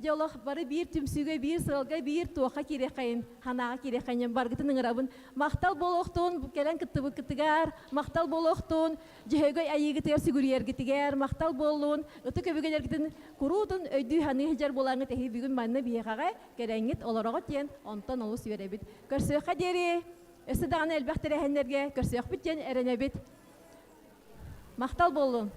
Дьэ олох бары биир түмсүүгэ, биир сыалга, биир туохха киириэххэйин, санааҕа киириэххэйин баргытын ыҥырабын. Махтал буолуохтун, кэлэн кыттыбыккытыгар, махтал буолуохтун, Дьөһөгөй айыыгытыгар сүгүрүйэргитигэр, махтал буоллун, ытык өбүгэлэргитин куруутун өйдүү-саныы сылдьар буолаҥҥыт эһи бүгүн манна биһиэхэҕэ кэлэҥҥит олороҕут диэн онтон олус үөрэбит. Көрсүөххэ диэри, өссө даҕаны элбэх тэрээһиннэргэ көрсүөхпүт диэн эрэнэбит. Махтал буоллун!